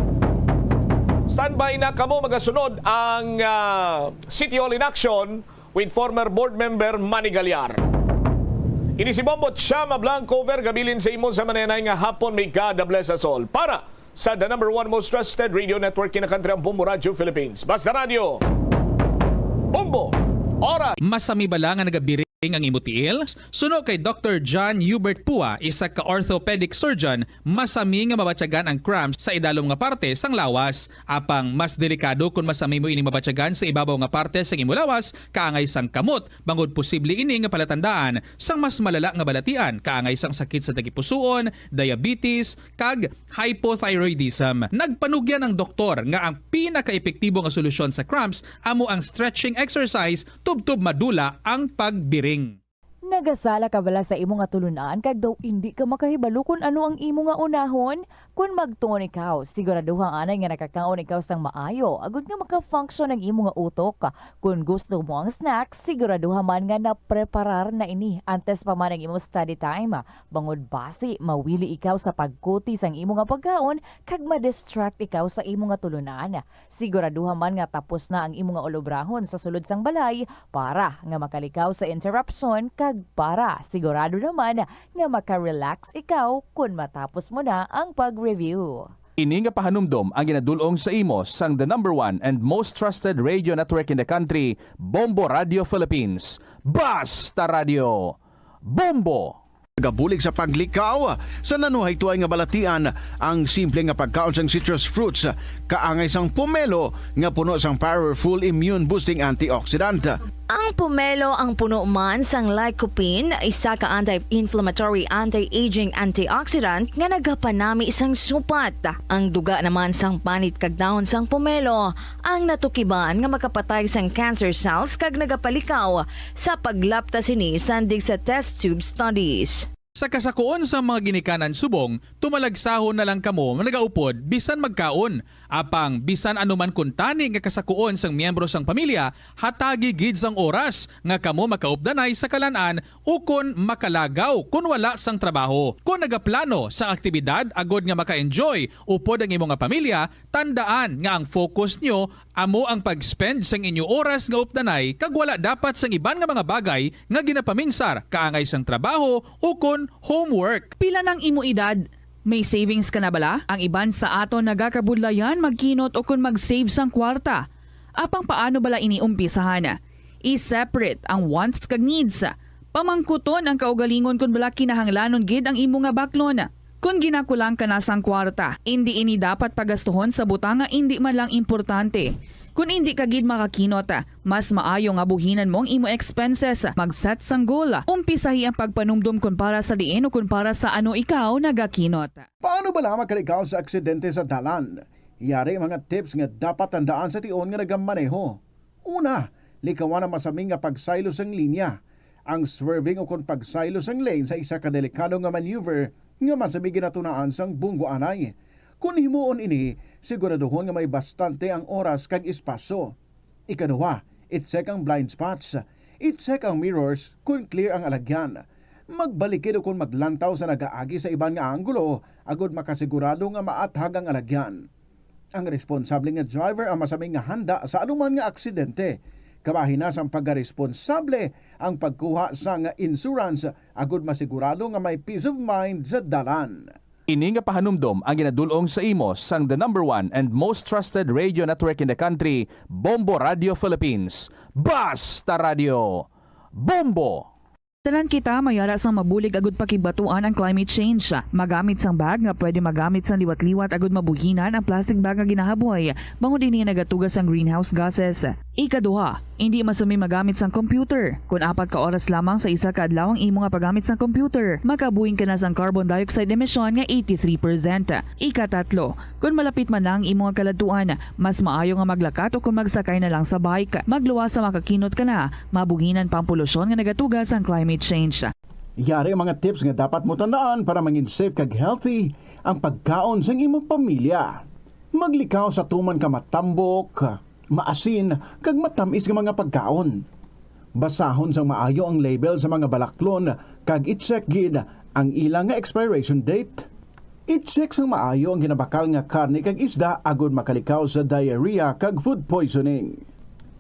Standby na kamo, magasunod ang, ah, City Hall in Action with former board member Manny Gallar. Ini si Bombo Chama Blanco Vergabilin sa imo sa manenay nga hapon. May God bless us all. Para sa the number one most trusted radio network in the country, ang Bombo Radio Philippines. Basta Radio, Bombo, Oras. Masami bala nga nagabiring ang imo tiil? Suno kay Doctor John Hubert Pua, isa ka orthopedic surgeon, masami nga mabatyagan ang cramps sa idalom nga parte sang lawas. Apang mas delikado kon masami mo ini mabatyagan sa ibabaw nga parte sang imo lawas, kaangay sang kamot, bangod posible ini nga palatandaan sang mas malala nga balatian, kaangay sang sakit sa tagipusoon, diabetes, kag hypothyroidism. Nagpanugyan ang doktor nga ang pinakaepektibo nga solusyon sa cramps amo ang stretching exercise tubtob madula ang pagbiring. Nagasala ka bala sa imo nga tulunan kag daw indi ka makahibalo kon ano ang imo nga unahon? Kon magtuon ikaw, siguraduha anay nga nakakaon ikaw sang maayo agud nga maka-function ang imo nga utok. Kon gusto mo ang snack, siguraduha man nga napreparar na ini antes pa man ang imo study time. Bangod basi mawili ikaw sa pagkuti sang imo nga pagkaon kag ma-distract ikaw sa imo nga tulunan. Siguraduha man nga tapos na ang imo nga ulobrahon sa sulod sang balay para nga makalikaw sa interruption kag para sigurado naman nga maka-relax ikaw kon matapos mo na ang pag-review. Ini nga pahanumdom ang ginadul-ong sa imo sang the number one and most trusted radio network in the country, Bombo Radio Philippines. Basta Radio, Bombo! Nagabulig sa paglikaw sa nanuhaytoay nga balatian ang simple nga pagkaon sang citrus fruits, kaangay sang pomelo nga puno sang powerful immune boosting antioxidant. Ang pomelo ang puno man sang lycopene, isa ka anti-inflammatory, anti-aging antioxidant nga nagapanami sang supat. Ang duga naman sang panit kag dahon sang pomelo ang natukiban nga makapatay sang cancer cells kag nagapalikaw sa paglapta sini sandig sa test tube studies. Sa kasakuon sang mga ginikanan subong, tumalagsahon na lang kamo nagaupod bisan magkaon. Apang bisan ano man kuntani nga kasakuon sang miyembro sang pamilya, hatagi gid sang oras nga kamo makaupdanay sa kalan-an ukon makalagaw kon wala sang trabaho. Kon nagaplano sang aktibidad agod nga maka-enjoy upod ang imo nga pamilya, tandaan nga ang focus nyo amo ang pag-spend sang inyo oras nga updanay kag wala dapat sang iban nga mga bagay nga ginapaminsar kaangay sang trabaho ukon homework. Pila nang imo edad? May savings ka na bala? Ang iban sa aton nagakabudlayan magkinot ukon mag-save sang kwarta. Apang paano bala ini umpisahan? I-separate ang wants kag needs. Pamangkuton ang kaugalingon kon bala kinahanglanon gid ang imo nga baklon. Kon ginakulang ka na sang kwarta, indi ini dapat pagastuhon sa butang nga indi man lang importante. Kon indi ka gid makakinot, mas maayo nga buhinan mo ang imo expenses. Mag-set sang goal. Umpisahi ang pagpanumdom kon para sa diin o kon para sa ano ikaw nagakinot. Paano bala makalikaw sa aksidente sa dalan? Yari ang mga tips nga dapat tandaan sa tion nga nagamaneho. Una, likawan ang masami nga pagsaylo sang linya. Ang swerving ukon pagsaylo sang lane sa isa ka delikado nga maneuver nga masami ginatunaan sang bunggo anay. Kon himuon ini, siguraduhon nga may bastante ang oras kag espasyo. Ikaduha, i-check ang blind spots. I-check ang mirrors kon clear ang alagyan. Magbalikid ukon maglantaw sa nagaagi sa iban nga anggulo agud makasigurado nga maathag ang alagyan. Ang responsable nga driver ang masami nga handa sa anuman nga aksidente. Kabahin na sang pagkaresponsable ang pagkuha sang insurance agud masigurado nga may peace of mind sa dalan. Ini nga pahanumdom ang ginadul-ong sa imo sang the number one and most trusted radio network in the country, Bombo Radio Philippines. Basta Radio, Bombo! Tanan kita mayara sang mabulig agud pakigbatuan ang climate change. Magamit sang bag nga pwede magamit sang liwat-liwat agud mabuhinan ang plastic bag nga ginahaboy, bangod ini nagatuga sang greenhouse gases. Ikaduha, indi masumi magamit sang computer. Kon apat ka oras lamang sa isa ka adlaw ang imo nga paggamit sang computer, makabuhin ka na sang carbon dioxide emission nga eighty-three percent. Ikatatlo, kon malapit man na ang imo nga kaladtuan, mas maayo nga maglakat o kon magsakay na lang sa bike. Magluwas sa makakinot ka na, mabuhinan pa ang polusyon nga nagatuga sang climate change. Yari ang mga tips nga dapat mo tandaan para mangin safe kag healthy ang pagkaon sang imong pamilya. Maglikaw sa tuman ka matambok, maasin, kag matamis nga mga pagkaon. Basahon sang maayo ang label sa mga balaklon kag i-check gid ang ila nga expiration date. I-check sang maayo ang ginabakal nga karne kag isda agud makalikaw sa diarrhea kag food poisoning.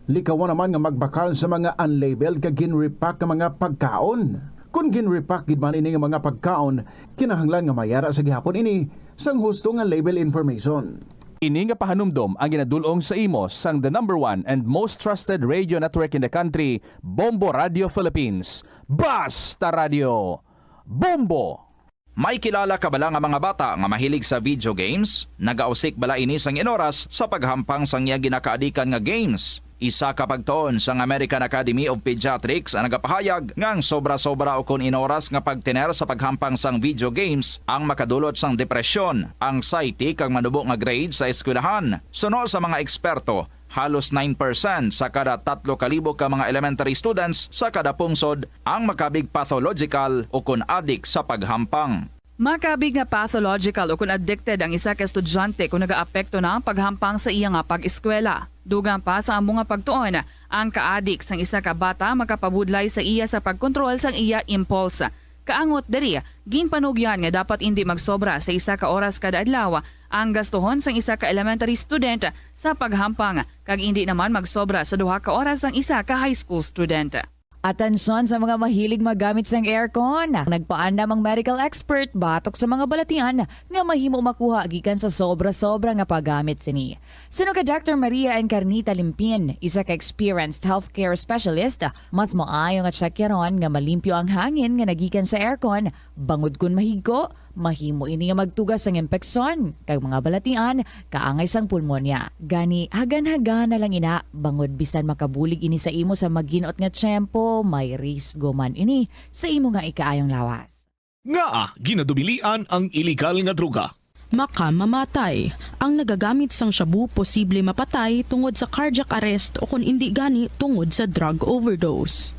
Likawa naman nga magbakal sa mga unlabeled kag ginrepack nga mga pagkaon. Kon ginrepack gid man ini nga mga pagkaon, kinahanglan nga mayara sa gihapon ini sang husto nga label information. Ini nga pahanumdom ang ginadul-ong sa imo sang the number one and most trusted radio network in the country, Bombo Radio Philippines. Basta Radio, Bombo! May kilala ka bala nga mga bata nga mahilig sa video games? Nagausik bala ini sang inoras sa paghampang sang iya ginakaadikan nga games? Isa ka pagtuon sang American Academy of Pediatrics ang nagapahayag nga ang sobra-sobra ukon inoras nga pagtener sa paghampang sang video games ang makadulot sang depresyon, anxiety, kag manubo nga grade sa eskwelahan. Suno sa mga eksperto, halos nine percent sa kada tatlo ka libo ka mga elementary students sa kada pungsod ang makabig pathological ukon adik sa paghampang. Makabig nga pathological ukon addicted ang isa ka estudyante kon nagaapekto na ang paghampang sa iya nga pag-eskwela. Dugang pa sa amo nga pagtuon, ang kaadik sang isa ka bata makapabudlay sa iya sa pagkontrol sang iya impulse. Kaangot diri, ginpanugyan nga dapat indi magsobra sa isa ka oras kada adlaw ang gastuhon sang isa ka elementary student sa paghampang, kag indi naman magsobra sa duha ka oras ang isa ka high school student. Atensyon sa mga mahilig maggamit sang aircon. Nagpaandam ang medical expert batok sa mga balatian nga mahimo makuha gikan sa sobra-sobra nga paggamit sini. Suno kay Doctor Maria Encarnita Limpin, isa ka experienced healthcare specialist, mas maayo nga tsekyaron nga malimpyo ang hangin nga nagikan sa aircon, bangod kon mahigko, mahimo ini nga magtuga sang impeksyon kag mga balatian kaangay sang pulmonya. Gani, hagan-hagana lang ina, bangod bisan makabulig ini sa imo sa maginot nga tiyempo, may risgo man ini sa imo nga ikaayong lawas. Ngaa ginadubilian ang iligal nga droga? Makamamatay. Ang nagagamit sang shabu posible mapatay tungod sa cardiac arrest o kon indi gani tungod sa drug overdose.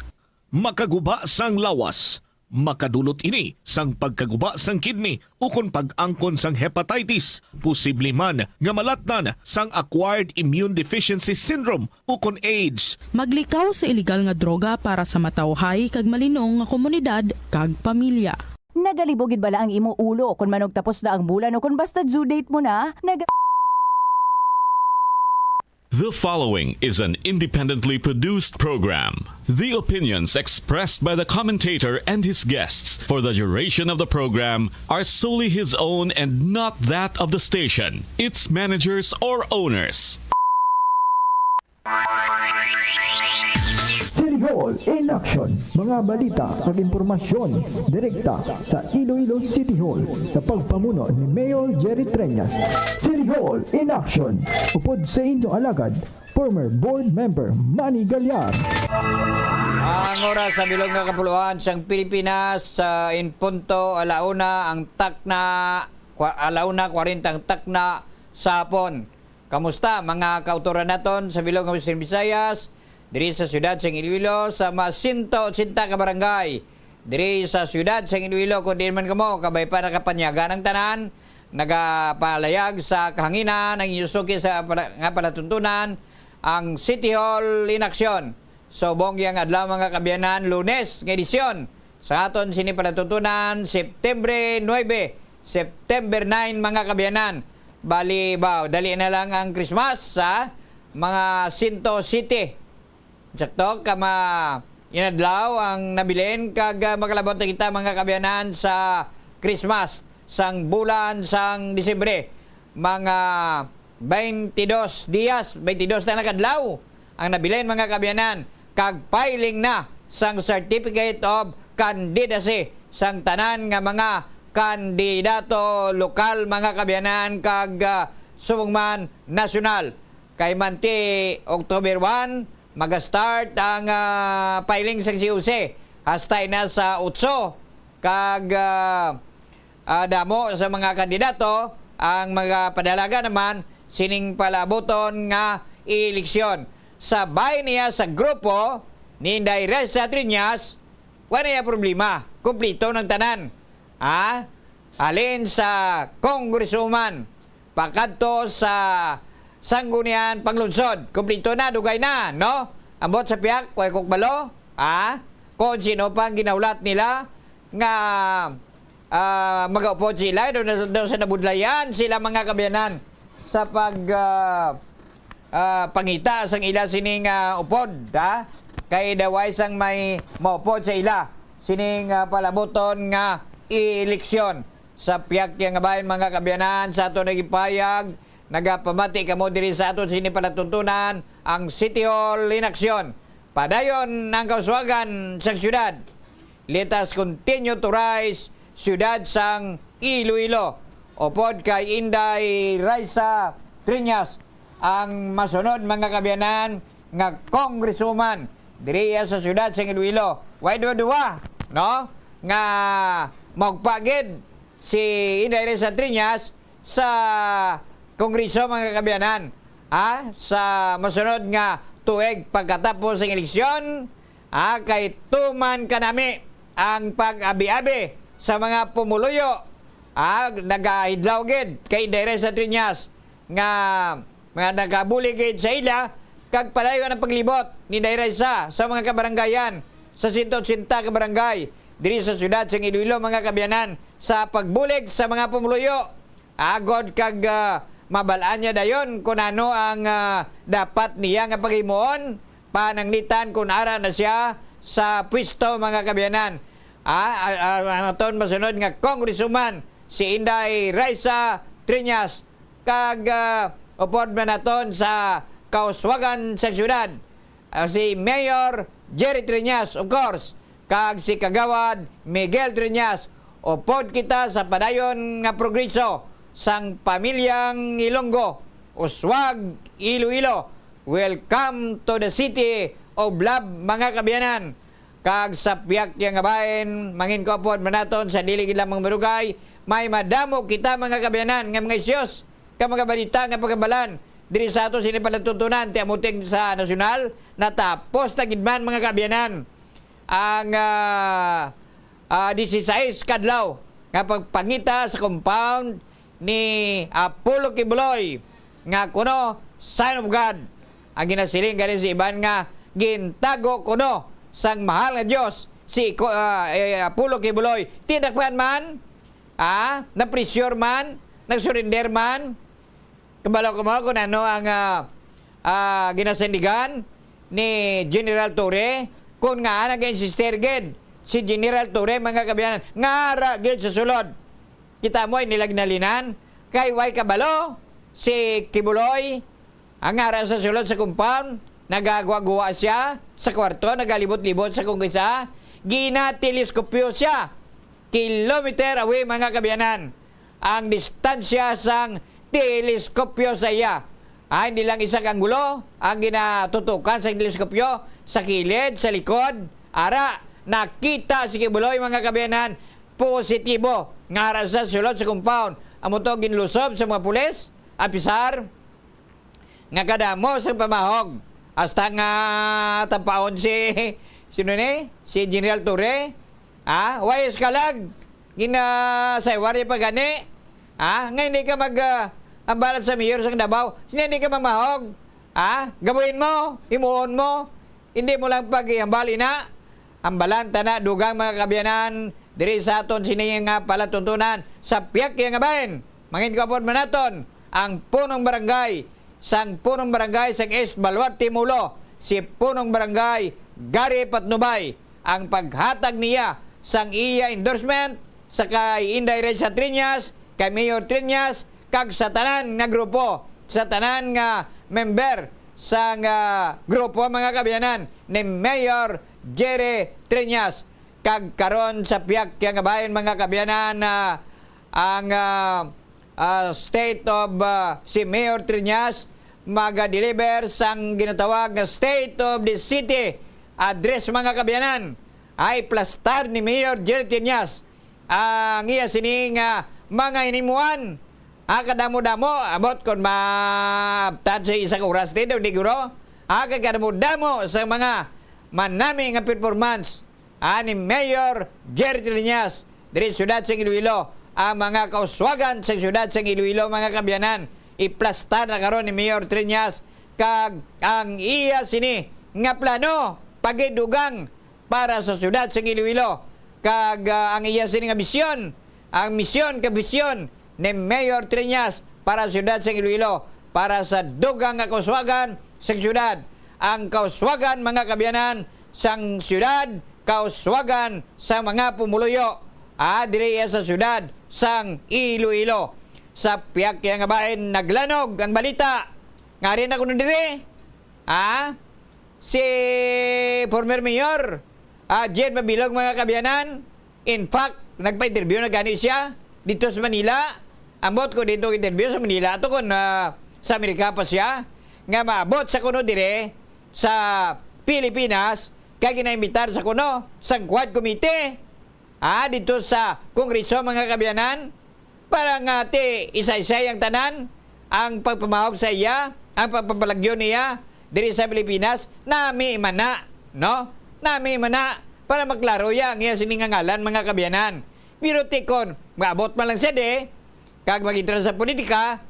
Makaguba sang lawas. Makadulot ini sang pagkaguba sang kidney ukon pag-angkon sang hepatitis, posible man nga malatnan sang acquired immune deficiency syndrome ukon AIDS. Maglikaw sa iligal nga droga para sa matawhay kag malinong nga komunidad kag pamilya. Nagalibog gid bala ang imo ulo kon manugtapos na ang bulan o kon basta due date mo na? Nag- The following is an independently produced program. The opinions expressed by the commentator and his guests for the duration of the program are solely his own and not that of the station, its managers, or owners. City Hall in Action. Mga balita ag impormasyon direkta sa Iloilo City Hall sa pagpamuno ni Mayor Jerry Treñas. City Hall in Action. Upod sa inyo alagad, former board member Manny Gallar. Ang oras sa bilog nga kapuluan sang Pilipinas, sa in punto, alauna ang takna, kwa-, alauna kwarenta ang takna sa hapon. Kamusta, mga kautoran naton sa bilog nga Western Visayas, diri sa siyudad sang Iloilo, sa mga sento otsenta ka barangay diri sa siyudad sang Iloilo, kung diin man kamo, kabay pa nakapanyaga ang tanan, nagapalayag sa kahanginan ang inyo suki sa pala-, nga palatuntunan, ang City Hall in Action. Subong yang adlaw, mga kaabyanan, Lunes nga edisyon sa aton sini palatuntunan, September nuebe, September nine, mga kaabyanan. Bali ba, dali na lang ang Christmas sa mga sento siyete. Sakto, kama inadlaw ang nabilin kag, ah, makalabot na kita, mga kaabyanan, sa Christmas. sang bulan sang Disyembre, mga twenty-dos dias, twenty-dos na nga adlaw ang nabilin, mga kaabyanan, kag filing na sang Certificate of Candidacy sang tanan nga mga kandidato lokal, mga kaabyanan, kag, ah, subong man nasyonal. Kay manti October one, maga-start ang, ah, filing sang C O C hasta na sa otso, kag, ah, ah, damo sa mga kandidato ang magapadalagan naman sining palaabuton nga eleksyon. Sa bahin niya sa grupo ni Inday Reza Triñas, wala niya problema. Kumplito ng tanan. Ha? Halin sa congresswoman, pakadto sa Sangguniang Panglungsod. Kumplito na, dugay na, no? Ambot sa pihak, way ko kabalo, ha? Kung sino pang ginahulat nila nga, ah, magaupod sila, daw, daw sa nabudlayan sila, mga kaabyanan, sa pag, ah, ah, pangita sang ila sining, ah, upod, ha? Kay daw way sang may maupod sa ila sining, ah, palaabuton nga eleksyon. Sa pihak niya nga bahin, mga kaabyanan, sa aton nagipahayag, nagapamati kamo diri sa aton sini palatuntunan, ang City Hall in Action. Padayon ang kauswagan sa siyudad. Let us continue to rise, siyudad sang Iloilo. Upod kay Inday Raisa Triñas ang masunod, mga kaabyanan, nga congresswoman diri sa siyudad sang Iloilo. Way duwa-duwa, no? Nga maugpa gid si Inday Risa Triñas sa Kongreso, mga kaabyanan, ha? Sa masunod nga tuig pagkatapos sang eleksyon, ha? Kay tuman kanami ang pag-abi-abi sa mga pumuluyo, ha? Nagahidlaw gid kay Inday Risa Triñas nga mga nagabulig gid sa ila, kag padayon ang paglibot ni Inday Raisa sa mga kabaranggayan sa sento otsenta ka barangay diri sa siyudad sang Iloilo, mga kaabyanan, sa pagbulig sa mga pumuluyo, agod kag, ah, mabal-an niya dayon kung ano ang, ah, dapat niya nga paghimuon, pananglitan kung ara na siya sa pwesto, mga kaabyanan. Ah, ah, ah, ang aton masunod nga congresswoman, si Inday Raisa Triñas, kag, ah, upod man naton sa kauswagan sa siyudad, ah, si Mayor Jerry Triñas, of course, kag si Kagawad Miguel Triñas. Upod kita sa padayon nga progreso sang pamilyang Ilonggo, Uswag, Iloilo. Welcome to the city of love, mga kaabyanan. Kag sa pihak niya nga bahin, mangin ko upod man naton sa dili gid lamang madugay, may madamo kita, mga kaabyanan, nga mga issues, ka mga balita nga pagkabalan diri sa ato sini palatuntunan, ti amuting sa nasyonal, natapos na gid man, mga kaabyanan, ang, ah, ah, disisais ka adlaw nga pagpangita sa compound ni Apollo Quiboloy nga kuno Son of God. Ang ginasiling gani sa iban nga gintago kuno sang mahal nga Dios si Ko-, ah, eh, Apollo Quiboloy. Tinakpan man, ah, na-pressure man, nag-surrender man. Kabalo ko mo kung ano ang, ah, ah, ginasindigan ni General Torre, kung nga nag-insister gid si General Torre, mga kaabyanan, nga ara gid sa sulod. Kita mo, indi lang ginhalinan, kay way kabalo si Quiboloy, ang ara sa sulod sa compound, nagagwa-gwa siya sa kwarto, nagalibot-libot sa kung kisa, ginatileskopyo siya. Kilometer away, mga kaabyanan, ang distansya sang teleskopyo sa iya. Ah, hindi lang isa ka anggulo ang ginatutukan sa teleskopyo, sa kilid, sa likod. Ara, nakita si Quiboloy, mga kaabyanan, positibo nga ara sa sulod sa compound. Amo to ginlusob sa mga pulis, apisar, nga kadamo sa pamahog. Hasta nga tapaon si, sino ni? Si General Torre. Ha? Way eskalag? Ginasaywari pa gani? Ha? Nga hindi ka mag, ah, ambalan sa mayor sa Davao. Hindi ka mamahog? Ha? Gabuhin mo? Himuon mo? Hindi mo lang pag-ihambal ina? Ambalan tana, dugang, mga kaabyanan, diri sa aton sini nga palatuntunan sa pihak niya nga bahin. Mangin ko upod man naton ang punong barangay, sang punong barangay sang East Baluarte Molo, si punong barangay Gary Patnubay, ang paghatag niya sang iya endorsement sa kay Inday Raisa Triñas, kay Mayor Triñas, kag sa tanan nga grupo, sa tanan nga member sang, ah, grupo, mga kaabyanan, ni Mayor Jerry Triñas. Kag karon sa pihak kaya nga bahin, mga kaabyanan, na ang, ah, ah, State of, ah, si Mayor Triñas maga-deliver sang ginatawag nga State of the City Address, mga kaabyanan. Ay plastar ni Mayor Jerry Triñas ang iya sini nga mga hinimuan. Ah, kadamo-damo, ambot kon maabtan sa isa ka oras din, di guro? Ah, kay kadamo-damo sa mga manami nga performance, ah, ni Mayor Jerry Triñas diri sa siyudad sang Iloilo. Ang mga kauswagan sa siyudad sang Iloilo, mga kaabyanan, iplastar na karon ni Mayor Triñas, kag ang iya sini nga plano pagidugang para sa siyudad sang Iloilo, kag, ah, ang iya sini nga misyon, ang misyon kag bisyon ni Mayor Triñas para sa siyudad sang Iloilo, para sa dugang nga kauswagan sang siyudad, ang kauswagan, mga kaabyanan, sang siyudad, kauswagan sa mga pumuluyo, ah, diri iya sa siyudad sang Iloilo. Sa pihak kaya nga bahin, naglanog ang balita. Ngari na kuno diri, ah, si former Mayor, ah, Jed Mabilog, mga kaabyanan. In fact, nagpa-interview na gani siya dito sa Manila. Ambot ko dito interview sa Manila, ato kon, ah, sa Amerika pa siya, nga maabot sa kuno dire sa Pilipinas, kay ginaimbitar sa kuno sang Quad Committee, ah, dito sa Kongreso, mga kaabyanan, para nga ti isa-isa ang tanan, ang pagpamahog sa iya, ang pagpapalagyo niya diri sa Pilipinas, nami man na, no? Nami man na, para maklaro ya ang iya sini nga ngalan, mga kaabyanan. Pero ti kon maabot man lang siya di, kag mag-entra sa politika,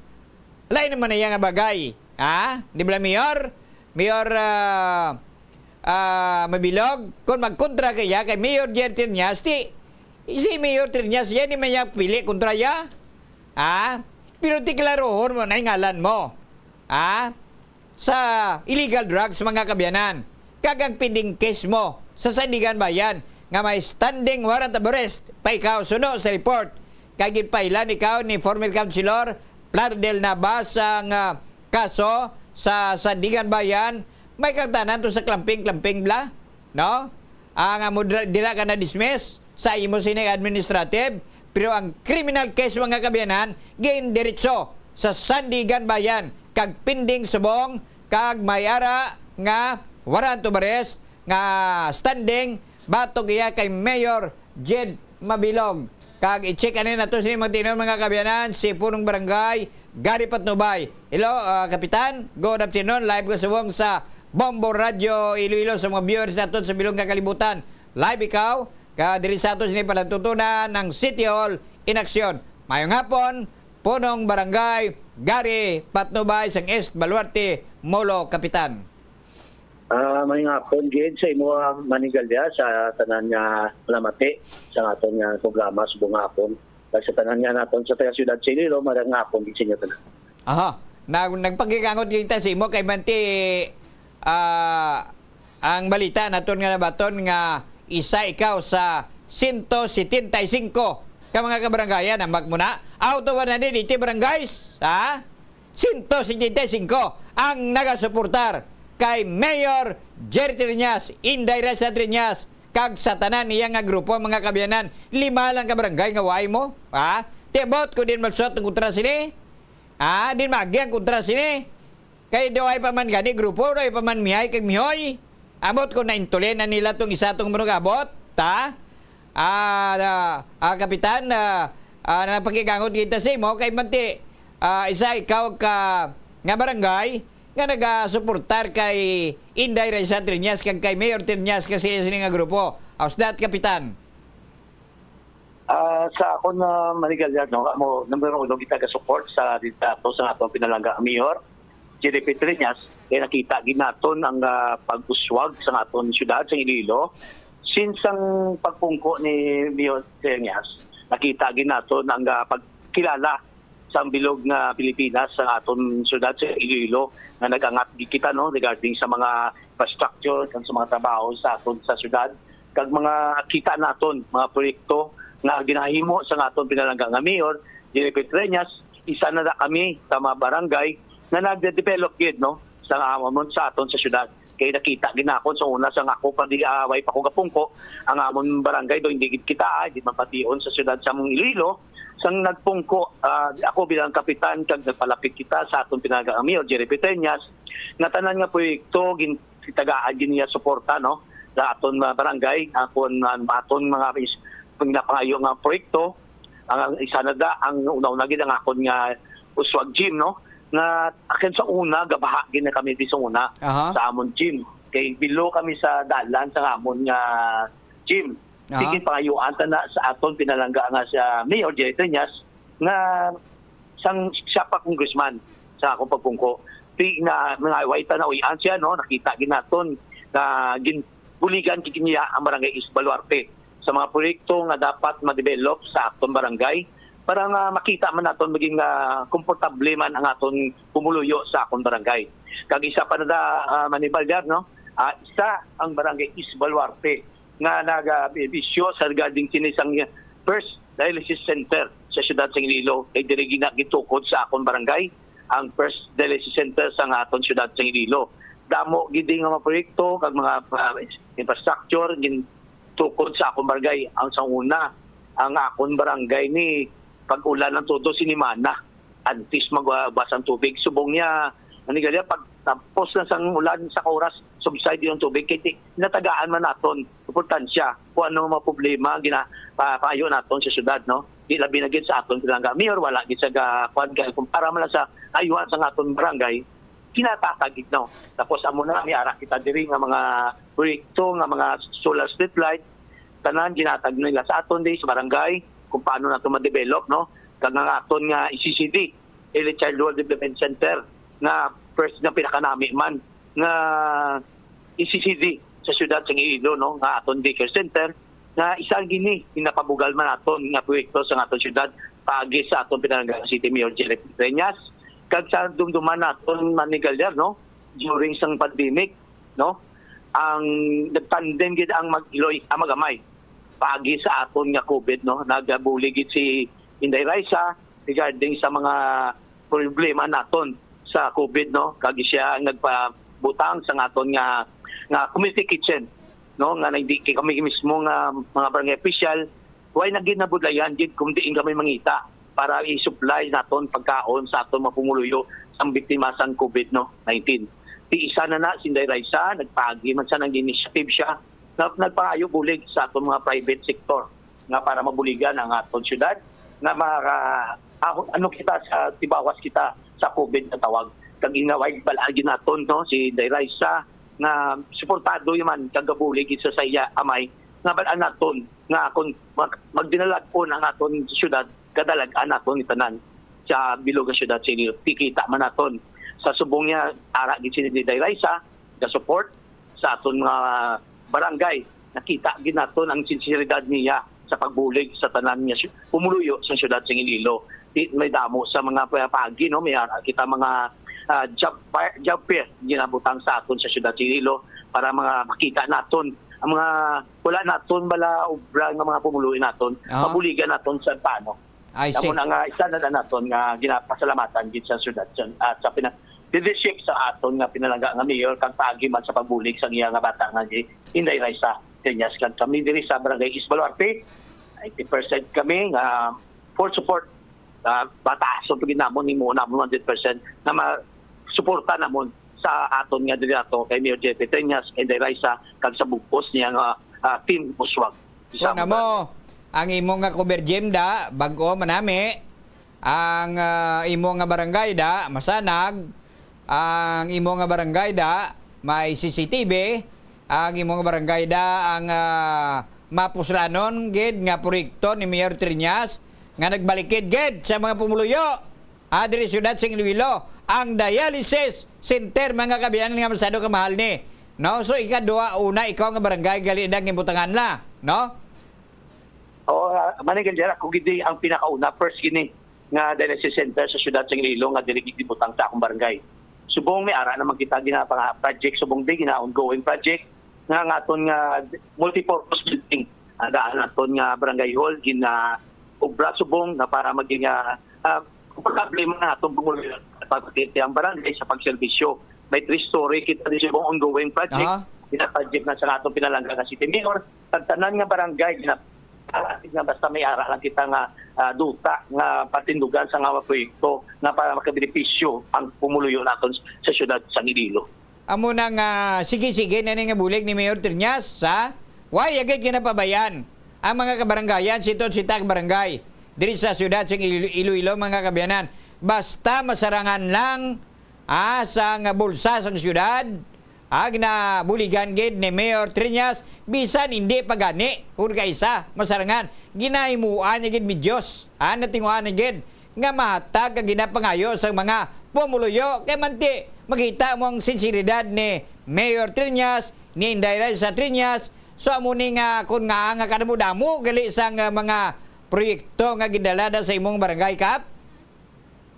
lain naman na iya nga bagay. Ha? Di ba, Mayor? Mayor, ah, ah, Mabilog, kung magkontra kaya kay Mayor Jerry Triñas, ti, si Mayor Triñas, yan ni may pili kontra ya. Ha? Pero ti klarohon mo na yung ngalan mo. Ha? Sa illegal drugs, mga kaabyanan. Kag ang pending case mo sa Sandigan Bayan nga may standing warrant of arrest pa ikaw suno sa report. Kag ginpailan ikaw ni former councilor Plardel Nava sang, ah, kaso sa Sandigan Bayan, may kagtanan to sa klamping-klamping bala, no? Ang amo dira, dira ka na-dismiss sa imo sini administrative, pero ang criminal case, mga kaabyanan, gindiretso sa Sandigan Bayan kag pending subong kag may ara nga warrant of arrest nga standing batok iya kay Mayor Jed Mabilog. Kag i-check ani nato sini, mga tinuod, mga kaabyanan, si Punong Barangay Gary Patnubay. Hello, ah, Kapitan. Good afternoon. Live ko subong sa Bombo Radio Iloilo sa mga viewers nato sa bilog nga kalibutan. Live ikaw, ka diri sa ato sini palatuntunan ang City Hall in Action. Mayong hapon, Punong Barangay Gary Patnubay sang East Baluarte, Molo, Kapitan. Ah, may nga hapon gid sa imo, ah, Manny Galya, sa tanan nga namati sa aton nga programa subong nga hapon. Kag sa tanan nga naton sa taga siyudad sa Iloilo, magandang hapon gid sa inyo tanan. Aha. Nag-, nagpakikangot kita sa imo kay manti, ah, ang balita naton nga nabaton nga isa ikaw sa sento setenta y cinco ka mga kabarangayan, ambot mo na, out of one hundred eighty barangays, ha? Sento setenta y cinco ang nagasuportar kay Mayor Jerry Triñas, Inday Raisa Triñas, kag sa tanan niya nga grupo, mga kaabyanan. Lima lang ka barangay nga way mo, ha? Ti ambot ko din malsot ang kontra sini, ha? Din maagi ang kontra sini. Kay do ay pa man gani grupo, do ay pa man mihay kag mihoy. Ambot ko na intulin na nila tong isa tong manugabot, ta? Ah, ah, ah, Kapitan, ah, ah, napakigangot kita sa imo kay manti, ah, isa ikaw ka nga barangay nga nagasuportar kay Inday Raisa Triñas kag kay Mayor Triñas kasi sini nga grupo. How's that, Kapitan? Ah, sa akon, ah, Manny Galya, no, amo, number uno, kita ga-support sa ditato sa atong pinalangga mayor, J D P Triñas, kay nakita gid naton ang, ah, pag-uswag sa aton syudad sa Iloilo. Since ang pagpungko ni Mayor Triñas, nakita gid naton ang, ah, pagkilala sa bilog nga Pilipinas, sa aton syudad sa Iloilo, nga nag-angat gid kita, no, regarding sa mga infrastructure kag sa mga trabaho sa aton sa syudad, kag mga kita naton, mga proyekto nga ginahimo sa aton pinalangga nga mayor, Jerry Petreñas, isa na da kami sa mga barangay nga nagde-develop gid, no, sa amon, sa aton sa syudad. Kay nakita gid nakon sa una, sa ako pa di, ah, way pa ko gapungko, ang amon barangay do hindi gid kita, ah, di mapation sa syudad sa among Iloilo. Sang nagpungko, ah, ako bilang kapitan, kag nagpalapit kita sa aton pinalangga nga mayor, Jerry Petreñas, nga tanan nga proyekto gin-, gitagaan gid niya suporta, no, sa aton mga barangay, akon, ah, aton mga is-, pinapangayo nga proyekto. Ang isa na da, ang una-una gid ang akon nga Uswag Gym, no, nga akin sa una, gabaha gid na kami di sa una Aha. sa amon gym. Kay bilo kami sa dalan sa amon nga gym. Aha. Sige, pangayuan ta na sa aton pinalangga nga sa Mayor Jerry Treñas nga sang siya pa congressman sa akong pagpungko. Di na, mga way ta nauy-an siya, no? Nakita gid naton nga ginbuligan gid niya ang Barangay East Baluarte sa mga proyekto nga dapat ma-develop sa aton barangay para nga makita man naton maging, ah, komportable man ang aton pumuluyo sa akon barangay. Kag isa pa na da, ah, Manny Balyar, no? Ah, isa ang Barangay East Baluarte nga nagabisyo sa regarding sini sang first dialysis center sa siyudad sa Iloilo, kay diri gina gitukod sa akon barangay ang first dialysis center sa nga aton siyudad sa Iloilo. Damo gid nga mga proyekto kag mga, ah, infrastructure gintukod sa akon barangay. Ang sa una, ang akon barangay ni pag-ulan ang todo sinimana antes magubas ang tubig. Subong niya, manigalya, pag tapos na sang ulan sa oras, subside yung tubig. Kay ti-, natagaan man naton importansya kung ano mga problema gina pa, paayo naton sa syudad, no? Di labi na gid sa aton pinalangga mayor, wala gid sa ga kuan kay kumpara man lang sa ayuhan sa aton barangay, kinataka gid, no? Tapos amo na, may ara kita diri nga mga proyekto nga mga solar street light, tanan ginatag nila sa aton di sa barangay kung paano nato ma-develop, no? Kag nga aton nga E C C D, Early Childhood Development Center, nga first nga pinakanami man nga E C C D sa siyudad sa Iloilo, no, nga aton daycare center, nga isa gini ginapabugal man naton nga proyekto sa aton siyudad paagi sa aton pinalangga City Mayor Jerry Peñas. Kag sa dumduman naton, Manny Galyar, no, during sang pandemic, no, ang nagtandem gid ang mag-iloy, ang mag-amay paagi sa aton nga COVID, no. Nagabuli gid si Inday Raisa regarding sa mga problema naton sa COVID, no? Kag siya ang nagpabutang sa aton nga, nga community kitchen, no? Nga hindi kay kami mismo nga mga barangay official, way na gid nabudlayan gid kung diin kami mangita para i-supply naton pagkaon sa aton mga pumuluyo ang biktima sang COVID, no, nineteen. Di isa na na, si Inday Raisa, nagpaagi man sa nang initiative siya, na nagpangayo bulig sa aton mga private sector nga para mabuligan ang aton syudad nga maka-, ah, ano kita sa tibawas kita sa COVID nga tawag. Kag inaway bal-an gid naton, no, si Inday Raisa nga suportado man kag gabulig sa, sa iya amay nga bal-an naton nga kung mag-, magdinalag-on ang aton syudad, kadalag-an naton itanan sa bilog nga syudad sa Iloilo. Kikita man naton sa subong niya, ara gid si Inday Raisa ga-support sa aton mga barangay. Nakita gid naton ang sinseridad niya sa pagbulig sa tanan nga syu-, pumuluyo sa siyudad sa Iloilo. Di, may damo sa mga pa-, paagi, no? May ara kita mga, ah, job fair, job fair ginabutang sa aton sa siyudad sa Iloilo para mga makita naton ang mga wala naton bala obra nga mga pumuluyo naton, Aha. mabuligan naton sa paano. I see. Amo na nga, isa na lang naton nga ginapasalamatan gid sa syudad sa, at sa pina-, leadership sa aton nga pinalangga nga mayor kag paagi man sa pagbulig sa iya nga bata nga si Inday Raisa Peñas. Kag kami diri sa Barangay East Baluarte, ninety percent kami nga full support. Ah, bata, so, pagid namon, himo namon one hundred percent nga ma-, suporta namon sa aton nga liderato kay Mayor J P Treñas, Inday Raisa, kag sa bug-os niya nga, ah, Team Uswag. Sa Kuan na mo, ang imo nga cover gym da, bag-o manami. Ang, ah, imo nga barangay da, masanag. Ang imo nga barangay da, may C C T V. Ang imo nga barangay da, ang, ah, mapuslanon gid nga proyekto ni Mayor Treñas nga nagbalikid gid sa mga pumuluyo. Ah, diri siyudad sing Iloilo, ang dialysis center, mga kabiyanan, nga masyado kamahal ni. No? So, ikaduha, una, ikaw nga barangay, gali na gibutangan la, no? Oo, ah, Manny Galyar, ako gid ang pinakauna, first gini nga dialysis center sa siyudad sing Iloilo nga diri gid gibutang sa akong barangay. Subong may ara naman kita ginapanga project, subong di gina ongoing project nga, nga aton nga multipurpose building Ang daan naton nga barangay hall, gina-, obra subong nga para maging, ah, ah, komportable man ang atong pumuluyo pagpakita ang barangay sa pagserbisyo. May three-story kita di subong ongoing project. Aha. Gina-project na sa atong pinalangga nga city mayor. Ang tanan nga barangay, gina-, ah, nga basta may ara lang kita nga, ah, duta nga patindugan sa nga proyekto nga para makabenepisyo ang pumuluyo naton sa siyudad sang Iloilo. Amo na nga, sige-sige na ni nga bulig ni Mayor Triñas, ha? Why agad ginapabayan ang mga kabarangayan, sitod sita ka barangay, diri sa siyudad sa Ilo-, Iloilo, mga kaabyanan? Basta masarangan lang, ah, sa nga bulsa sang siyudad, ah, ginabuligan gid ni Mayor Triñas, bisan hindi pa gani, kung kaisa, masarangan, ginahimuan niya gid mi Dios, ah, natinguhaan niya gid nga mahatag ang ginapangayo sa mga pumuluyo, kay manti makita mo ang sinseridad ni Mayor Triñas, ni Inday Raisa Triñas. So, amo ni nga kun nga, nga kadamo-damo gali sang, ah, mga proyekto nga gindala na sa imong barangay, Kap?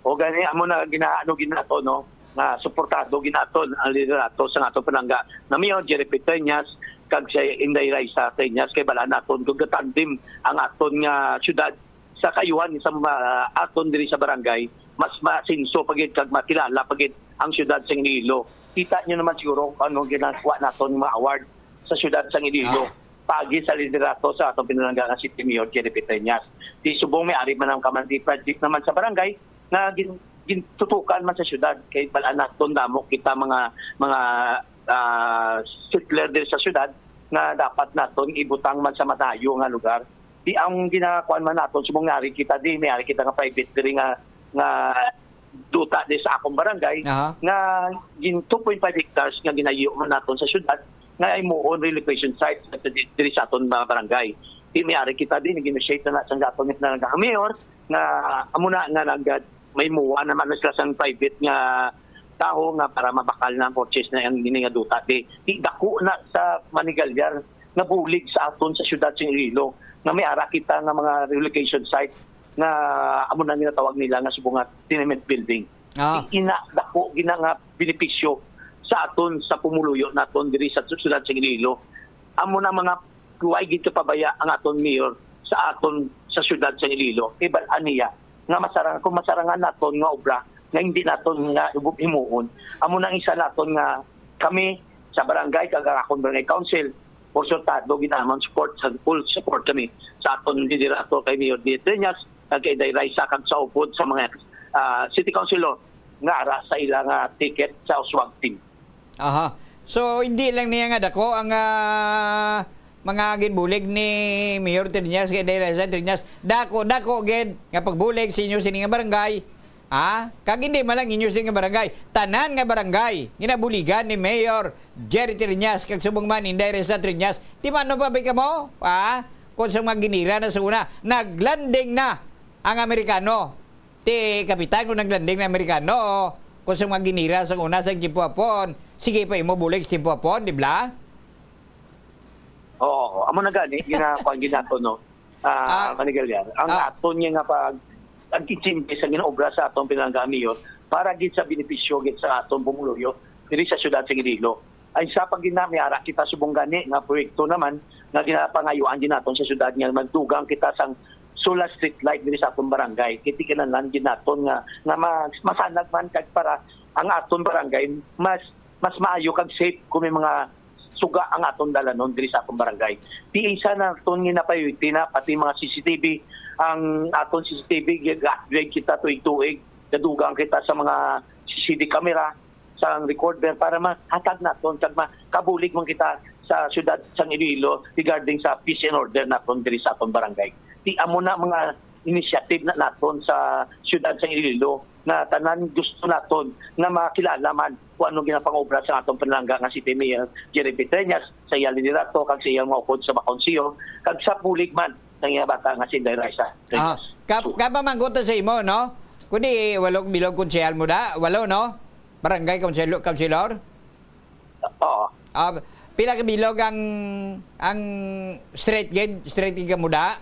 O gani, amo na ginaano gid nato, no, nga suportado gid nato ang liderato sa atong palangga na Mayor Jerry P. Triñas kag si Inday Raisa Triñas, kay bala naton kung gatandem ang aton nga syudad sa kaayuhan sa ma-, aton diri sa barangay, mas masinso pa gid kag makilala pa gid ang siyudad sa Iloilo. Kita nyo naman siguro kung ano ginagawa naton nga mga award sa siyudad sa Iloilo. Ah. Pagi sa liderato sa atong pinalangga nga City Mayor Jerry P. Triñas. Di subong may ari man ang kamanti project naman sa barangay nga gin-, gintutukan man sa siyudad kay bal-an naton damo kita mga, mga, ah, settler diri sa siyudad nga dapat naton ibutang man sa matayo nga lugar. Di ang ginakuan man naton, subong may ari kita di, may ari kita nga private diri nga, nga duta di sa akong barangay, aha, nga gin two point five hectares nga ginayo man naton sa syudad nga himuon relocation site sa, diri sa aton mga barangay. Di may ari kita di, nag-initiate na sa aton nga mayor nga amo na nga nag-, may muwa naman na sila sang private nga tawo nga para mabakal na ang purchase na ang ini nga duta. Di, di dako na sa manigalyar nga bulig sa aton sa syudad sa Iloilo nga may ara kita nga mga relocation site nga amo na ginatawag nila nga subong nga tenement building. Ah. Ina dako gina nga benepisyo sa aton sa pumuluyo naton diri sa syudad sa Iloilo. Amo na mga kuway gid kapabaya ang aton mayor sa aton sa syudad sa Iloilo. Kay bal-an niya nga masarang, kung masarangan naton nga obra nga hindi naton nga himuon, amo na ang isa naton nga kami sa barangay kag ang akon barangay council, porsyentado gid naman support, sa full support kami sa aton liderato kay Mayor Dieter Triñas, kag kay Day Raisa, kag sa upod sa mga, ah, city councilor nga ara sa ila nga ticket sa uswag team. Aha. So, hindi lang niya nga dako ang, ah, mga ginbulig ni Mayor Triñas kay Day Raisa Triñas. Dako, dako gid nga pagbulig sa inyo sini nga barangay. Ha? Kag hindi man lang inyo sini nga barangay. Tanan nga barangay ginabuligan ni Mayor Jerry Triñas kag subong man Inday Risa Triñas. Di man, ano pa ba kamo? Ha? Kung sa mga ginira na sa una, naglanding na ang Amerikano. Ti kapitan, kung naglanding na Amerikano, kung sa mga ginira sa una sa tiempo hapon, sige pa imo bulig sa tiempo hapon, di bala? Oo, amo na gani, ginakuan gid nato, no? Ah, ah, Manigalyar. Ang, ah, aton niya nga pag, ang kitchen sa ginaobra sa atong pinangga mayor, para gid sa benepisyo gid sa atong pumuluyo diri sa syudad sa Iloilo. Ay sa pag ginami, ara kita subong gani nga proyekto naman nga ginapangayuan gid naton sa syudad nga magdugang kita sang solar street light diri sa atong barangay. Kay ti kinahanglan gid naton nga, nga mas, masanag man kag para ang aton barangay mas, mas maayo kag safe kung may mga suga ang aton dalanon diri sa atong barangay. Ti isa naton nga priority na pati mga C C T V, ang aton C C T V, ga-upgrade kita tuig-tuig, gadugang kita sa mga C C T V camera, sa recorder para mahatag naton kag makabulig man kita sa syudad sang Iloilo regarding sa peace and order naton diri sa atong barangay. Ti amo na mga initiative na naton sa syudad sang Iloilo nga tanan gusto naton nga makilala man kung ano ginapangobra sa atong pinalangga nga City Mayor Jerry Peteñas, sa iya liderato kag sa iyang mga upod sa mga konseho kag sa bulig man sang iya bata nga si Inday Raisa. Ah, kap-, So, kapamangkot sa imo, no? Kundi walo bilog konsehal mo da, walo, no? Barangay konselo-, councilor? Oo. Ah, pila ka bilog ang, ang straight gid, straight gid ka mo da?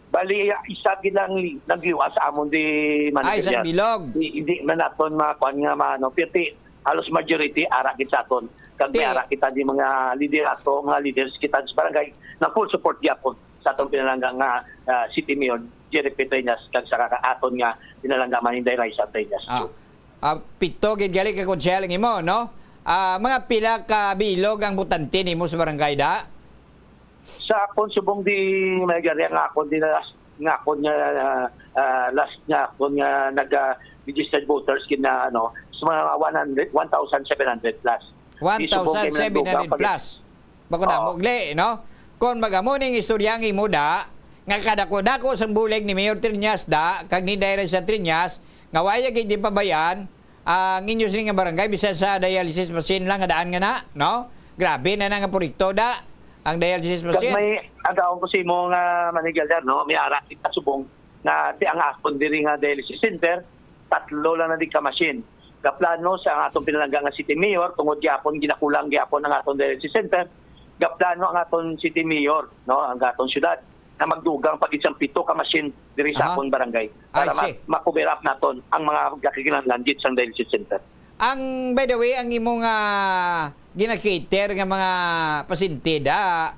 Bali, isa gid ang li-, nagliwa sa amon di Manila. Ah, isang bilog. Di, hindi man naton makuan nga maano, pero ti, halos majority ara gid sa aton. Kag may ara kita di mga liderato, mga leaders kita sa barangay nga full support gyapon sa atong pinalangga nga, ah, City Mayor Jerry Petrañas kag sa kaka-, aton nga pinalangga man Inday Raisa Petrañas. Ah, ah, pito gid gali ka konsyal ang imo, no? Ah, mga pila ka bilog ang botante nimo sa barangay, da? Sa akon subong di may gari nga akon di na last, nga akon nga, ah, last nga akon nga nag, ah, registered voters gid na, ano, sa mga one hundred, one thousand seven hundred plus. Di subong kay may nagdugang pag- One thousand seven hundred plus. Bako na Oo. mo, gali, no? Kon magamo ning istorya ang imo, da, nga kadako-dako sang bulig ni Mayor Triñas, da, kag ni Inday Raisa Triñas, nga wala gid di pabayaan, ang inyo sini nga barangay, bisan sa dialysis machine lang nga daan nga na, no? Grabe na na nga proyekto, da, ang dialysis Kag machine. may agaon ko sa imo nga, Manny Gallar, no? May ara kita subong nga ti ang akon diri nga dialysis center, tatlo lang na di ka machine. Gaplano sa ang atong pinalangga nga city mayor, tungod gyapon ginakulang gyapon ang atong dialysis center. Gaplano ang aton city mayor, no, ang aton syudad, na magdugang pa gid sang pito ka machine diri sa Aha. akon barangay para I see. ma-, ma-cover up naton ang mga kakinahanglan gid sang dialysis center. Ang, by the way, ang imo nga gina-cater nga mga pasyente da,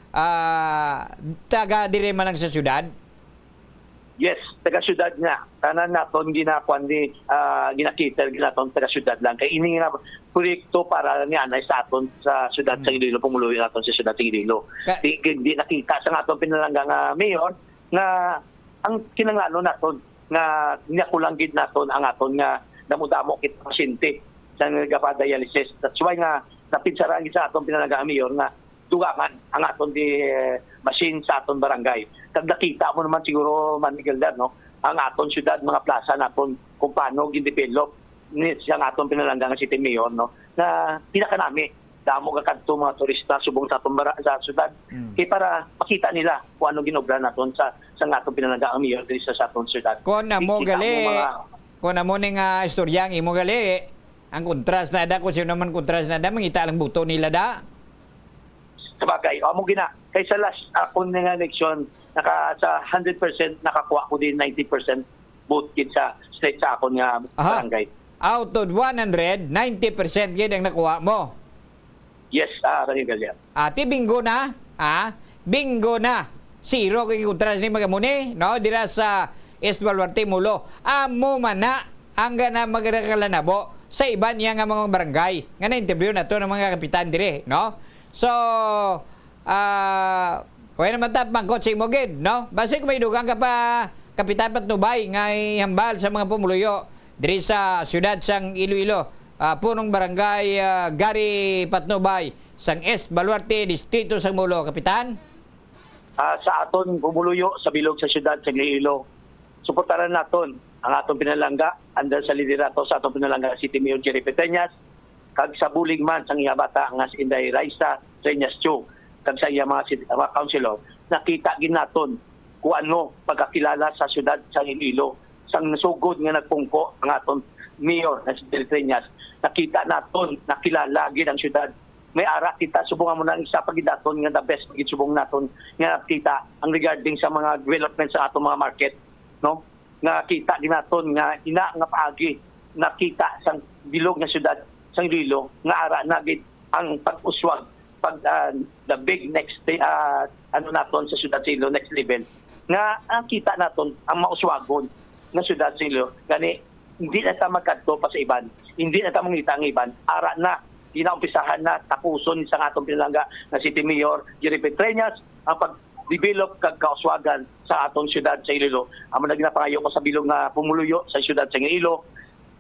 ah, taga dire man lang sa syudad? Yes, taga syudad nga. Tanan naton ginakuan ni, ah, gina-cater gid naton taga syudad lang. Kay ini nga proyekto para ni anay sa aton sa syudad sa Hmm. Iloilo, pumuluyo naton sa syudad sa Iloilo. Ka- Di, di nakita sa aton pinalangga nga mayor nga ang kinanglanon naton nga niyakulang gid naton ang aton nga damo-damo kita pasyente sa nagapa-dialysis. That's why nga napinsaraan gid sa aton pinalangga nga mayor nga dugangan ang aton di, eh, machine sa aton barangay. Kag nakita mo naman siguro, Manny Galdar, no, ang aton syudad, mga plaza naton, kung paano gin-develop ni, sa aton pinalangga nga city mayor, no, na pinakanami. Damo ka kadto mga turista subong sa aton bara-, sa syudad. Mm. Kay para makita nila kung ano ginobra naton sa, sa aton pinalangga ang mayor diri sa, sa aton syudad. Kon amo Kita mo gali, mga kon amo ni nga istorya ang imo gali, ang kontras na da, kung sino man kontras na da, mangita lang buto nila da. Sabagay, amo gina. Kay sa last, ah, akon nga election, naka, sa hundred percent, nakakuha ko din ninety percent vote gid sa straight sa akon nga Aha. barangay. Out of one hundred, ninety percent gid ang nakuha mo. Yes, ah, Manny Galdar. Ati, bingo na, ah? Bingo na. Zero kay kontra ni Magamuni, no? Dira sa East Baluarte, Mulo. Amo man na ang gana magkakalanabo sa iban niya nga mga barangay nga na-interview nato ng mga kapitan dire, no? So, ah, wala naman ta mangkot sa imo gid, no? Basi kung may dugang ka pa, Kapitan Patnubay, nga ihambal sa mga pumuluyo diri sa siyudad sang Iloilo, ah, punong barangay, ah, Gary Patnubay, sang East Baluarte, Distrito sang Mulo, Kapitan. Ah, sa aton pumuluyo sa bilog sa siyudad sa Iloilo, suportaran naton ang aton pinalangga under sa liderato sa aton pinalangga City Mayor Jerry Peteñas, kag sa bulig man sang iya bata nga si Inday Raisa Treñas Chu, kag sa iya mga city, mga councilor, nakita gid naton kung ano pagkakilala sa siyudad sa Iloilo. Sang nasugod nga nagpungko ang aton mayor nga si Jerry Treñas, nakita naton, nakilala gid ang siyudad. May ara kita, subong mo na ang isa pa gid naton nga the best pa gid subong naton nga nakita ang regarding sa mga development sa aton mga market, no? Nga kita gid naton nga ina nga paagi nakita sang bilog nga syudad sang Iloilo nga ara na gid ang pag-uswag, pag, ah, the big next, ah, ano naton sa syudad sa Iloilo, next level, nga ang kita naton ang mauswagon nga syudad sa Iloilo. Gani, hindi na ta magkadto pa sa iban, hindi na ta mangita ang iban, ara na, ginaumpisahan na, tapuson sa atong pinalangga nga City Mayor Jerry Petreñas ang pag-develop kag kauswagan sa atong syudad sa Iloilo. Amo na ginapangayo ko sa bilog nga pumuluyo sa syudad sa Iloilo,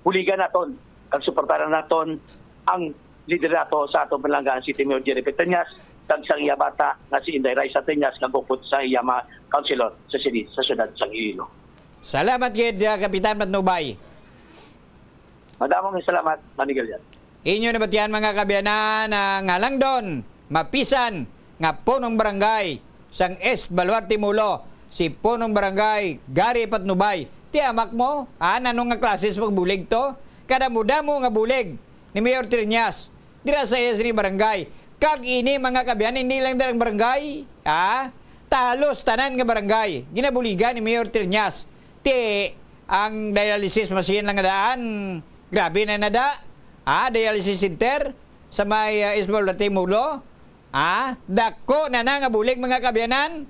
buligan naton kag suportaran naton ang liderato sa atong pinalangga City Mayor Jerry Petreñas kag sa iya bata nga si Inday Raisa Treñas, kag upod sa iya mga councilor sa sini sa syudad sa Iloilo. Salamat gid, ah, Kapitan Matnubay. Madamo nga salamat, Manny Galdar. Inyo nabatian, mga kaabyanan, ang halangdon, mapisan nga punong barangay sang East Baluarte, Mulo, si punong barangay Gary Patnubay. Ti amak mo, ah, nano nga klase sa pagbulig to? Kadamo-damo nga bulig ni Mayor Treñas dira sa iya sini barangay. Kag ini, mga kaabyanan, hindi lang dira ang barangay, ah, talos tanan nga barangay ginabuligan ni Mayor Treñas. Ti ang dialysis machine lang nga daan, grabe na na da. Ah, dialysis center, sa may, ah, East Bulate, Molo, ah, dako na na nga bulig, mga kaabyanan.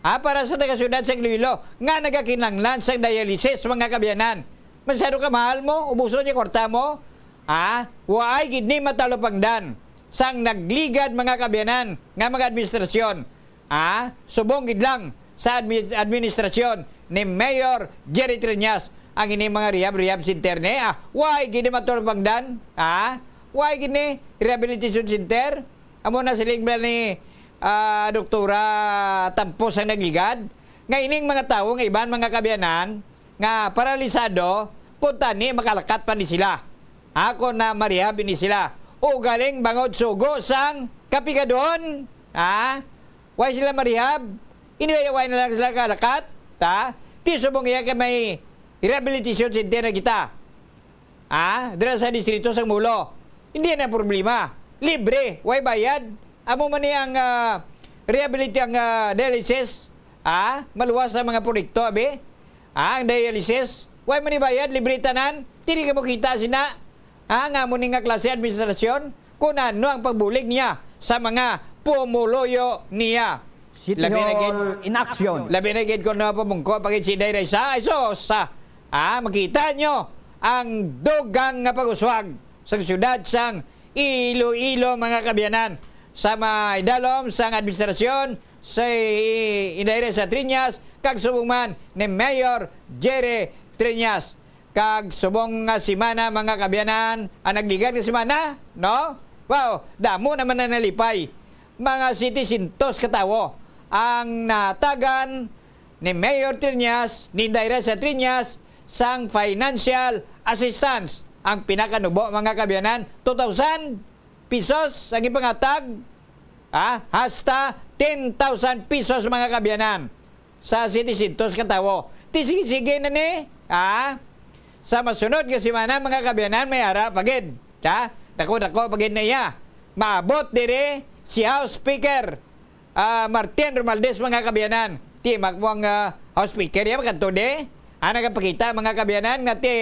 Ah, para sa taga-siyudad sa Iloilo nga nagakinahanglan sang dialysis, mga kaabyanan. Masyado ka mahal mo, ubuson niya kwarta mo. Ah, waay gid ni matalupangdan sang nagligad, mga kaabyanan, nga mga administrasyon. Ah, subong gid lang sa admi-, administrasyon ni Mayor Jerry Treñas ang ini mga rehab, rehab center ni. Ah, waay gid ni matalupangdan. Ah, waay gid ni rehabilitation center. Amo na siling bala ni, ah, Doktora Tampos ang nagligad, nga ining mga tawo nga iban, mga kaabyanan, nga paralisado, kung tani makalakat pa ni sila. Ha, kung na marehab ni sila. O galing bangod sugo sang kapigadon, ha? Why sila marehab? Anyway, why na lang sila kalakat? Ta? Ti subong iya kay may rehabilitation center na kita. Ah, dira sa distrito sang Molo. Hindi na problema. Libre, way bayad. Amo man ni ang, ah, rehabilit-, ang, ah, dialysis. Ah, maluwas ang mga proyekto, abi. Ah, ang dialysis, way man ni bayad, libre tanan. Dili ka mo kita sina. Ah, nga mo ni nga klase administrasyon, kung ano ang pagbulig niya sa mga pumuluyo niya. City Labi na gid, Hall in action. Labi na gid kung napamungko pa gid si Inday Raisa. Ay, sus, ah, ah, makita nyo ang dugang nga pag-uswag sa siyudad sang Iloilo, mga kaabyanan, sa may dalom sang administrasyon si Inday Raisa Triñas kag subong man ni Mayor Jerry Triñas. Kag subong nga semana, mga kaabyanan, ang nagligad nga semana, no? Wow, damo naman na nalipay. Mga setecientos ka tawo ang natagan ni Mayor Triñas, ni Inday Raisa Triñas, sang financial assistance. Ang pinakanubo, mga kaabyanan, two thousand pesos ang ipangatag, ah, hasta ten thousand pesos, mga kaabyanan, sa setecientos ka tawo. Ti sige-sige na ni, ah, sa masunod nga semana, mga kaabyanan, may ara pa gid. Ha? Dako-dako pa gid na iya. Maabot diri si House Speaker, ah, Martin Romualdez, mga kaabyanan. Ti makmo ang, ah, House Speaker, iya makadto di. Ah, nagapakita, mga kaabyanan, nga ti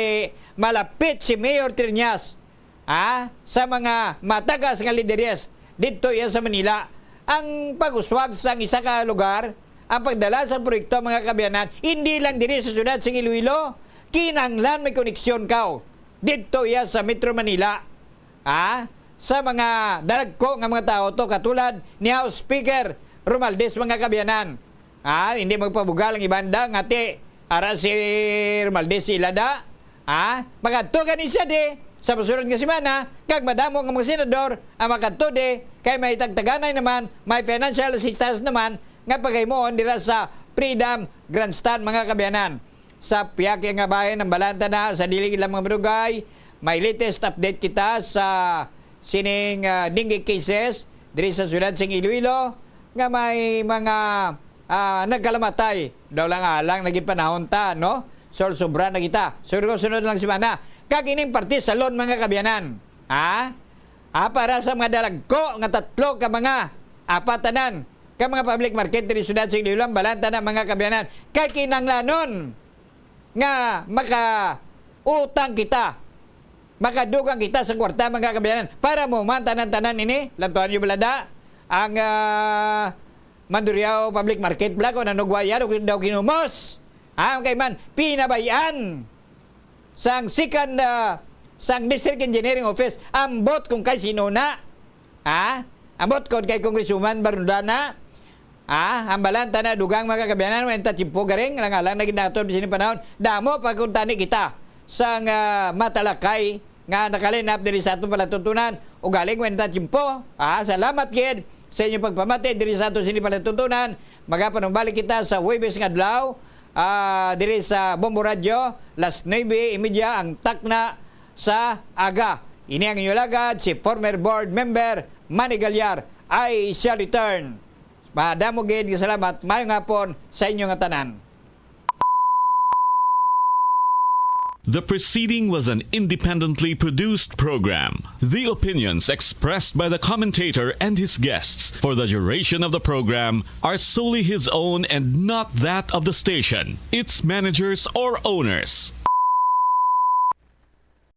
malapit si Mayor Triñas, ah, sa mga matagas nga lideres didto iya sa Manila. Ang pag-uswag sang isa ka lugar, ang pagdala sa proyekto, mga kaabyanan, hindi lang diri sa siyudad sa Iloilo, kinahanglan may koneksyon ka didto iya sa Metro Manila. Ah, sa mga dalagko nga mga tawo to, katulad ni House Speaker Romualdez, mga kaabyanan. Ah, hindi magpabugal ang ibanda nga ti ara si Romualdez, sila da. Ah, makadto gani siya di sa masunod nga semana, kag madamo nga mga senador ang makadto di, kay may tagtaganay naman, may financial assistance naman nga paghimuon dira sa Freedom Grandstand, mga kaabyanan. Sa pihak nga bahin, ang balanta na sa dili lang mga madugay, may latest update kita sa sining, ah, dengue cases diri sa siyudad sing Iloilo nga may mga, ah, nagkalamatay. Daw lang alang naging panahon ta, no? So, sobra na kita. Sunod, sunod lang semana. Kag ining parte salon, mga kaabyanan. Ha? Ah, para sa mga dalagko nga tatlo ka mga, apat tanan ka mga public market diri siyudad sing Iloilo, ang balanta na, mga kaabyanan. Kay kinahanglanon nga makautang kita, makadugang kita sa kwarta, mga kaabyanan, para mo man tanan-tanan ini, lantuan niyo balada, ang, ah, Mandurriao Public Market, bala, kung ano guwaya, daw, daw kinumos. Ah, kay man, pinabayaan sang second, ah, sang District Engineering Office, ambot kung kay sino na. Ha? Ambot kon kay Congresswoman Barundana. Ha? Ang balanta na dugang, mga kaabyanan, way ta tiyempo garing, lang-alang na gid naton sini panahon. Damo pa kung tani kita sang, ah, matalakay nga nakalinap diri sa aton palatuntunan. Ugaling way ta tiyempo. Ha? Salamat gid sa inyong pagpamati diri sa aton sini palatuntunan. Magapanumbalik kita sa Huwebes nga adlaw, ah, diri sa Bombo Radio, las nuebe y media ang takna sa aga. Ini ang inyong lagad, si former board member Manny Galyar. I shall return. Madamo gid nga salamat. Maayong hapon sa inyo nga tanan. The preceding was an independently produced program. The opinions expressed by the commentator and his guests for the duration of the program are solely his own and not that of the station, its managers, or owners.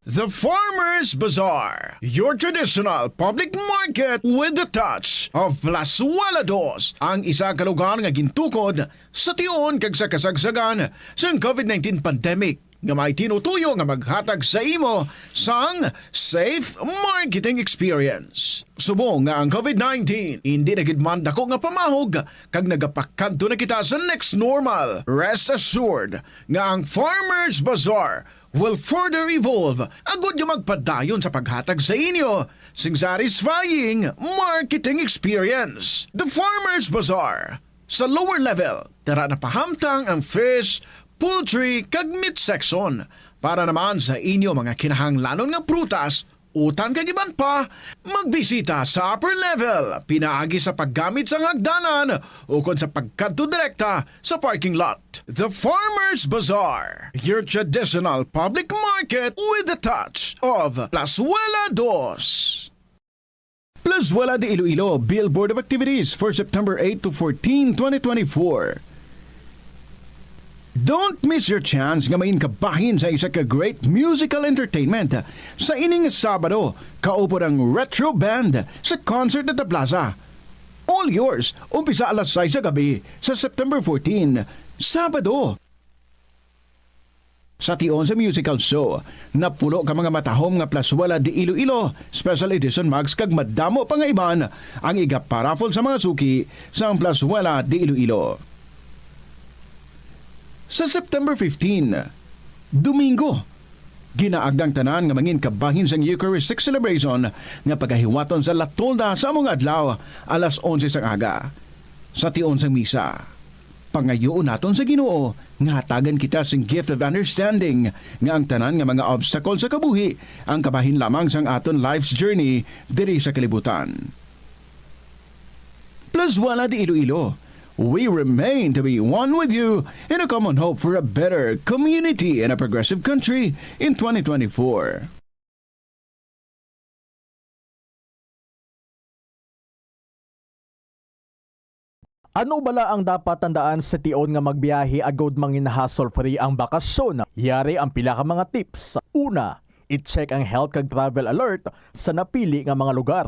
The Farmers Bazaar, your traditional public market with the touch of Plazuela Dos, ang isa ka lugar nga gintukod sa tion kag sa kasagsagan sang covid nineteen pandemic, nga may tinutuyo nga maghatag sa imo sang safe marketing experience. Subong nga ang covid nineteen hindi na gid man dako nga pamahog kag nagapakadto na kita sa next normal, rest assured nga ang Farmers Bazaar will further evolve agud nga magpadayon sa paghatag sa inyo sing satisfying marketing experience. The Farmers Bazaar, sa lower level, tara na pahamtang ang fish, poultry, kag meat section. Para naman sa inyo mga kinahanglanon nga prutas, utang kag iban pa, magbisita sa upper level pinaagi sa paggamit sang hagdanan ukon sa pagkadto direkta sa parking lot. The Farmers Bazaar, your traditional public market with the touch of Plazuela Dos. Plazuela de Iloilo, Billboard of Activities for September eight to fourteen, twenty twenty-four. Don't miss your chance nga mangin kabahin sa isa ka great musical entertainment sa ining Sabado, kaupod ang Retro Band sa concert at the Plaza. All yours, umpisa alas sais sa gabi sa September fourteen, Sabado. Sa tion sa musical show, napulo ka mga matahom nga Plazuela de Iloilo Special Edition mugs kag madamo pa nga iban ang igaparaffle sa mga suki sang Plazuela de Iloilo. Sa September fifteen, Domingo, ginaagda ang tanan nga mangin kabahin sang Eucharistic celebration nga pagahiwaton sa La Tolda sa amo nga adlaw, alas onse sang aga. Sa tion sang misa, pangayoon naton sa Ginoo nga hatagan kita sing gift of understanding, nga ang tanan nga mga obstacle sa kabuhi ang kabahin lamang sang aton life's journey diri sa kalibutan. Plazuela de Iloilo, we remain to be one with you in a common hope for a better community and a progressive country in twenty twenty-four. Ano bala ang dapat tandaan sa tion nga magbiyahe agud mangin hassle-free ang bakasyon? Yari ang pila ka mga tips. Una, i-check ang health kag travel alert sa napili nga mga lugar.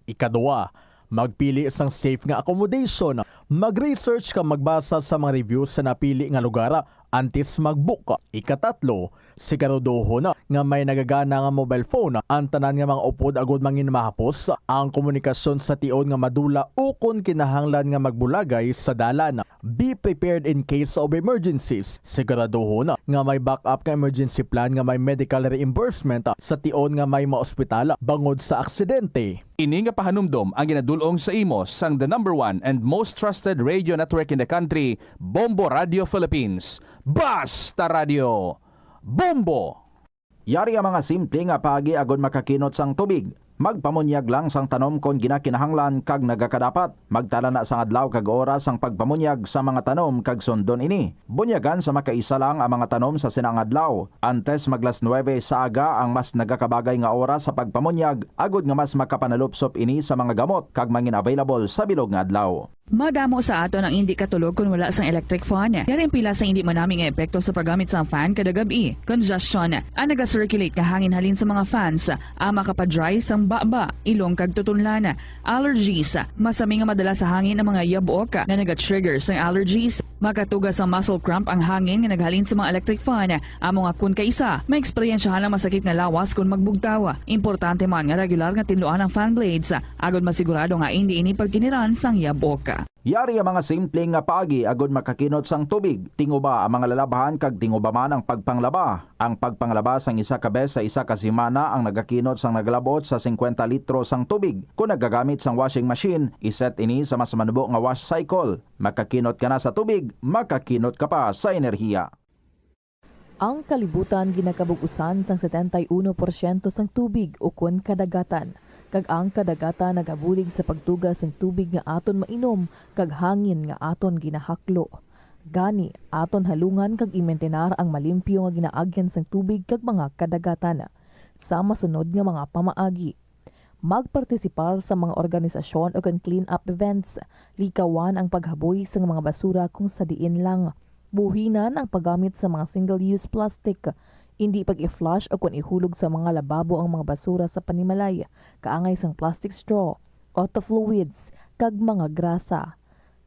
Ikaduha, magpili sang safe nga accommodation. Mag-research kag magbasa sa mga reviews sa napili nga lugar antes mag-book. Ikatatlo, siguraduhon nga may nagagana nga mobile phone ang tanan nga mga upod agud mangin mahapos ang komunikasyon sa tion nga madula ukon kinahanglan nga magbulagay sa dalan. Be prepared in case of emergencies. Siguraduhon nga may backup nga emergency plan nga may medical reimbursement sa tion nga may maospital bangod sa aksidente. Ini nga pahanumdom ang ginadul-ong sa imo sang the number one and most trusted radio network in the country, Bombo Radio Philippines. Basta Radio Bombo! Yari ang mga simple nga paagi agod makakinot sang tubig. Magpamunyag lang sang tanom kon ginakinahanglan kag nagakadapat. Magtala na sang adlaw kag oras sang pagpamunyag sa mga tanom kag sundon ini. Bunyagan sa makaisa lang ang mga tanom sa sina nga adlaw. Antes mag las nuebe sa aga ang mas nagakabagay nga oras sa pagpamunyag, agod nga mas makapanalupsop ini sa mga gamot kag mangin-available sa bilog nga adlaw. Madamo sa aton ang indi katulog kon wala sang electric fan. Yari ang pila sang indi manami nga epekto sa paggamit sang fan kada gab-i. Congestion. Ang naga-circulate nga hangin halin sa mga fans, ang makapa-dry sang baba, ilong kag tutunlan. Allergies. Masami nga madala sa hangin ang mga yabok nga naga-trigger sang allergies. Makatuga sang muscle cramp ang hangin nga naghalin sa mga electric fan. Amo nga kon kaisa, maeksperiensyahan ang masakit nga lawas kon magbugtaw. Importante man nga regular nga tinluan ang fan blades, agod masigurado nga indi ini pagkiniran sang yabok. Yari ang mga simple nga paagi agod makakinot sang tubig. Tinguba ang mga lalabhan kag tinguba man ang pagpanglaba. Ang pagpanglaba sang isa ka bes sa isa ka semana ang nagakinot sang nagalabot sa singkwenta litro sang tubig. Kon nagagamit sang washing machine, iset ini sa mas manubo nga wash cycle. Makakinot ka na sa tubig, makakinot ka pa sa enerhiya. Ang kalibutan ginakabug-usan sang setenta y uno porsyento sang tubig ukon kadagatan, kag ang kadagatan nagabulig sa pagtuga sang tubig nga aton mainom kag hangin nga aton ginahaklo. Gani, aton halungan kag imintenar ang malimpyo nga ginaagyan sang tubig kag mga kadagatan. Sa masunod nga mga pamaagi, magpartisipar sa mga organisasyon ukon clean-up events. Likawan ang paghaboy sang mga basura kon sa diin lang. Buhinan ang paggamit sa mga single-use plastic. Indi pag-i-flush o kon ihulog sa mga lababo ang mga basura sa panimalay, kaangay sang plastic straw, auto fluids, kag mga grasa.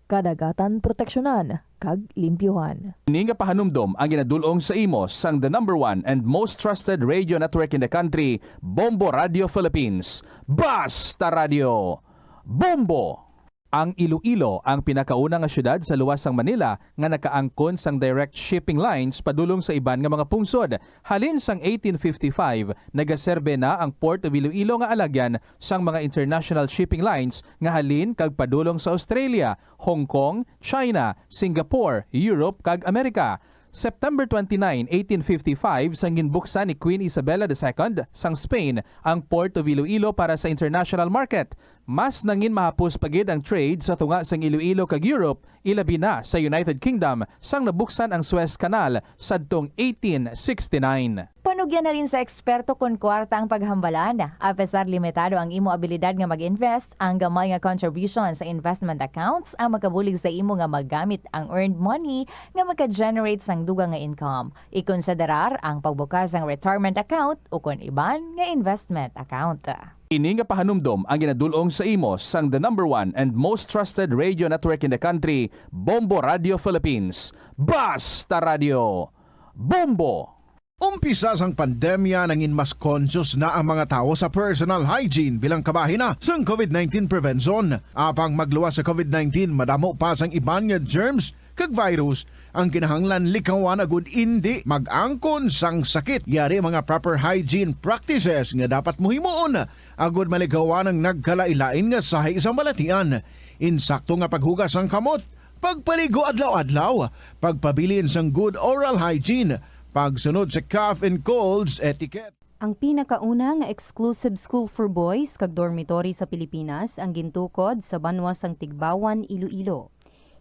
Kadagatan proteksyonan kag limpyuhan. Ini nga pahanumdom ang ginadul-ong sa imo sang the number one and most trusted radio network in the country, Bombo Radio Philippines. Basta Radio! Bombo! Ang Iloilo ang pinakauna nga siyudad sa luwas sang Manila nga nakaangkon sang direct shipping lines padulong sa iban nga mga pungsod. Halin sang eighteen fifty-five, nagaserbe na ang Port of Iloilo nga alagyan sang mga international shipping lines nga halin kag padulong sa Australia, Hong Kong, China, Singapore, Europe, kag Amerika. September twenty-nine, eighteen fifty-five, sang ginbuksan ni Queen Isabella the Second sang Spain ang Port of Iloilo para sa international market. Mas nangin mahapos pa gid ang trade sa tunga sang Iloilo kag Europe, ilabi na sa United Kingdom, sang nabuksan ang Suez Canal sadtong eighteen sixty-nine. Panugyan na rin sa eksperto kon kwarta ang paghambalan. Apesar limitado ang imo abilidad nga mag-invest, ang gamay nga contribution sa investment accounts ang makabulig sa imo nga magamit ang earned money nga maka-generate sang dugang nga income. Ikonsiderar ang pagbukas sang retirement account o kon iban nga investment account. Ini nga pahanumdom ang ginadul-ong sa imo sang the number one and most trusted radio network in the country, Bombo Radio Philippines. Basta Radio! Bombo! Umpisa sang pandemya, nangin mas conscious na ang mga tawo sa personal hygiene bilang kabahin na sang COVID nineteen prevention. Apang magluwas sa COVID nineteen, madamo pa sang iban nga germs kag virus ang kinahanglan likawan agud indi mag-angkon sang sakit. Yari mga proper hygiene practices nga dapat mo himuon agud malikawan ang nagkalain-lain nga sahi sang balatian. Insakto nga paghugas sang kamot, pagpaligo adlaw-adlaw, pagpabilin sang good oral hygiene, pagsunod sa cough and colds etiquette. Ang pinakauna nga exclusive school for boys kag dormitory sa Pilipinas ang gintukod sa banwa sang Tigbawan, Iloilo.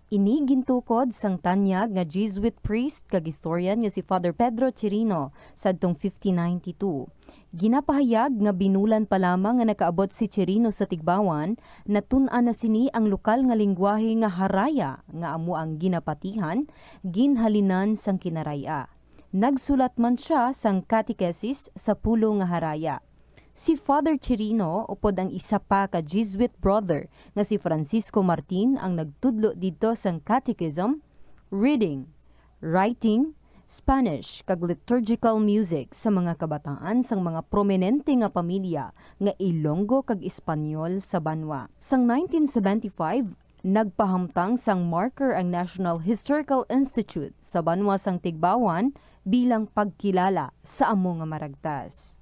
Ini gintukod sang tanyag nga Jesuit priest kag historian nga si Father Pedro Chirino sadtong fifteen ninety-two. Ginapahayag nga binulan pa lamang nga nakaabot si Chirino sa Tigbawan, natun-an na sini ang lokal nga linggwahe nga Haraya, nga amo ang ginapatihan, ginhalinan sang Kinaray-a. Nagsulat man sia sang catechesis sa pulo nga Haraya. Si Father Chirino upod ang isa pa ka Jesuit brother nga si Francisco Martin ang nagtudlo didto sang catechism, reading, writing, Spanish, kag liturgical music sa mga kabataan sang mga prominente nga pamilya nga Ilonggo kag Espanyol sa banwa. Sang nineteen seventy-five, nagpahamtang sang marker ang National Historical Institute sa banwa sang Tigbawan bilang pagkilala sa amo nga maragtas.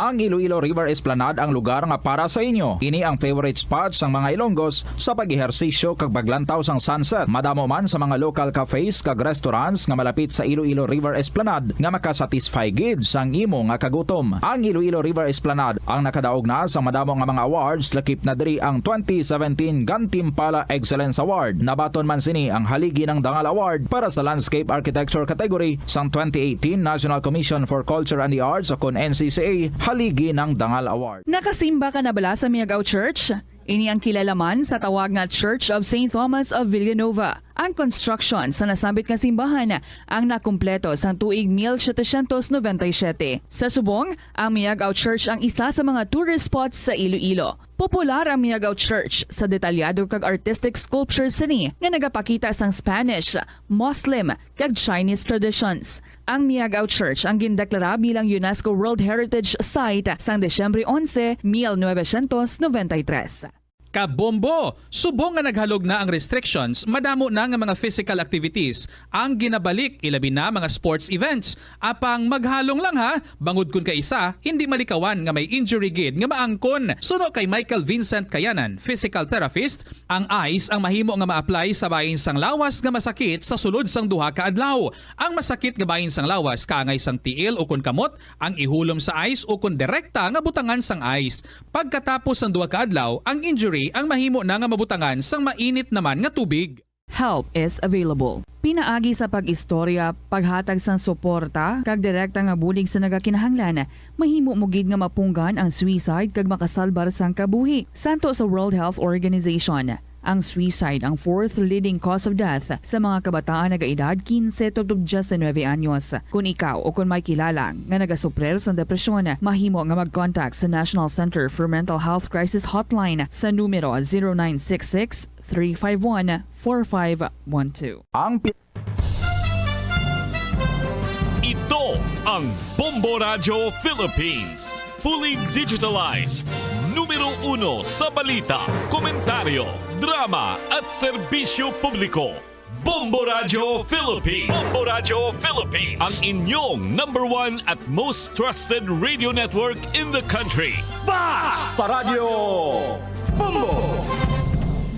Ang Iloilo River Esplanade ang lugar nga para sa inyo. Ini ang favorite spot sang mga Ilonggos sa pag-ehersisyo kag paglantaw sang sunset. Madamo man sa mga local cafes kag restaurants nga malapit sa Iloilo River Esplanade nga makasatisfy gid sang imo nga kagutom. Ang Iloilo River Esplanade ang nakadaog na sang madamo nga mga awards, lakip na diri ang twenty seventeen Gantimpala Excellence Award. Nabaton man sini ang Haligi ng Dangal Award para sa Landscape Architecture category sang twenty eighteen National Commission for Culture and the Arts o kon N C C A Haligi ng Dangal Award. Nakasimba ka na bala sa Miagao Church? Ini ang kilala man sa tawag nga Church of Saint Thomas of Villanova. Ang construction sa nasambit nga simbahan ang nakumpleto sang tuig mil setecientos noventa y siete. Sa subong, ang Miagao Church ang isa sa mga tourist spots sa Iloilo. Popular ang Miagao Church sa detalyado kag artistic sculptures sini nga nagapakita sang Spanish, Muslim, kag Chinese traditions. Ang Miagao Church ang gindeklara bilang UNESCO World Heritage Site sang Disyembre onse, mil novecientos noventa y tres. Kabombo! Subong nga naghalog na ang restrictions, madamo na nga mga physical activities ang ginabalik, ilabi na mga sports events. Apang maghalong lang ha, bangod kun kaisa, hindi malikawan nga may injury gid nga maangkon. Suno kay Michael Vincent Kayanan, physical therapist, ang ice ang mahimo nga ma-apply sa bahin sang lawas nga masakit sa sulod sang duha ka adlaw. Ang masakit nga bahin sang lawas kaangay sang tiil ukon kamot ang ihulom sa ice ukon direkta nga butangan sang ice. Pagkatapos sang duha ka adlaw, ang injury ang mahimo na nga mabutangan sang mainit naman nga tubig. Help is available. Pinaagi sa pag-istorya, paghatag sang suporta, kag direkta nga bulig sa nagakinahanglan, mahimo mo gid nga mapunggan ang suicide kag makasalbar sang kabuhi. Santo sa World Health Organization, Ang suicide ang fourth leading cause of death sa mga kabataan nagaedad quince tubtob diecinuebe anyos. Kon ikaw o kon may kilala nga nagasuprir sang depresyon, mahimo nga mag-contact sa National Center for Mental Health Crisis Hotline sa numero zero nine six six, three five one, four five one two. Ang pi- Ito ang Bombo Radyo Philippines. Fully digitalized. Numero uno sa balita, komentaryo, drama, at serbisyo publiko. Bombo Radyo Philippines. Bombo Radyo Philippines. Ang inyong number one at most trusted radio network in the country. Basta Radyo Bombo!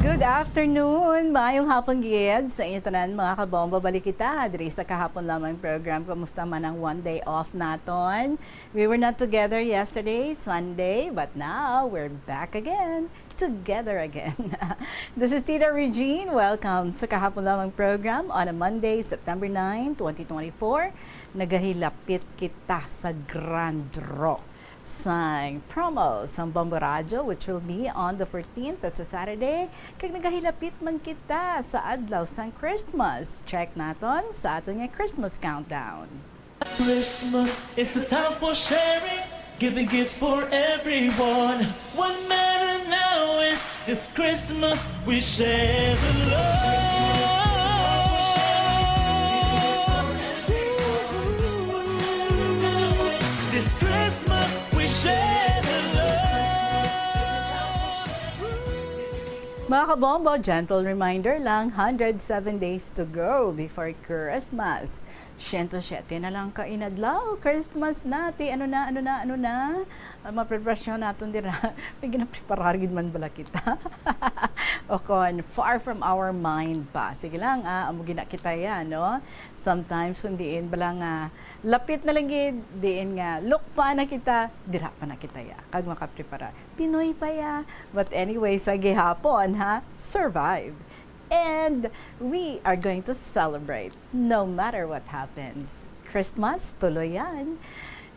Good afternoon! Maayong hapon gid sa inyo tanan, mga kabombo. Balik kita diri sa Kahapon Lamang program. Kumusta man ang one day off naton? We were not together yesterday, Sunday, but now we're back again. Together again. This is Tita Regine. Welcome sa Kahapon Lamang program on a Monday, September nine, twenty twenty-four. Nagahilapit kita sa grand draw sang promo sang Bombo Radyo, which will be on the fourteenth, that's a Saturday. Kag nagahilapit man kita sa adlaw sang Christmas. Check naton sa aton nga Christmas countdown. Christmas is a time for sharing, giving gifts for everyone. What matter now is this Christmas we share the love. This Christmas we share the love. Mga kabombo, gentle reminder lang, hundred seven days to go before Christmas. Siyento siyete na lang ka inadlaw, Christmas na, ti ano na, ano na, ano na? Ang mga preparasyon naton dira, may ginapreparar gid man bala kita? O kon, far from our mind pa. Sige lang, ah, amo gina kita ya, no? Sometimes, kung diin bala nga, lapit na lang gid, diin nga, lukpa na kita, dira pa na kita ya. Kag makapreparar. Pinoy pa ya. But anyway, sa gihapon, ha? Survive. And we are going to celebrate no matter what happens. Christmas, tuloy yan.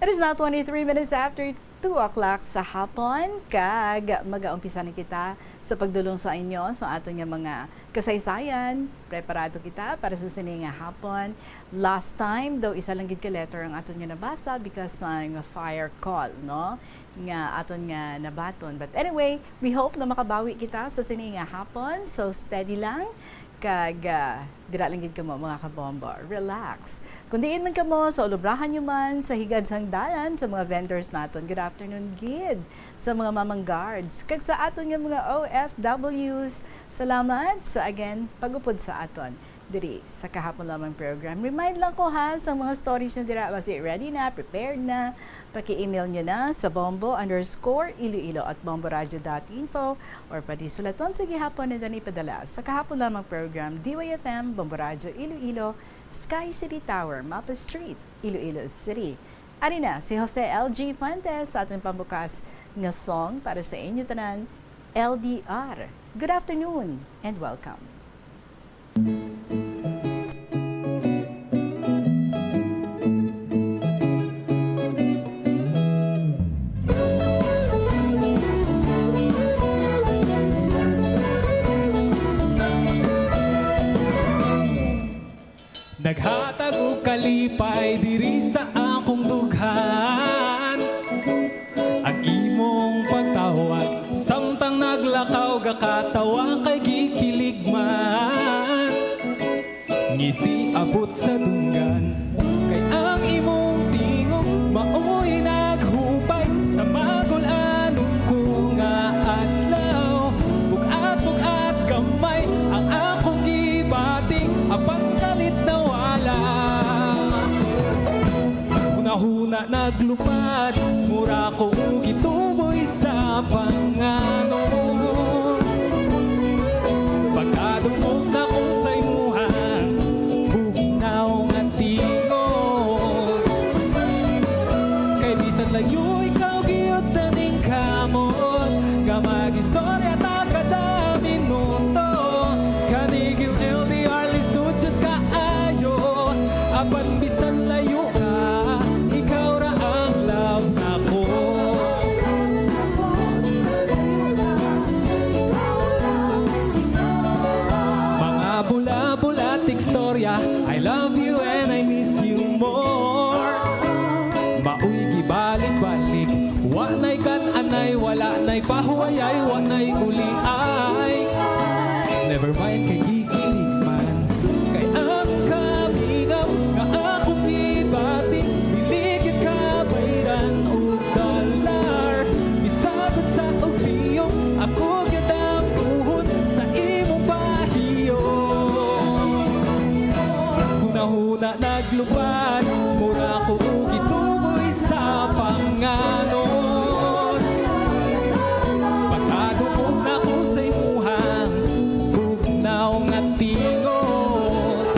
It is now twenty-three minutes after two o'clock sa hapon, kag magaumpisa na kita sa pagdulong sa inyo sa aton nga mga kasaysayan. Preparado kita para sa sini nga hapon. Last time, daw isa lang gid ka letter ang aton nga nabasa because sang fire call, no? Nga aton nga nabaton. But anyway, we hope nga makabawi kita sa sini nga hapon. So, steady lang. Kag, ah, dira lang gid kamo, mga kabombo. Relax. Kung diin man kamo, sa ulubrahan nyo man, sa higad sang dalan, sa mga vendors naton, good afternoon gid sa mga mamang guards. Kag sa aton nga mga O F Ws, salamat sa, again, pag-upod sa aton diri sa Kahapon Lamang program. Remind lang ko, ha, sa mga stories nyo dira, basi ready na, prepared na, paki-email nyo na sa bombo underscore iloilo at bomboradio dot info, or pwede sulaton sa gihapon and then ipadala sa Kahapon Lamang program, D Y F M, Bombo Radyo Iloilo, Sky City Tower, Mapa Street, Iloilo City. Ari na si Jose L G Fuentes sa aton pambukas nga song para sa inyo tanan, L D R. Good afternoon and welcome. Naghatag og kalipay diri sa akong dughan. Ang imong pagtawag, samtang naglakaw, gakatawa kay gikilig man. Ngisi abot sa dunggan, kay ang imong tingog mao'y naghupay sa magul-anon ko nga adlaw. Bug-at-bug-at gamay ang akong gibati, apan kalit nawala. Hunahuna naglupad, mura ko gituboy sa panganon. Pagkadungog nako sa imuhang bugnaw nga tingog. Kay bisan layo ikaw, gihapon ning kamot nga mag-istorya ta kada minuto. Kani gyud L D R, lisod jud kaayo. Apan bisan layo ka, ikaw ra ang love nako. Istorya, I love you and I miss you more. Maoy gibalik-balik, wa na'y kan-anay, wala na'y pahuwayay, wa na'y uliay. Never mind kay gikilig man, kay ang kamingaw nga akong ibati, dili gyud kabayran og dollar. Bisag unsa og piyong, ako gyud ang buhon sa imong pahiyo. Hunahuna naglupad, mura ko og gituboy sa panganon. Pagkadungog nako sa imuhang bugnaw nga tingot.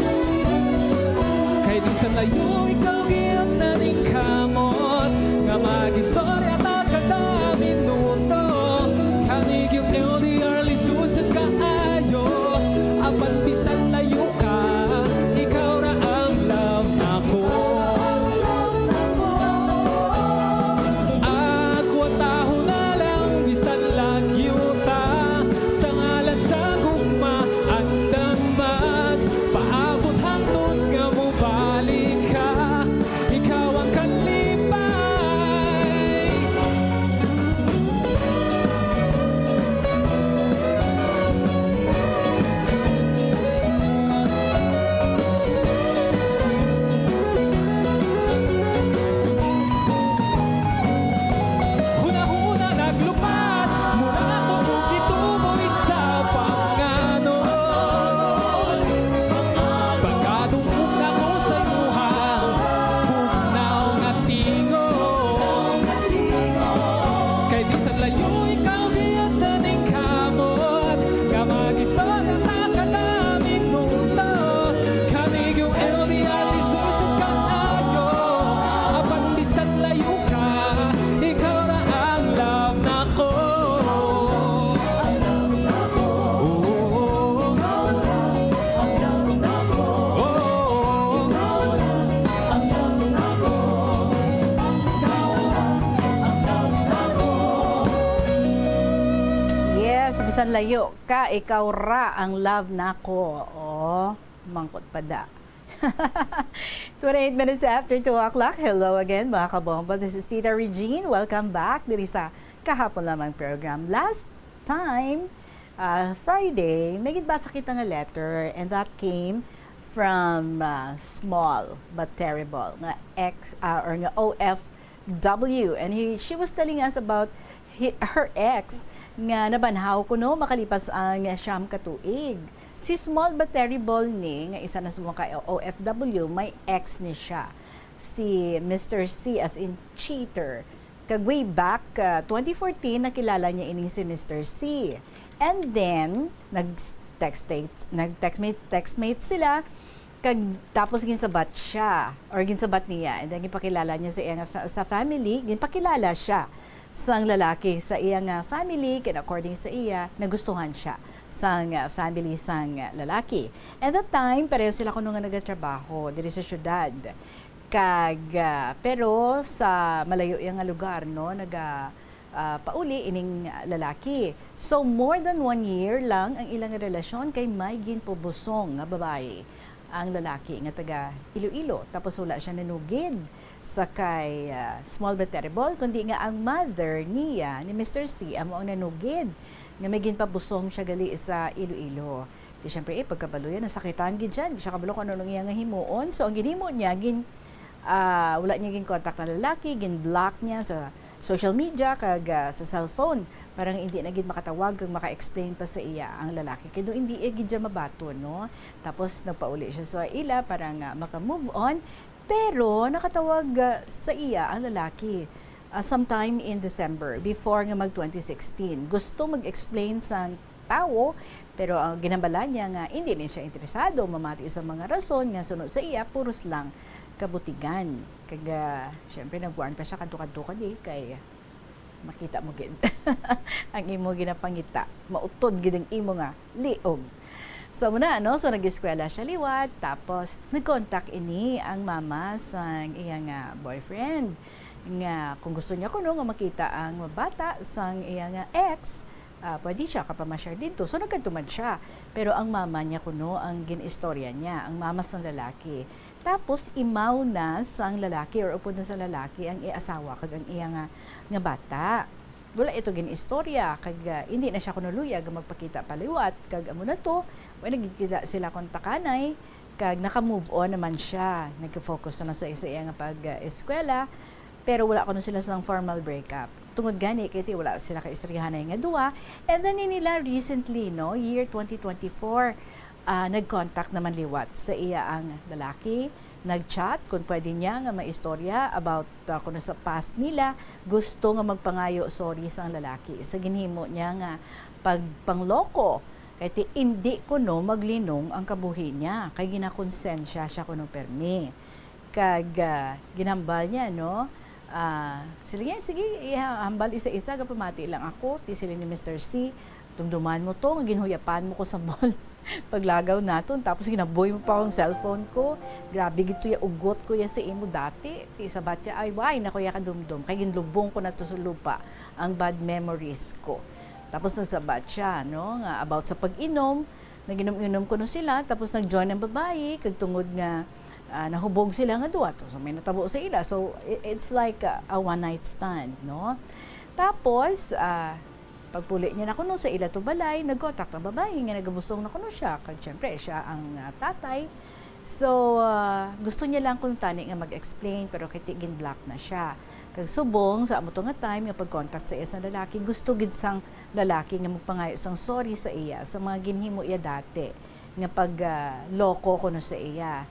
Kay bisan layo ikaw gyud na ning kamot, nga mag-istorya ta kada minuto. Kani gyud L D R, lisod sad kaayo. Apan bisan layo ka, ikaw ra ang love nako. Agwantahon na lang bisan lagyo ta, sa ngalan sa gugma, andam magpaabot hangtod nga mobalik ka. Ikaw ang kalipay. Hunahuna naglupad, mura ko og gituboy sa panganon. Pagkadungog nako sa imuhang bugnaw nga tingot. Kay bisan layo ikaw, di na ning kamot, nga mag-istorya ta kada minuto. Kani gyud L D R, lisod sad kaayo. Apan bisan layo ka, ikaw ra ang love nako. Oh, oh, oh. Yes, bisan layo ka, ikaw ra ang love nako. Oh, mangkot pa da. Twenty-eight minutes after two o'clock. Hello again, mga kabombo. This is Tita Regine. Welcome back diri sa Kahapon Lamang program. Last time, ah, Friday, may ginbasa kita nga letter, and that came from, ah, Small But Terrible, nga ex, ah, or nga O F W. And he, she was telling us about hi-, her ex nga nabanhaw kuno makalipas ang siyam ka tuig. Si Small But Terrible ni, nga isa na sa mga ka-, O F W, may ex ni siya. Si Mister C, as in cheater. Kag way back, ah, twenty fourteen, nakilala niya ini si Mister C. And then, nag-text, nag-textmate, textmate sila. Kag tapos ginsabat siya, or ginsabat niya, and then ginpakilala niya sa iya nga fa-, sa family, ginpakilala siya sang lalaki sa iya nga family, kag according sa iya, nagustuhan siya sang, ah, family sang, ah, lalaki. And that time, pareho sila kuno nga nagatrabaho diri sa syudad. Kag, ah, pero sa malayo iya nga lugar, no, naga, ah, pauli ining lalaki. So, more than one year lang ang ilang relasyon kay may ginpabusong nga babayi ang lalaki nga taga Iloilo. Tapos wala siya nanugid sa kay, ah, Small But Terrible, kundi nga ang mother niya, ni Mister C, amo ang nanugid nga may ginpabusong siya gali sa Iloilo. Di syempre, eh, pagkabalo yan, nasakitan gid siya. Di siya kabalo kung ano ang iya nga himuon. So, ang ginhimo niya, gin-, ah, wala niya gin-contact ang lalaki, gin-block niya sa social media kag, ah, sa cellphone. Para nga hindi na gid makatawag kag maka-explain pa sa iya ang lalaki. Kay daw hindi, eh, gid siya mabaton, no? Tapos nagpauli siya sa ila para nga maka-move on. Pero nakatawag, ah, sa iya ang lalaki, ah, sometime in December, before nga mag twenty sixteen. Gusto mag-explain sang tawo, pero ang ginhambal niya nga hindi ni siya interesado mamati sa mga rason nga suno sa iya, puros lang kabutigan. Kag, ah, syempre, nag-warn pa siya kadto-kadto, kay makita mo gid ang imo ginapangita, mautod gid ang imo nga liog. So, muna, no? So, nag-eskwela siya liwat, tapos nag-contact ini ang mama sang iya nga boyfriend, nga kung gusto niya kuno nga makita ang bata sang iya nga ex, ah, pwede siya kapamasyar dito. So, nagkadto man siya. Pero ang mama niya kuno ang gin-istorya niya, ang mama sang lalaki. Tapos, imaw na sang lalaki or upod na sa lalaki ang iya asawa kag ang iya nga, nga bata. Wala ito gin-istorya, kag, ah, hindi na siya kuno luyag nga magpakita paliwat, kag amo na to, way nagkita sila kontakanay, kag naka-move on naman siya. Nagka-focus na lang sa, sa iya nga pag, ah, eskwela, pero wala kuno sila sang formal breakup. Tungod gani, kay ti wala sila kaistoryahanay nga duwa. And then, ini la recently, no, year twenty twenty-four, ah, nag-contact naman liwat sa iya ang lalaki. Nag-chat kung pwede niya nga maistorya about, ah, kuno sa past nila. Gusto nga magpangayo sorry sang lalaki sa ginhimo niya nga pagpangloko. Kay ti indi kuno maglinong ang kabuhi niya, kay ginakonsensya siya kuno permi. Kag, ah, ginhambal niya, no? Ah, sila niya, "Sige, ihambal isa-isa, gapamati lang ako," ti sila ni Mister C. "Dumduman mo to, nga ginhuyapan mo ko sa mall paglagaw naton, tapos ginaboy mo pa ang cellphone ko. Grabe gid to ya, ugot ko ya sa imo dati." Ti sabat niya, "Ay, way na ko ya kadumdom, kay ginlubong ko na to sa lupa ang bad memories ko." Tapos nagsabat siya, no, nga about sa pag-inom, nag-inom-inom kuno sila, tapos nag-join ang babayi, kag tungod nga, ah, nahubog sila nga duha, so may natabo sa ila. So, i-, it's like a, a one night stand, no? Tapos, ah, pagpuli niya na kuno sa ila to balay, nag-contact ang babayi nga nagabusong na kuno siya, kag syempre, siya ang, ah, tatay. So, ah, gusto niya lang kuno tani nga mag-explain, pero kay ti gin-block na siya. Kag subong sa amo to nga time nga pag-contact sa iya sang lalaki, gusto gid sang lalaki nga magpangayo sang sorry sa iya sa mga ginhimo iya dati nga pag, ah, loko kuno sa iya.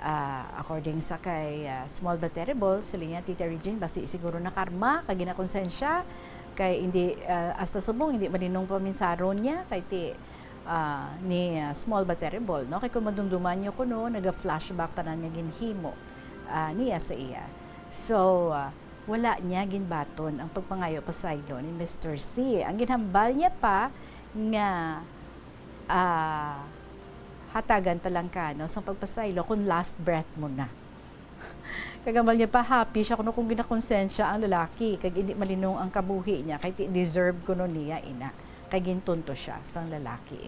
Ah, according sa kay, ah, Small But Terrible, sila niya, "Tita Regine, basi siguro nakarma kag ginakonsensya, kay hindi, ah, hasta subong hindi malinong paminsaron niya kay ti, ah, ni, ah, Small But Terrible, no? Kay kung madumduman niyo kuno, naga-flashback tanan nga ginhimo, ah, niya sa iya." So, ah, wala niya ginbaton ang pagpangayo pasaylo ni Mister C. Ang ginhambal niya pa nga, ah, hatagan ta lang ka, no, sang pagpasaylo kung last breath mo na. Kag hambal niya pa, happy siya kuno kung ginakonsensya ang lalaki, kag indi malinong ang kabuhi niya, kay ti deserve kuno niya ina, kay gintunto siya sang lalaki.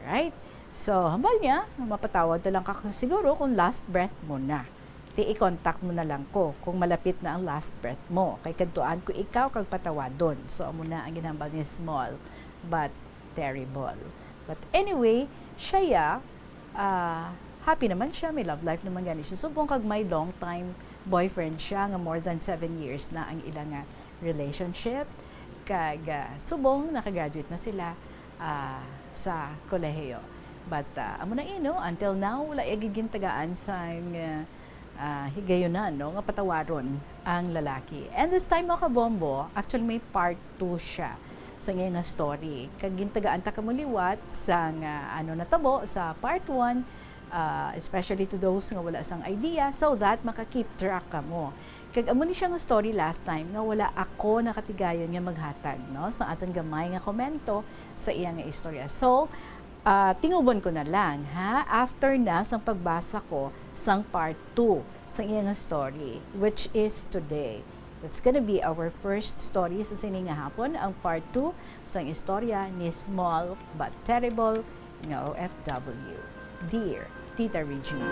Right? So, hambal niya, mapatawad ta lang ka siguro kung last breath mo na. Ti i-contact mo na lang ko kung malapit na ang last breath mo, kay kadtuan ko ikaw kag patawadon. So, amo na ang ginhambal ni Small but Terrible. But anyway, siya ya, ah, happy naman siya, may love life naman gani siya. Subong kag may long time boyfriend siya nga more than seven years na ang ila nga relationship. Kag, ah, subong nakagraduate na sila, ah, sa kolehiyo. But, ah, amo na ino, until now, wala iya gid gintagaan sang, ah, ah, higayunan, no, nga patawaron ang lalaki. And this time, mga kabombo, actually may part two siya sa iya nga story. Kag gintagaan ta kamo liwat sang, ah, ano natabo sa part one, ah, especially to those nga wala sang idea, so that maka-keep track kamo. Kag amo ni siya nga story last time nga wala ako nakatigayon nga maghatag, no, sa aton gamay nga komento sa iya nga istorya. So, ah, tingubon ko na lang, ha, after na sang pagbasa ko sang part two sang iya nga story, which is today. That's gonna be our first story sa sini nga hapon, ang part two sang istorya ni Small but Terrible nga O F W. Dear Tita Regine.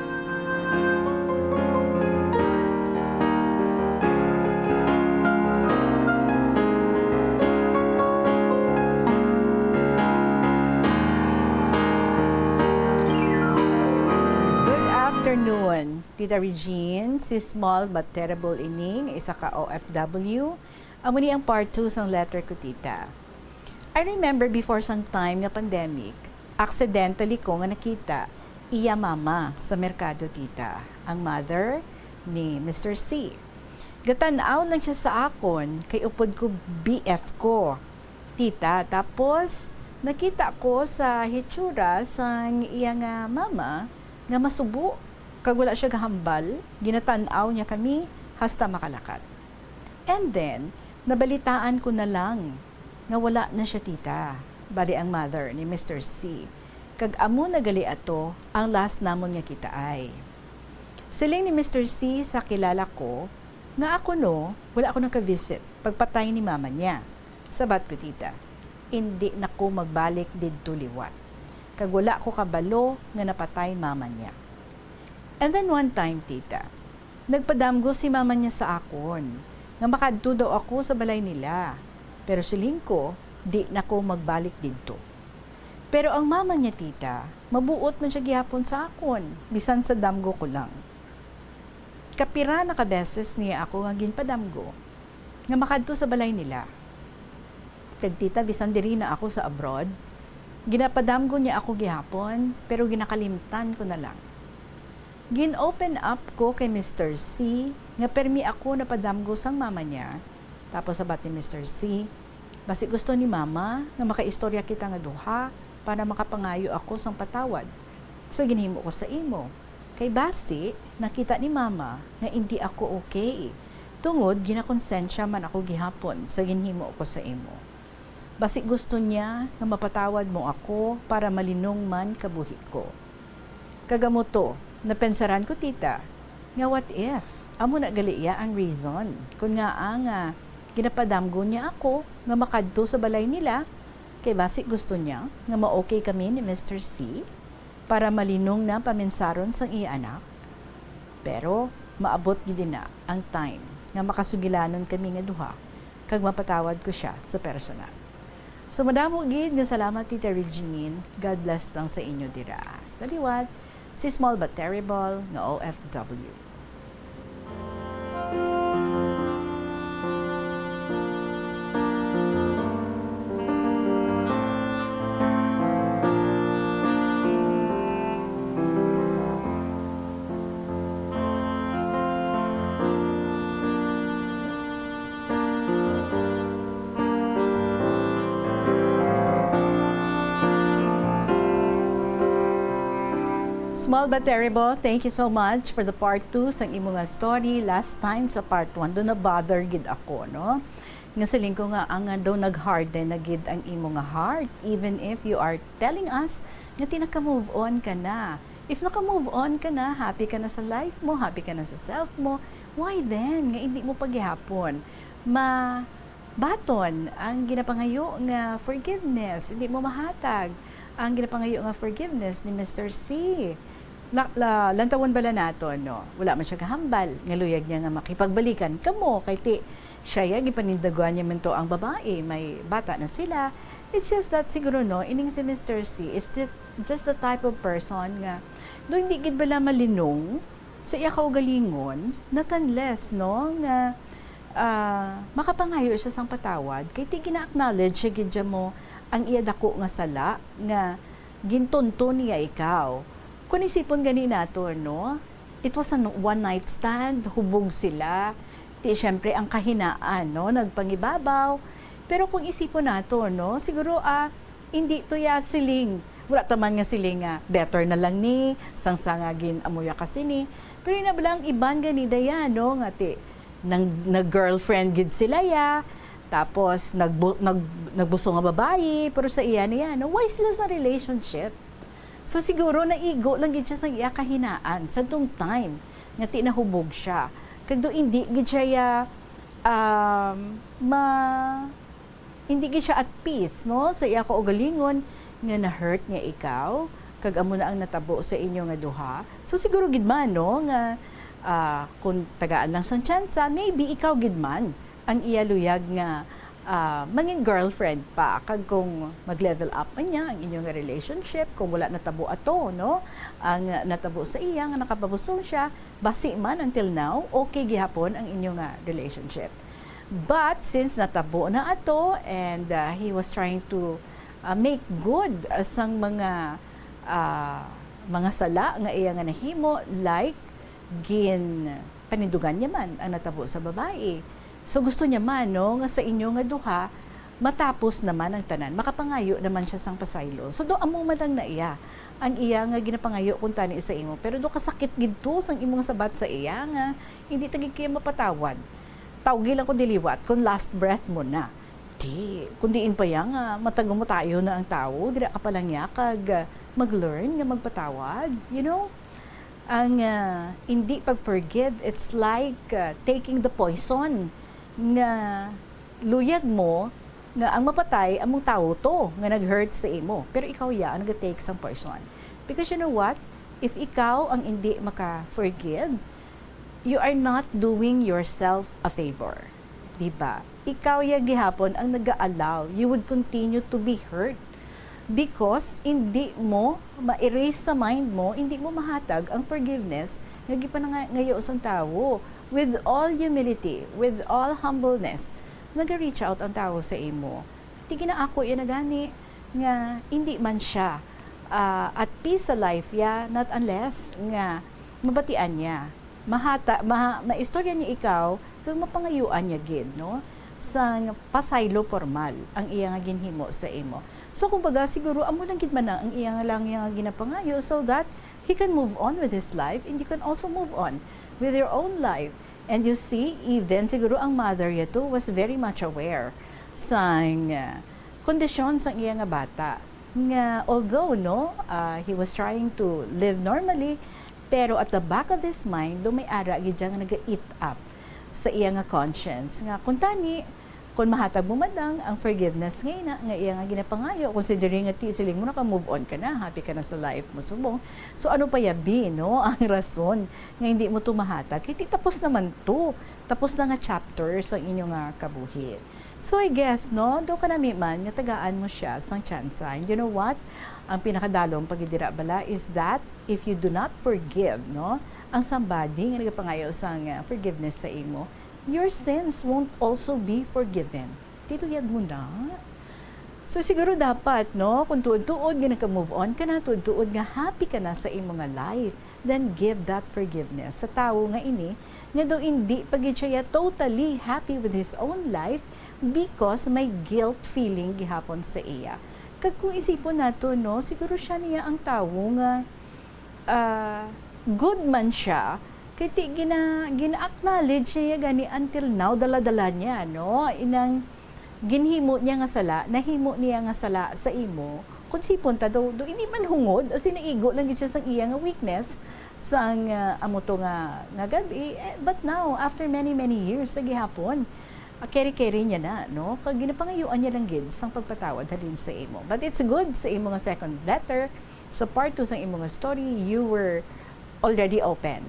Good afternoon, Tita Regine. Si Small but Terrible ini nga isa ka O F W. Amo ni ang part two sang letter ko, Tita. I remember before sang time nga pandemic, accidentally ko nga nakita iya mama sa merkado, Tita, ang mother ni Mister C. Gatan-aw lang siya sa akon kay upod ko B F ko, Tita. Tapos, nakita ko sa hitsura sang iya nga mama nga masubo kag wala siya gahambal, ginatan-aw niya kami hasta makalakat. And then, nabalitaan ko na lang nga wala na siya, Tita, bali ang mother ni Mister C. Kag amo na gali ato ang last namon nga kitaay. Siling ni Mister C sa kilala ko nga ako, no, wala ako naka-visit pagpatay ni mama niya. Sabat ko, Tita. indi na ko magbalik didto liwat. Kag wala ko kabalo nga napatay mama niya. And then one time, tita, nagpadamgo si mama niya sa akon nga makadto daw ako sa balay nila. Pero siling ko, di na ko magbalik didto. Pero ang mama niya, tita, mabuot man siya gihapon sa akon, bisan sa damgo ko lang. Kapira na ka beses niya ako nga ginpadamgo nga makadto sa balay nila. Kag tita, bisan diri na ako sa abroad, ginapadamgo niya ako gihapon, pero ginakalimtan ko na lang. Gin-open up ko kay Mister C nga permi ako napadamgo sang mama niya. Tapos sabat ni Mister C, "Basi gusto ni mama nga makaistorya kita nga duha para makapangayo ako sang patawad sa ginhimo ko sa imo. Kay basi nakita ni mama nga indi ako okay, tungod ginakonsensya man ako gihapon sa ginhimo ko sa imo. Basi gusto niya nga mapatawad mo ako para malinong man kabuhi ko." Kag amo to, napensaran ko, tita, nga what if amo na gali iya ang reason kun ngaa nga ginapadamgo niya ako nga makadto sa balay nila, kay basi gusto niya nga ma-okay kami ni Mister C para malinong na paminsaron sang iya anak. Pero maabot gid na ang time nga makasugilanon kami nga duha kag mapatawad ko sia sa personal. So, madamo gid nga salamat, Tita Regine. God bless lang sa inyo dira. Sa liwat, si Small But Terrible nga O F W. Small But Terrible, thank you so much for the part two sang imo nga story. Last time sa part one, do na-bother gid ako, no? Nga siling ko nga, ang, nga daw nag-harden na gid ang imo nga heart, even if you are telling us nga ti naka-move on ka na. If naka-move on ka na, happy ka na sa life mo, happy ka na sa self mo, why then nga hindi mo pa gihapon mabaton ang ginapangayo nga forgiveness? Hindi mo mahatag ang ginapangayo nga forgiveness ni Mister C. La, la, lantawon bala naton, no? Wala man siya kahambal nga luyag niya nga makipagbalikan kamo, kay ti siya ya, gipanindugan niya man to ang babae, may bata na sila. It's just that siguro, no, ining si Mister C is just, just the type of person nga do hindi gid bala malinong sa iya kaugalingon, not unless, no, nga, ah, makapangayo siya sang patawad, kay ti gina-acknowledge siya gid siya mo ang iya dako nga sala nga gintunto niya ikaw. Kung isipon gani nato, no, it was a one night stand, hubog sila. Ti, syempre, ang kahinaan, no, nagpangibabaw. Pero kung isipon nato, no, siguro, ah, hindi to ya siling. Wala ta man nga siling nga better na lang ni, sang sa nga gin-amuya ka sini. Pero yun na bala ang iban gani daya, no, nga ti, nang, nag-girlfriend gid sila ya, tapos nagbu-, nag-, nagbuso nga babayi, pero sa iya niya, no, why sila sa relationship? So, siguro naigo lang gid siya sa iya kahinaan, sa tong time nga ti nahubog siya. Kag do indi gid siya ya, um, ma-, hindi gid siya at peace, no, sa iya kaugalingon nga na-hurt niya ikaw, kag amo na ang natabo sa inyo nga duha. So, siguro gid man, no, nga, ah, kung tagaan lang sang tsansa, maybe ikaw gid man ang iya luyag nga, ah, mangin girlfriend pa. Kag kung mag-level up man niya ang inyo nga relationship, kung wala natabo ato, no, ang natabo sa iya nga nakapabusong siya, basi man until now, okay gihapon ang inyo nga relationship. But since natabo na ato and, ah, he was trying to, ah, make good, ah, sang mga, ah, mga sala nga iya nga nahimo, like gin panindugan niya man ang natabo sa babayi. So, gusto niya man, no, nga sa inyo nga duha, matapos naman ang tanan, makapangayo naman siya sang pasaylo. So, do amo man lang na iya ang iya nga ginapangayo kuntani sa imo. Pero do kasakit gid to sang imong sabat sa iya nga hindi ta gid kaya mapatawad. Tawgi lang ko diliwat kung last breath mo na. Di, kung diin pa ya nga matagumatayo na ang tawo, dira ka pa lang ya kag, ah, mag-learn nga magpatawad, you know? Ang, ah, hindi pag-forgive, it's like, ah, taking the poison nga luyag mo nga ang mapatay among tawo to nga nag-hurt sa imo, pero ikaw ya ang nag-take sang poison. Because you know what? If ikaw ang hindi maka-forgive, you are not doing yourself a favor. Di ba? Ikaw ya gihapon ang nag-allow. You would continue to be hurt because hindi mo ma-erase sa mind mo, hindi mo mahatag ang forgiveness nga gipanangayo sang tawo. With all humility, with all humbleness, naga-reach out ang tawo sa imo. Ti ginaako iya na gani nga hindi man siya, ah, at peace sa life ya, not unless nga mabatian niya. Mahata, ma-, maistorya niya ikaw, kag mapangayuan niya gid, no? Sang pasaylo pormal ang iya nga ginhimo sa imo. So, kumbaga, siguro, amo lang gid man na ang iya nga lang nga ginapangayo, so that he can move on with his life and you can also move on with your own life. And you see, even siguro ang mother ya to was very much aware sang, ah, kondisyon sang iya nga bata. Nga, although, no, ah, he was trying to live normally, pero at the back of his mind, do may ara gid siya nga naga-eat up sa iya nga conscience. Nga, kung tani, kung mahatag mo man lang ang forgiveness nga ina, nga iya nga ginapangayo, considering nga ti, siling mo, naka-move on ka na, happy ka na sa life mo, subong. So, ano pa yabi, no, ang rason nga hindi mo to mahatag? Kay ti tapos naman to. Tapos na nga chapter sa inyo nga kabuhi. So, I guess, no, daw kanami man nga tagaan mo siya sang tsansa. And you know what? Ang pinakadalom pa gid dira bala is that if you do not forgive, no, ang somebody nga nagapangayo sang, ah, forgiveness sa imo, your sins won't also be forgiven. Ti luyag mo na. So, siguro dapat, no, kung tuod-tuod nga naka-move on ka na, tuod-tuod nga happy ka na sa imo nga life, then give that forgiveness sa tawo nga ini, nga daw indi pa gid siya totally happy with his own life because may guilt feeling gihapon sa iya. Kag kung isipon nato, no, siguro siya niya ang tawo nga, ah, good man siya, kay ti gina-, gina-acknowledge niya gani until now, dala-dala niya, no? Inang ginhimo niya nga sala, nahimo niya nga sala sa imo, kung sipon ta daw, do, hindi man hungod, as in, naigo lang gid siya sang iya nga weakness, sang, ah, amo to nga, nga gab-i. Eh, but now, after many, many years, sa gihapon, ah, carry-carry niya na, no? Kag ginapangayuan niya lang gid sang pagpatawad halin sa imo. But it's good sa imo nga second letter, sa part two sang imo nga story, you were already open.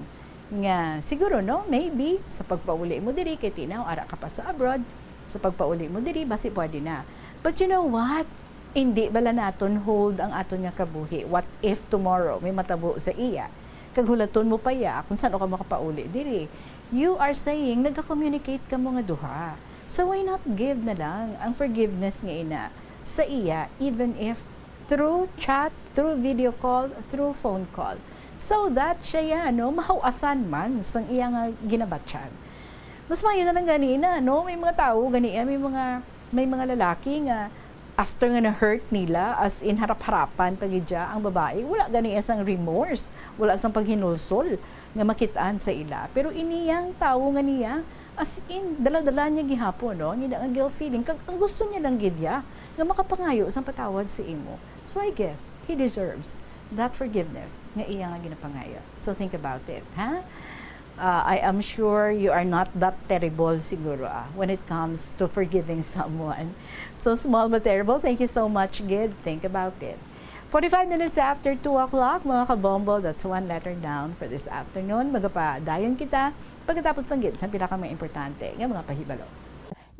Nga, siguro, no? Maybe, sa pagpauli mo diri, kay tinaw, ara ka pa sa abroad, sa pagpauli mo diri, basi pwede na. But you know what? Hindi bala naton hold ang aton nga kabuhi. What if tomorrow may matabo sa iya? Kag hulaton mo pa iya kung san-o ka makapauli diri. You are saying, nagka-communicate kamo nga duha. So why not give na lang ang forgiveness nga ina sa iya, even if through chat, through video call, through phone call. So that siya, ano, mahawasan man sang iya nga ginabatyan. Mas maayo na lang gani na, no? May mga tawo gani, eh, may mga, may mga lalaki nga after nga na-hurt nila, as in harap-harapan pa gid siya ang babae, wala gani sang remorse, wala sang paghinulsol nga makitaan sa ila. Pero ini yang tawo nga niya, as in, dala-dala niya gihapon, no? Ang ila nga guilt feeling. Kag ang gusto niya lang gid ya, nga makapangayo sang patawad sa imo. So I guess, he deserves that forgiveness nga iya nga ginapangayo. So think about it, ha? Uh, I am sure you are not that terrible siguro, ah, when it comes to forgiving someone. So small but terrible. Thank you so much, Gid. Think about it. Forty-five minutes after two o'clock, mga kabombo, that's one letter down for this afternoon. Magapadayon kita pagkatapos lang gid sa pila ka mga importante nga mga pahibalo.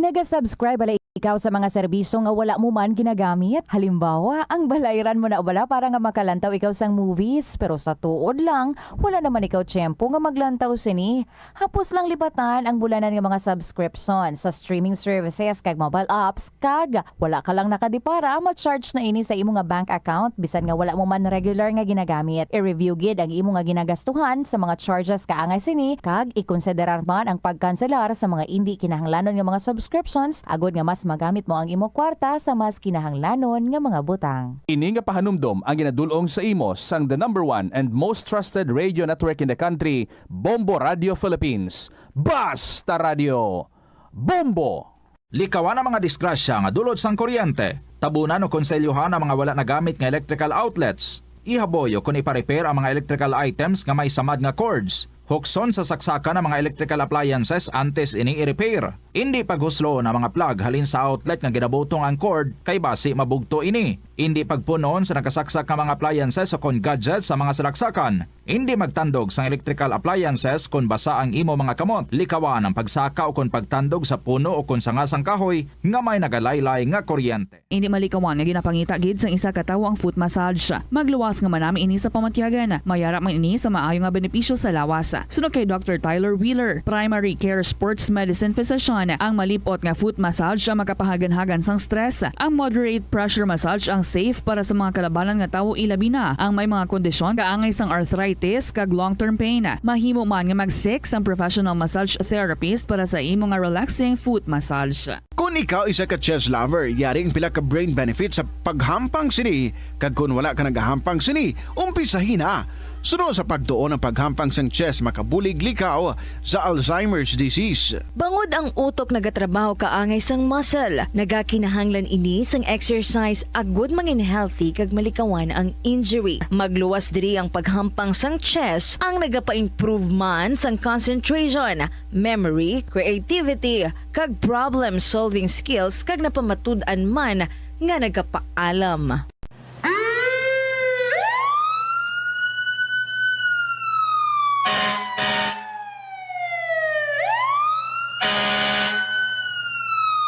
Naga-subscribe bala ikaw sa mga serbisyo nga wala mo man ginagamit? Halimbawa, ang balayran mo na bala para nga makalantaw ikaw sang movies, pero sa tuod lang, wala naman ikaw tiyempo nga maglantaw sini. Hapos lang lipatan ang bulanan nga mga subscription sa streaming services kag mobile apps, kag wala ka lang nakadipara, ma-charge na ini sa imo nga bank account, bisan nga wala mo man regular nga ginagamit. I-review gid ang imo nga ginagastuhan sa mga charges kaangay sini, kag ikonsiderar man ang pagkanselar sa mga indi kinahanglanon nga mga subscriptions, agod nga mas magamit mo ang imo kwarta sa mas kinahanglanon nga mga butang. Ini nga pahanumdom ang ginadul-ong sa imo sang the number one and most trusted radio network in the country, Bombo Radio Philippines. Basta Radio! Bombo! Likawan ang mga disgrasya nga dulot sang kuryente. Tabunan o konselyohan ang mga wala nagamit nga electrical outlets. Ihaboy o kon ipa-repair ang mga electrical items nga may samad nga cords. Hukson sa saksakan ang mga electrical appliances antes ini i-repair. Indi paghuslon ang mga plug halin sa outlet nga ginabutong ang cord kay basi mabugto ini. Indi pagpun-on sa nakasaksak nga mga appliances o kon gadgets sa mga salaksakan. Indi magtandog sang electrical appliances kon basa ang imo mga kamot. Likawan ang pagsaka o kon pagtandog sa puno o kon sanga sang kahoy nga may nagalaylay nga kuryente. Indi malikawan nga ginapangita gid sang isa ka tawo ang foot massage. Magluwas nga manami ini sa pamatyagan. Mayara man ini sa maayo nga benepisyo sa lawas. Suno kay Doctor Tyler Wheeler, primary care sports medicine physician, ang malip-ot nga foot massage ang makapahaganhagan sang stress. Ang moderate pressure massage ang safe para sa mga kalabanan nga tawo, ilabi na ang may mga kondisyon kaangay sang arthritis kag long-term pain. Mahimo man nga mag-seek sang professional massage therapist para sa imo nga relaxing foot massage. Kon ikaw isa ka chess lover, yari ang pila ka brain benefits sa paghampang sini, kag kon wala ka nagahampang sini, umpisahi na. Suno sa pagtuon, ang paghampang sang chess makabulig likaw sa Alzheimer's disease. Bangod ang utok nagatrabaho kaangay sang muscle, nagakinahanglan ini sang exercise agud mangin healthy kag malikawan ang injury. Magluwas diri ang paghampang sang chess, ang nagapa-improve man sang concentration, memory, creativity, kag problem-solving skills, kag napamatud-an man nga nagapaalam.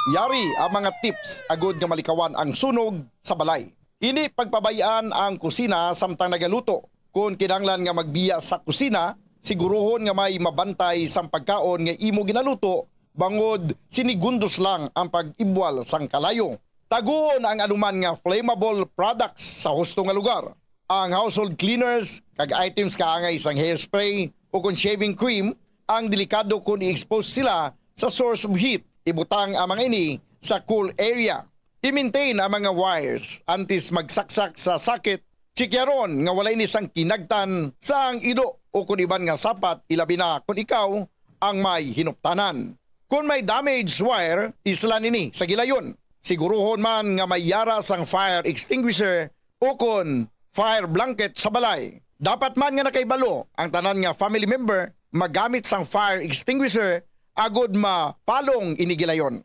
Yari ang mga tips agud nga malikawan ang sunog sa balay. Indi pagpabay-an ang kusina samtang nagaluto. Kon kinahanglan nga magbiya sa kusina, siguruhon nga may mabantay sang pagkaon nga imo ginaluto, bangod sinigundos lang ang pag-ibwal sang kalayo. Taguon ang anuman nga flammable products sa husto nga lugar. Ang household cleaners kag items kaangay sang hairspray o kon shaving cream ang delikado kon i-expose sila sa source of heat. Ibutang ang mga ini sa cool area. I-maintain ang mga wires antes magsaksak sa socket. Chikyaron nga wala ini sang kinagtan sang ido o kon iban nga sapat, ilabi na kon ikaw ang may hinuptanan. Kon may damaged wire, islan ini sa gilayon. Siguruhon man nga may yara sang fire extinguisher o kon fire blanket sa balay. Dapat man nga nakahibalo ang tanan nga family member magamit sang fire extinguisher agud mapalong ini gilayon.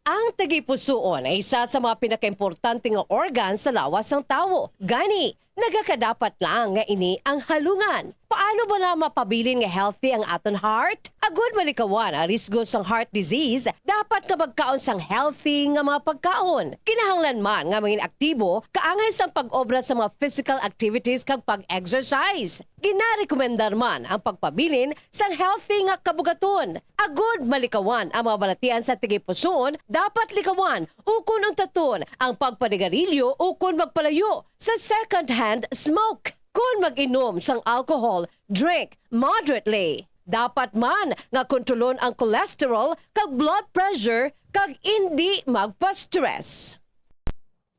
Ang tagipusoon ay isa sa mga pinakaimportante nga organ sa lawas sang tawo. Gani, nagakadapat lang nga ini ang halungan. Paano bala mapabilin nga healthy ang aton heart? Agud malikawan ang risgo sang heart disease, dapat nga magkaon sang healthy nga mga pagkaon. Kinahanglan man nga mangin aktibo kaangay sang pag-obra sa mga physical activities kag pag-exercise. Ginarekomendar man ang pagpabilin sang healthy nga kabugaton. Agud malikawan ang mga balatian sa tagipusoon, dapat likawan ukon untaton ang pagpanigarilyo ukon magpalayo sa second-hand smoke. Kon mag-inom sang alcohol, drink moderately. Dapat man nga kontrolon ang cholesterol kag blood pressure kag indi magpa-stress.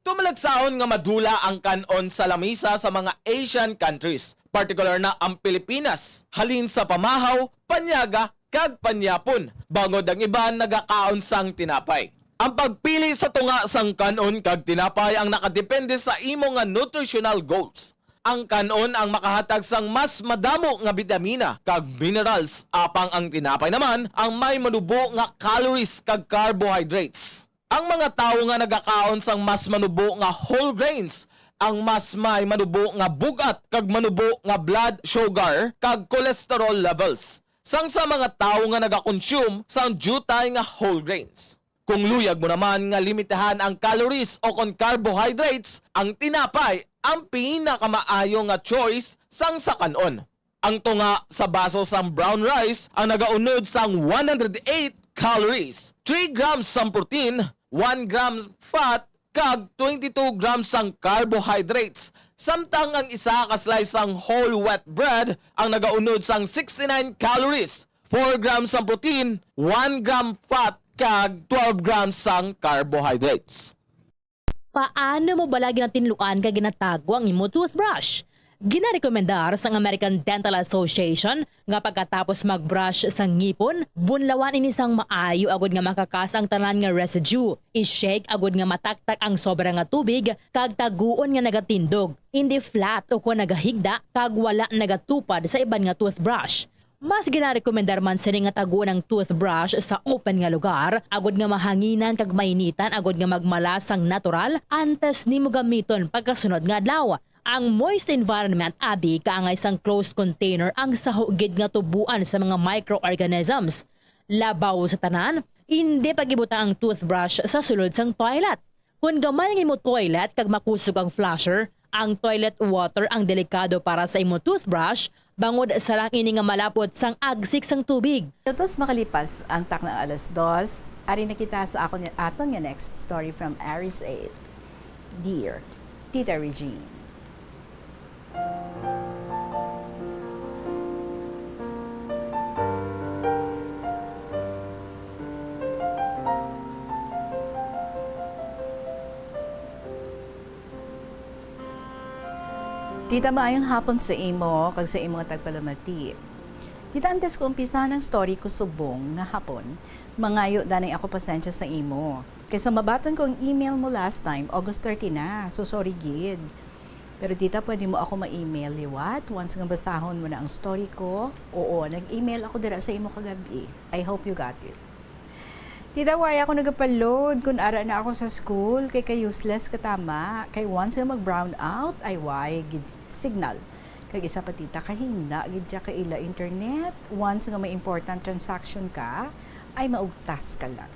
Tumalagsaon nga madula ang kan-on sa lamisa sa mga Asian countries, partikular na ang Pilipinas, halin sa pamahaw, panyaga, kag panyapon, bangod ang iban nagakaon sang tinapay. Ang pagpili sa tunga sang kan-on kag tinapay ang nakadepende sa imo nga nutritional goals. Ang kan-on ang makahatag sang mas madamo nga bitamina kag minerals, apang ang tinapay naman ang may manubo nga calories kag carbohydrates. Ang mga tawo nga nagakaon sang mas manubo nga whole grains ang mas may manubo nga bug-at kag manubo nga blood sugar kag cholesterol levels sang sa mga tawo nga nagakonsume sang diutay nga whole grains. Kung luyag mo naman nga limitahan ang calories o kon carbohydrates, ang tinapay ang pinakamaayo nga choice sang sa kan-on. Ang tunga sa baso sang brown rice ang nagaunod sang one hundred eight calories, three grams sang protein, one gram fat, kag twenty-two grams sang carbohydrates, samtang ang isa ka slice sang whole wheat bread ang nagaunod sang sixty-nine calories, four grams sang protein, one gram fat, kag twelve grams sang carbohydrates. Paano mo bala ginatinluan kag ginatago ang imo toothbrush? Ginarekomendar sang American Dental Association nga pagkatapos mag-brush sa ngipon, bunlawan ini sang maayo agud nga makakas ang tanan nga residue. I-shake agud nga mataktak ang sobra nga tubig kag taguon nga nagatindog, hindi flat o kon nagahigda kag wala nagatupad sa iban nga toothbrush. Mas ginarekomendar man sini nga taguon ang toothbrush sa open nga lugar, agud nga mahanginan kag mainitan agud nga magmalas sang natural antes nimo gamiton pagkasunod nga adlaw. Ang moist environment abi kaangay sang closed container ang saho gid nga tubuan sa mga microorganisms. Labaw sa tanan, indi pag-ibutang ang toothbrush sa sulod sang toilet. Kon gamay ang imo toilet kag makusog ang flusher, ang toilet water ang delikado para sa imo toothbrush, bangod sarang ini nga malapot sang agsik sang tubig. Datos makalipas ang taknang alas dos, ari na kita sa akon, aton nga next story from Aris eight. Dear Tita Regine. Tita, maayong hapon sa imo kag sa imo nga tagpalamati. Tita, antes ko umpisahan ang story ko subong nga hapon, mangayo danay ako pasensya sa imo. Kay sa mabaton ko ang email mo last time, August thirty na. So, sorry gid. Pero, tita, pwede mo ako ma-email liwat once nga basahon mo na ang story ko? Oo, nag-email ako dira sa imo kagabi. I hope you got it. Tita, why ako nagapaload kun ara na ako sa school? Kay ka-useless ka tama. Kay once nga mag-brown out, ay why gid signal. Kag isa pa, tita, kahina gid siya kaila internet. Once nga may important transaction ka, ay maugtas ka lang.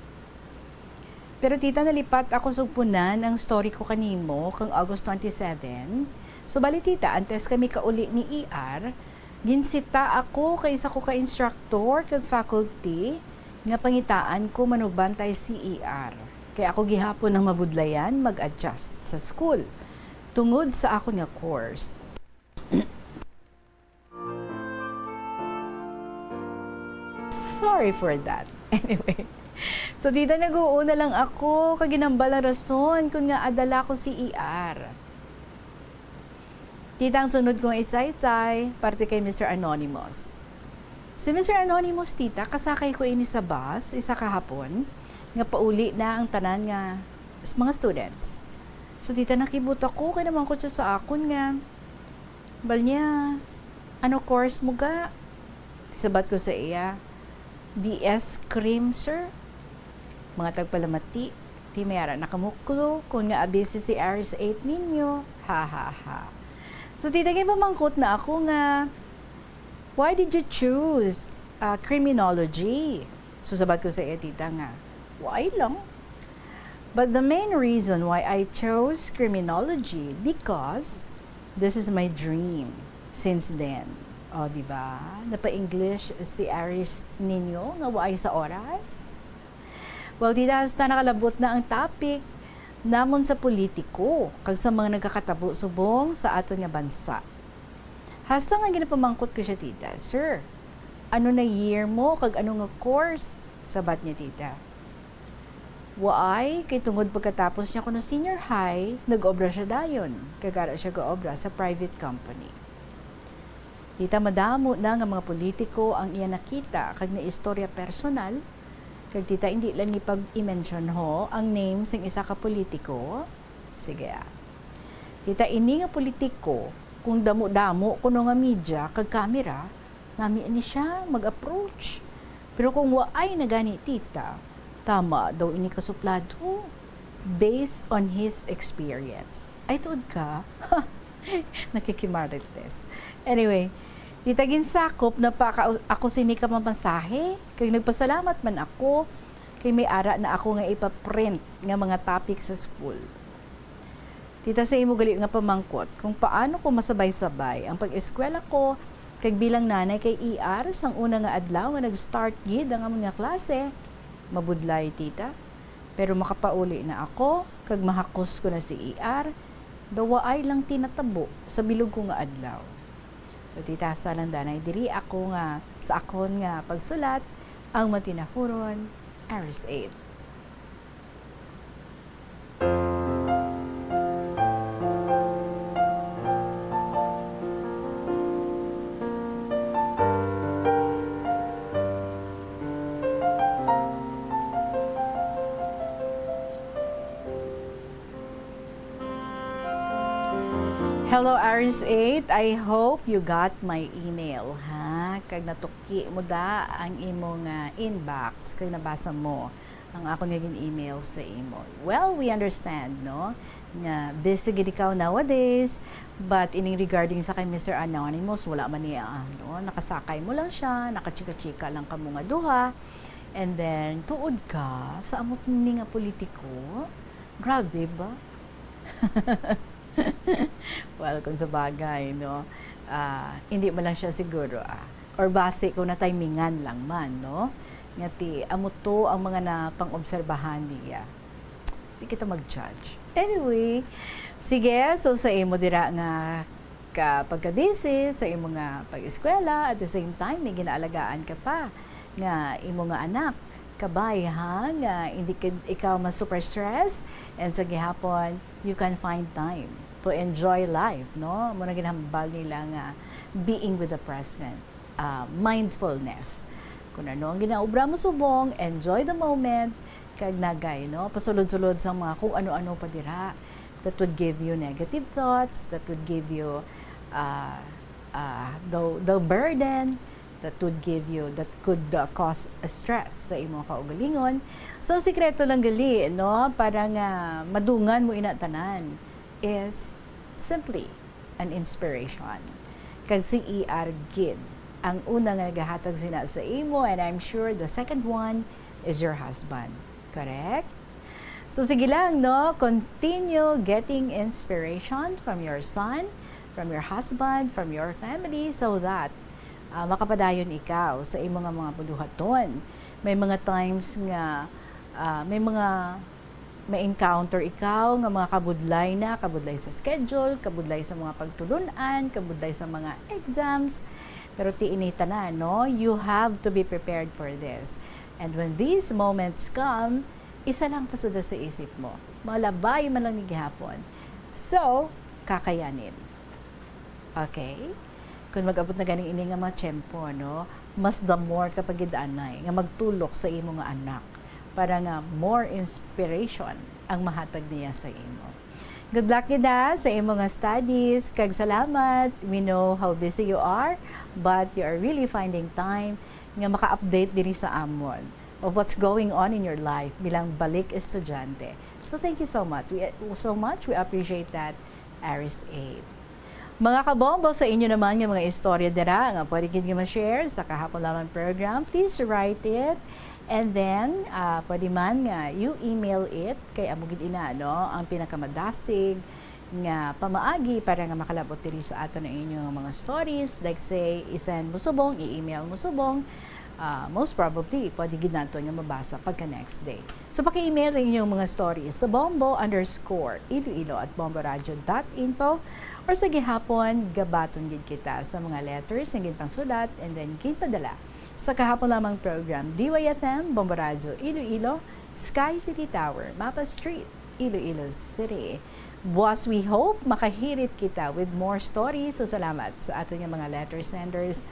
Pero, tita, nalipat ako sa ugpunan ang story ko kanimo kang August twenty-seven. So, bali, tita, antes kami kauli ni E R, ginsita ako kay isa ko ka instructor kag faculty nga pangitaan ko manugbantay si E R. Kay ako gihapon ang mabudlayan mag-adjust sa school tungod sa akon nga course. Sorry for that. Anyway. So, tita, nag-uuna lang ako kag ginhambal ang rason kun ngaa dala ko si E R. Tita, ang sunod kong isaysay, parte kay Mister Anonymous. Si Mister Anonymous, tita, kasakay ko ini sa bus, isa ka hapon, nga pauli na ang tanan nga s-, mga students. So, tita, nakibot ako, kay namangkot siya sa akon nga, bal niya, "Ano course mo ga?" Sabat ko sa iya, "B S Crim, sir." Mga tagpalamati, ti may ara nakamuklo, kun nga busy si Aris eight ninyo. Ha, ha, ha. So, tita, kay pamangkot na ako nga, "Why did you choose, uh, criminology?" So, sabat ko sa iya, tita, nga, "Why lang?" But the main reason why I chose criminology because this is my dream since then. O, di ba? Napa-English si Aris ninyo nga waay sa oras? Well, tita, hasta nakalabot na ang topic namon sa politiko kag sa mga nagakatabo subong sa aton nga bansa. Hasta nga ginapamangkot ko siya, tita, "Sir, ano na year mo kag ano nga course?" Sabat niya, tita. Waay, kay tungod pagkatapos niya kuno senior high, nag-obra siya dayon, kag ara siya gaobra sa private company. Tita, madamo na nga mga politiko ang iya nakita kag naistorya personal, kag tita, indi lang ni pag-i-mention ho ang name sang isa ka politiko. Sige, ah. Tita, ini nga politiko, kung damo-damo kuno nga media kag kamera, nami ni siya mag-approach. Pero kung waay na gani, tita, tama daw ini kasuplado, based on his experience. Ay, tuod ka? Nakikimarites. Anyway, tita, ginsakop na pa ka-, ako sini ka mamasahe, kay nagpasalamat man ako, kay may ara na ako nga ipaprint nga mga topic sa school. Tita, sa imo gali nga pamangkot kung paano ko masabay-sabay ang pag-eskwela ko kag bilang nanay kay E R, sang una nga adlaw nga nag-start gid ang amon nga klase, mabudlay, tita. Pero makapauli na ako kag mahakos ko na si E R, daw waay lang ti natabo sa bilog ko nga adlaw. So, tita, hasta lang danay diri ako nga sa akon nga pagsulat, ang matinahuron, Aris eight. Hello, Aries eight. I hope you got my email, ha? Kag natuki mo da ang imong, ah, inbox, kag nabasa mo ang akon nga gin-email sa imo. Well, we understand, no, nga busy gid ikaw nowadays, but ining regarding sa kay Mister Anonymous, wala man niya, ano, nakasakay mo lang siya, nakachika-chika lang kamo nga duha, and then tuod ka sa amo ni nga politiko. Grabe ba? Well, kung sa bagay, no, ah, hindi man lang siya siguro, ah, or basi kung natimingan lang man, no, nga ti, amo to ang mga napang-obserbahan niya. Di kita mag-judge. Anyway, sige, so sa imo dira nga ka pagkabisi sa imo nga pag-eskwela, at the same time, may ginaalagaan ka pa nga imo nga anak. Kabay, ha, nga hindi ka, ikaw ma-super stress, and sa gihapon, you can find time to enjoy life, no? Amo na ginhambal nila nga being with the present, ah, mindfulness. Kung ano ang ginaobra mo subong, enjoy the moment, kag nagay, no? Pasulod-sulod sa mga kung ano-ano pa dira that would give you negative thoughts, that would give you, ah, ah, the, the burden, that would give you, that could, uh, cause a stress sa imong kaugalingon. So, ang sikreto lang gali, no, para nga madungan mo ina tanan is simply an inspiration. Kag si E R gid ang una nga nagahatag sina sa imo, and I'm sure the second one is your husband. Correct? So, sige lang, no? Continue getting inspiration from your son, from your husband, from your family, so that, ah, makapadayon ikaw sa imo nga mga buluhaton. May mga times nga, ah, may mga ma-encounter ikaw nga mga kabudlay na, kabudlay sa schedule, kabudlay sa mga pagtulun-an, kabudlay sa mga exams. Pero ti ini tanan, no? You have to be prepared for this. And when these moments come, isa lang pasuda sa isip mo. Malabay man lang ni gihapon. So, kakayanin. Okay? Kung mag-abot na ganing ini nga mga tiyempo, no, mas the more ka pa gid anay nga magtulok sa imo nga anak para nga more inspiration ang mahatag niya sa imo. Good luck gid, ha, sa imo nga studies, kag salamat. We know how busy you are, but you are really finding time nga maka-update diri sa amon of what's going on in your life bilang balik estudyante. So, thank you so much. We, so much. We appreciate that, Aries eight. Mga kabombo, sa inyo naman nga mga istorya dira nga pwede gid nga ma-share sa Kahapon Lamang program, please write it. And then, ah, pwede man nga you email it kay amo gid ina, no, ang pinakamadasig nga pamaagi para nga makalabot diri sa aton ang inyong mga stories. Like say, i-send mo subong, i-email mo subong. Ah, most probably, pwede gid nato nga mabasa pagka next day. So, paki-email ang inyong mga stories sa bombo underscore iloilo at bomboradio dot info, or sa gihapon, gabaton gid kita sa mga letters nga ginpangsulat and then ginpadala sa Kahapon Lamang program, D Y F M, Bombo Radyo Iloilo, Sky City Tower, Mapa Street, Iloilo City. Buwas, we hope makahirit kita with more stories. So, salamat sa aton nga mga letter senders.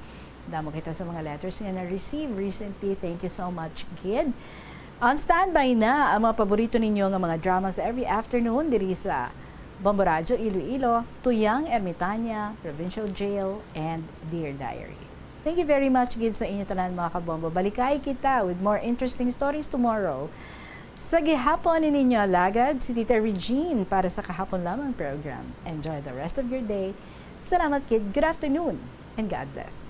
Damo kita sa mga letters nga na-receive recently. Thank you so much, gid. On standby na ang mga paborito ninyo nga mga dramas every afternoon diri sa Bombo Radyo Iloilo, Tuyang Ermitaña, Provincial Jail, and Dear Diary. Thank you very much gid sa inyo tanan, mga kabombo. Balikay kita with more interesting stories tomorrow. Sa gihapon ni ninyo alagad, si Tita Regine para sa Kahapon Lamang program. Enjoy the rest of your day. Salamat gid. Good afternoon and God bless.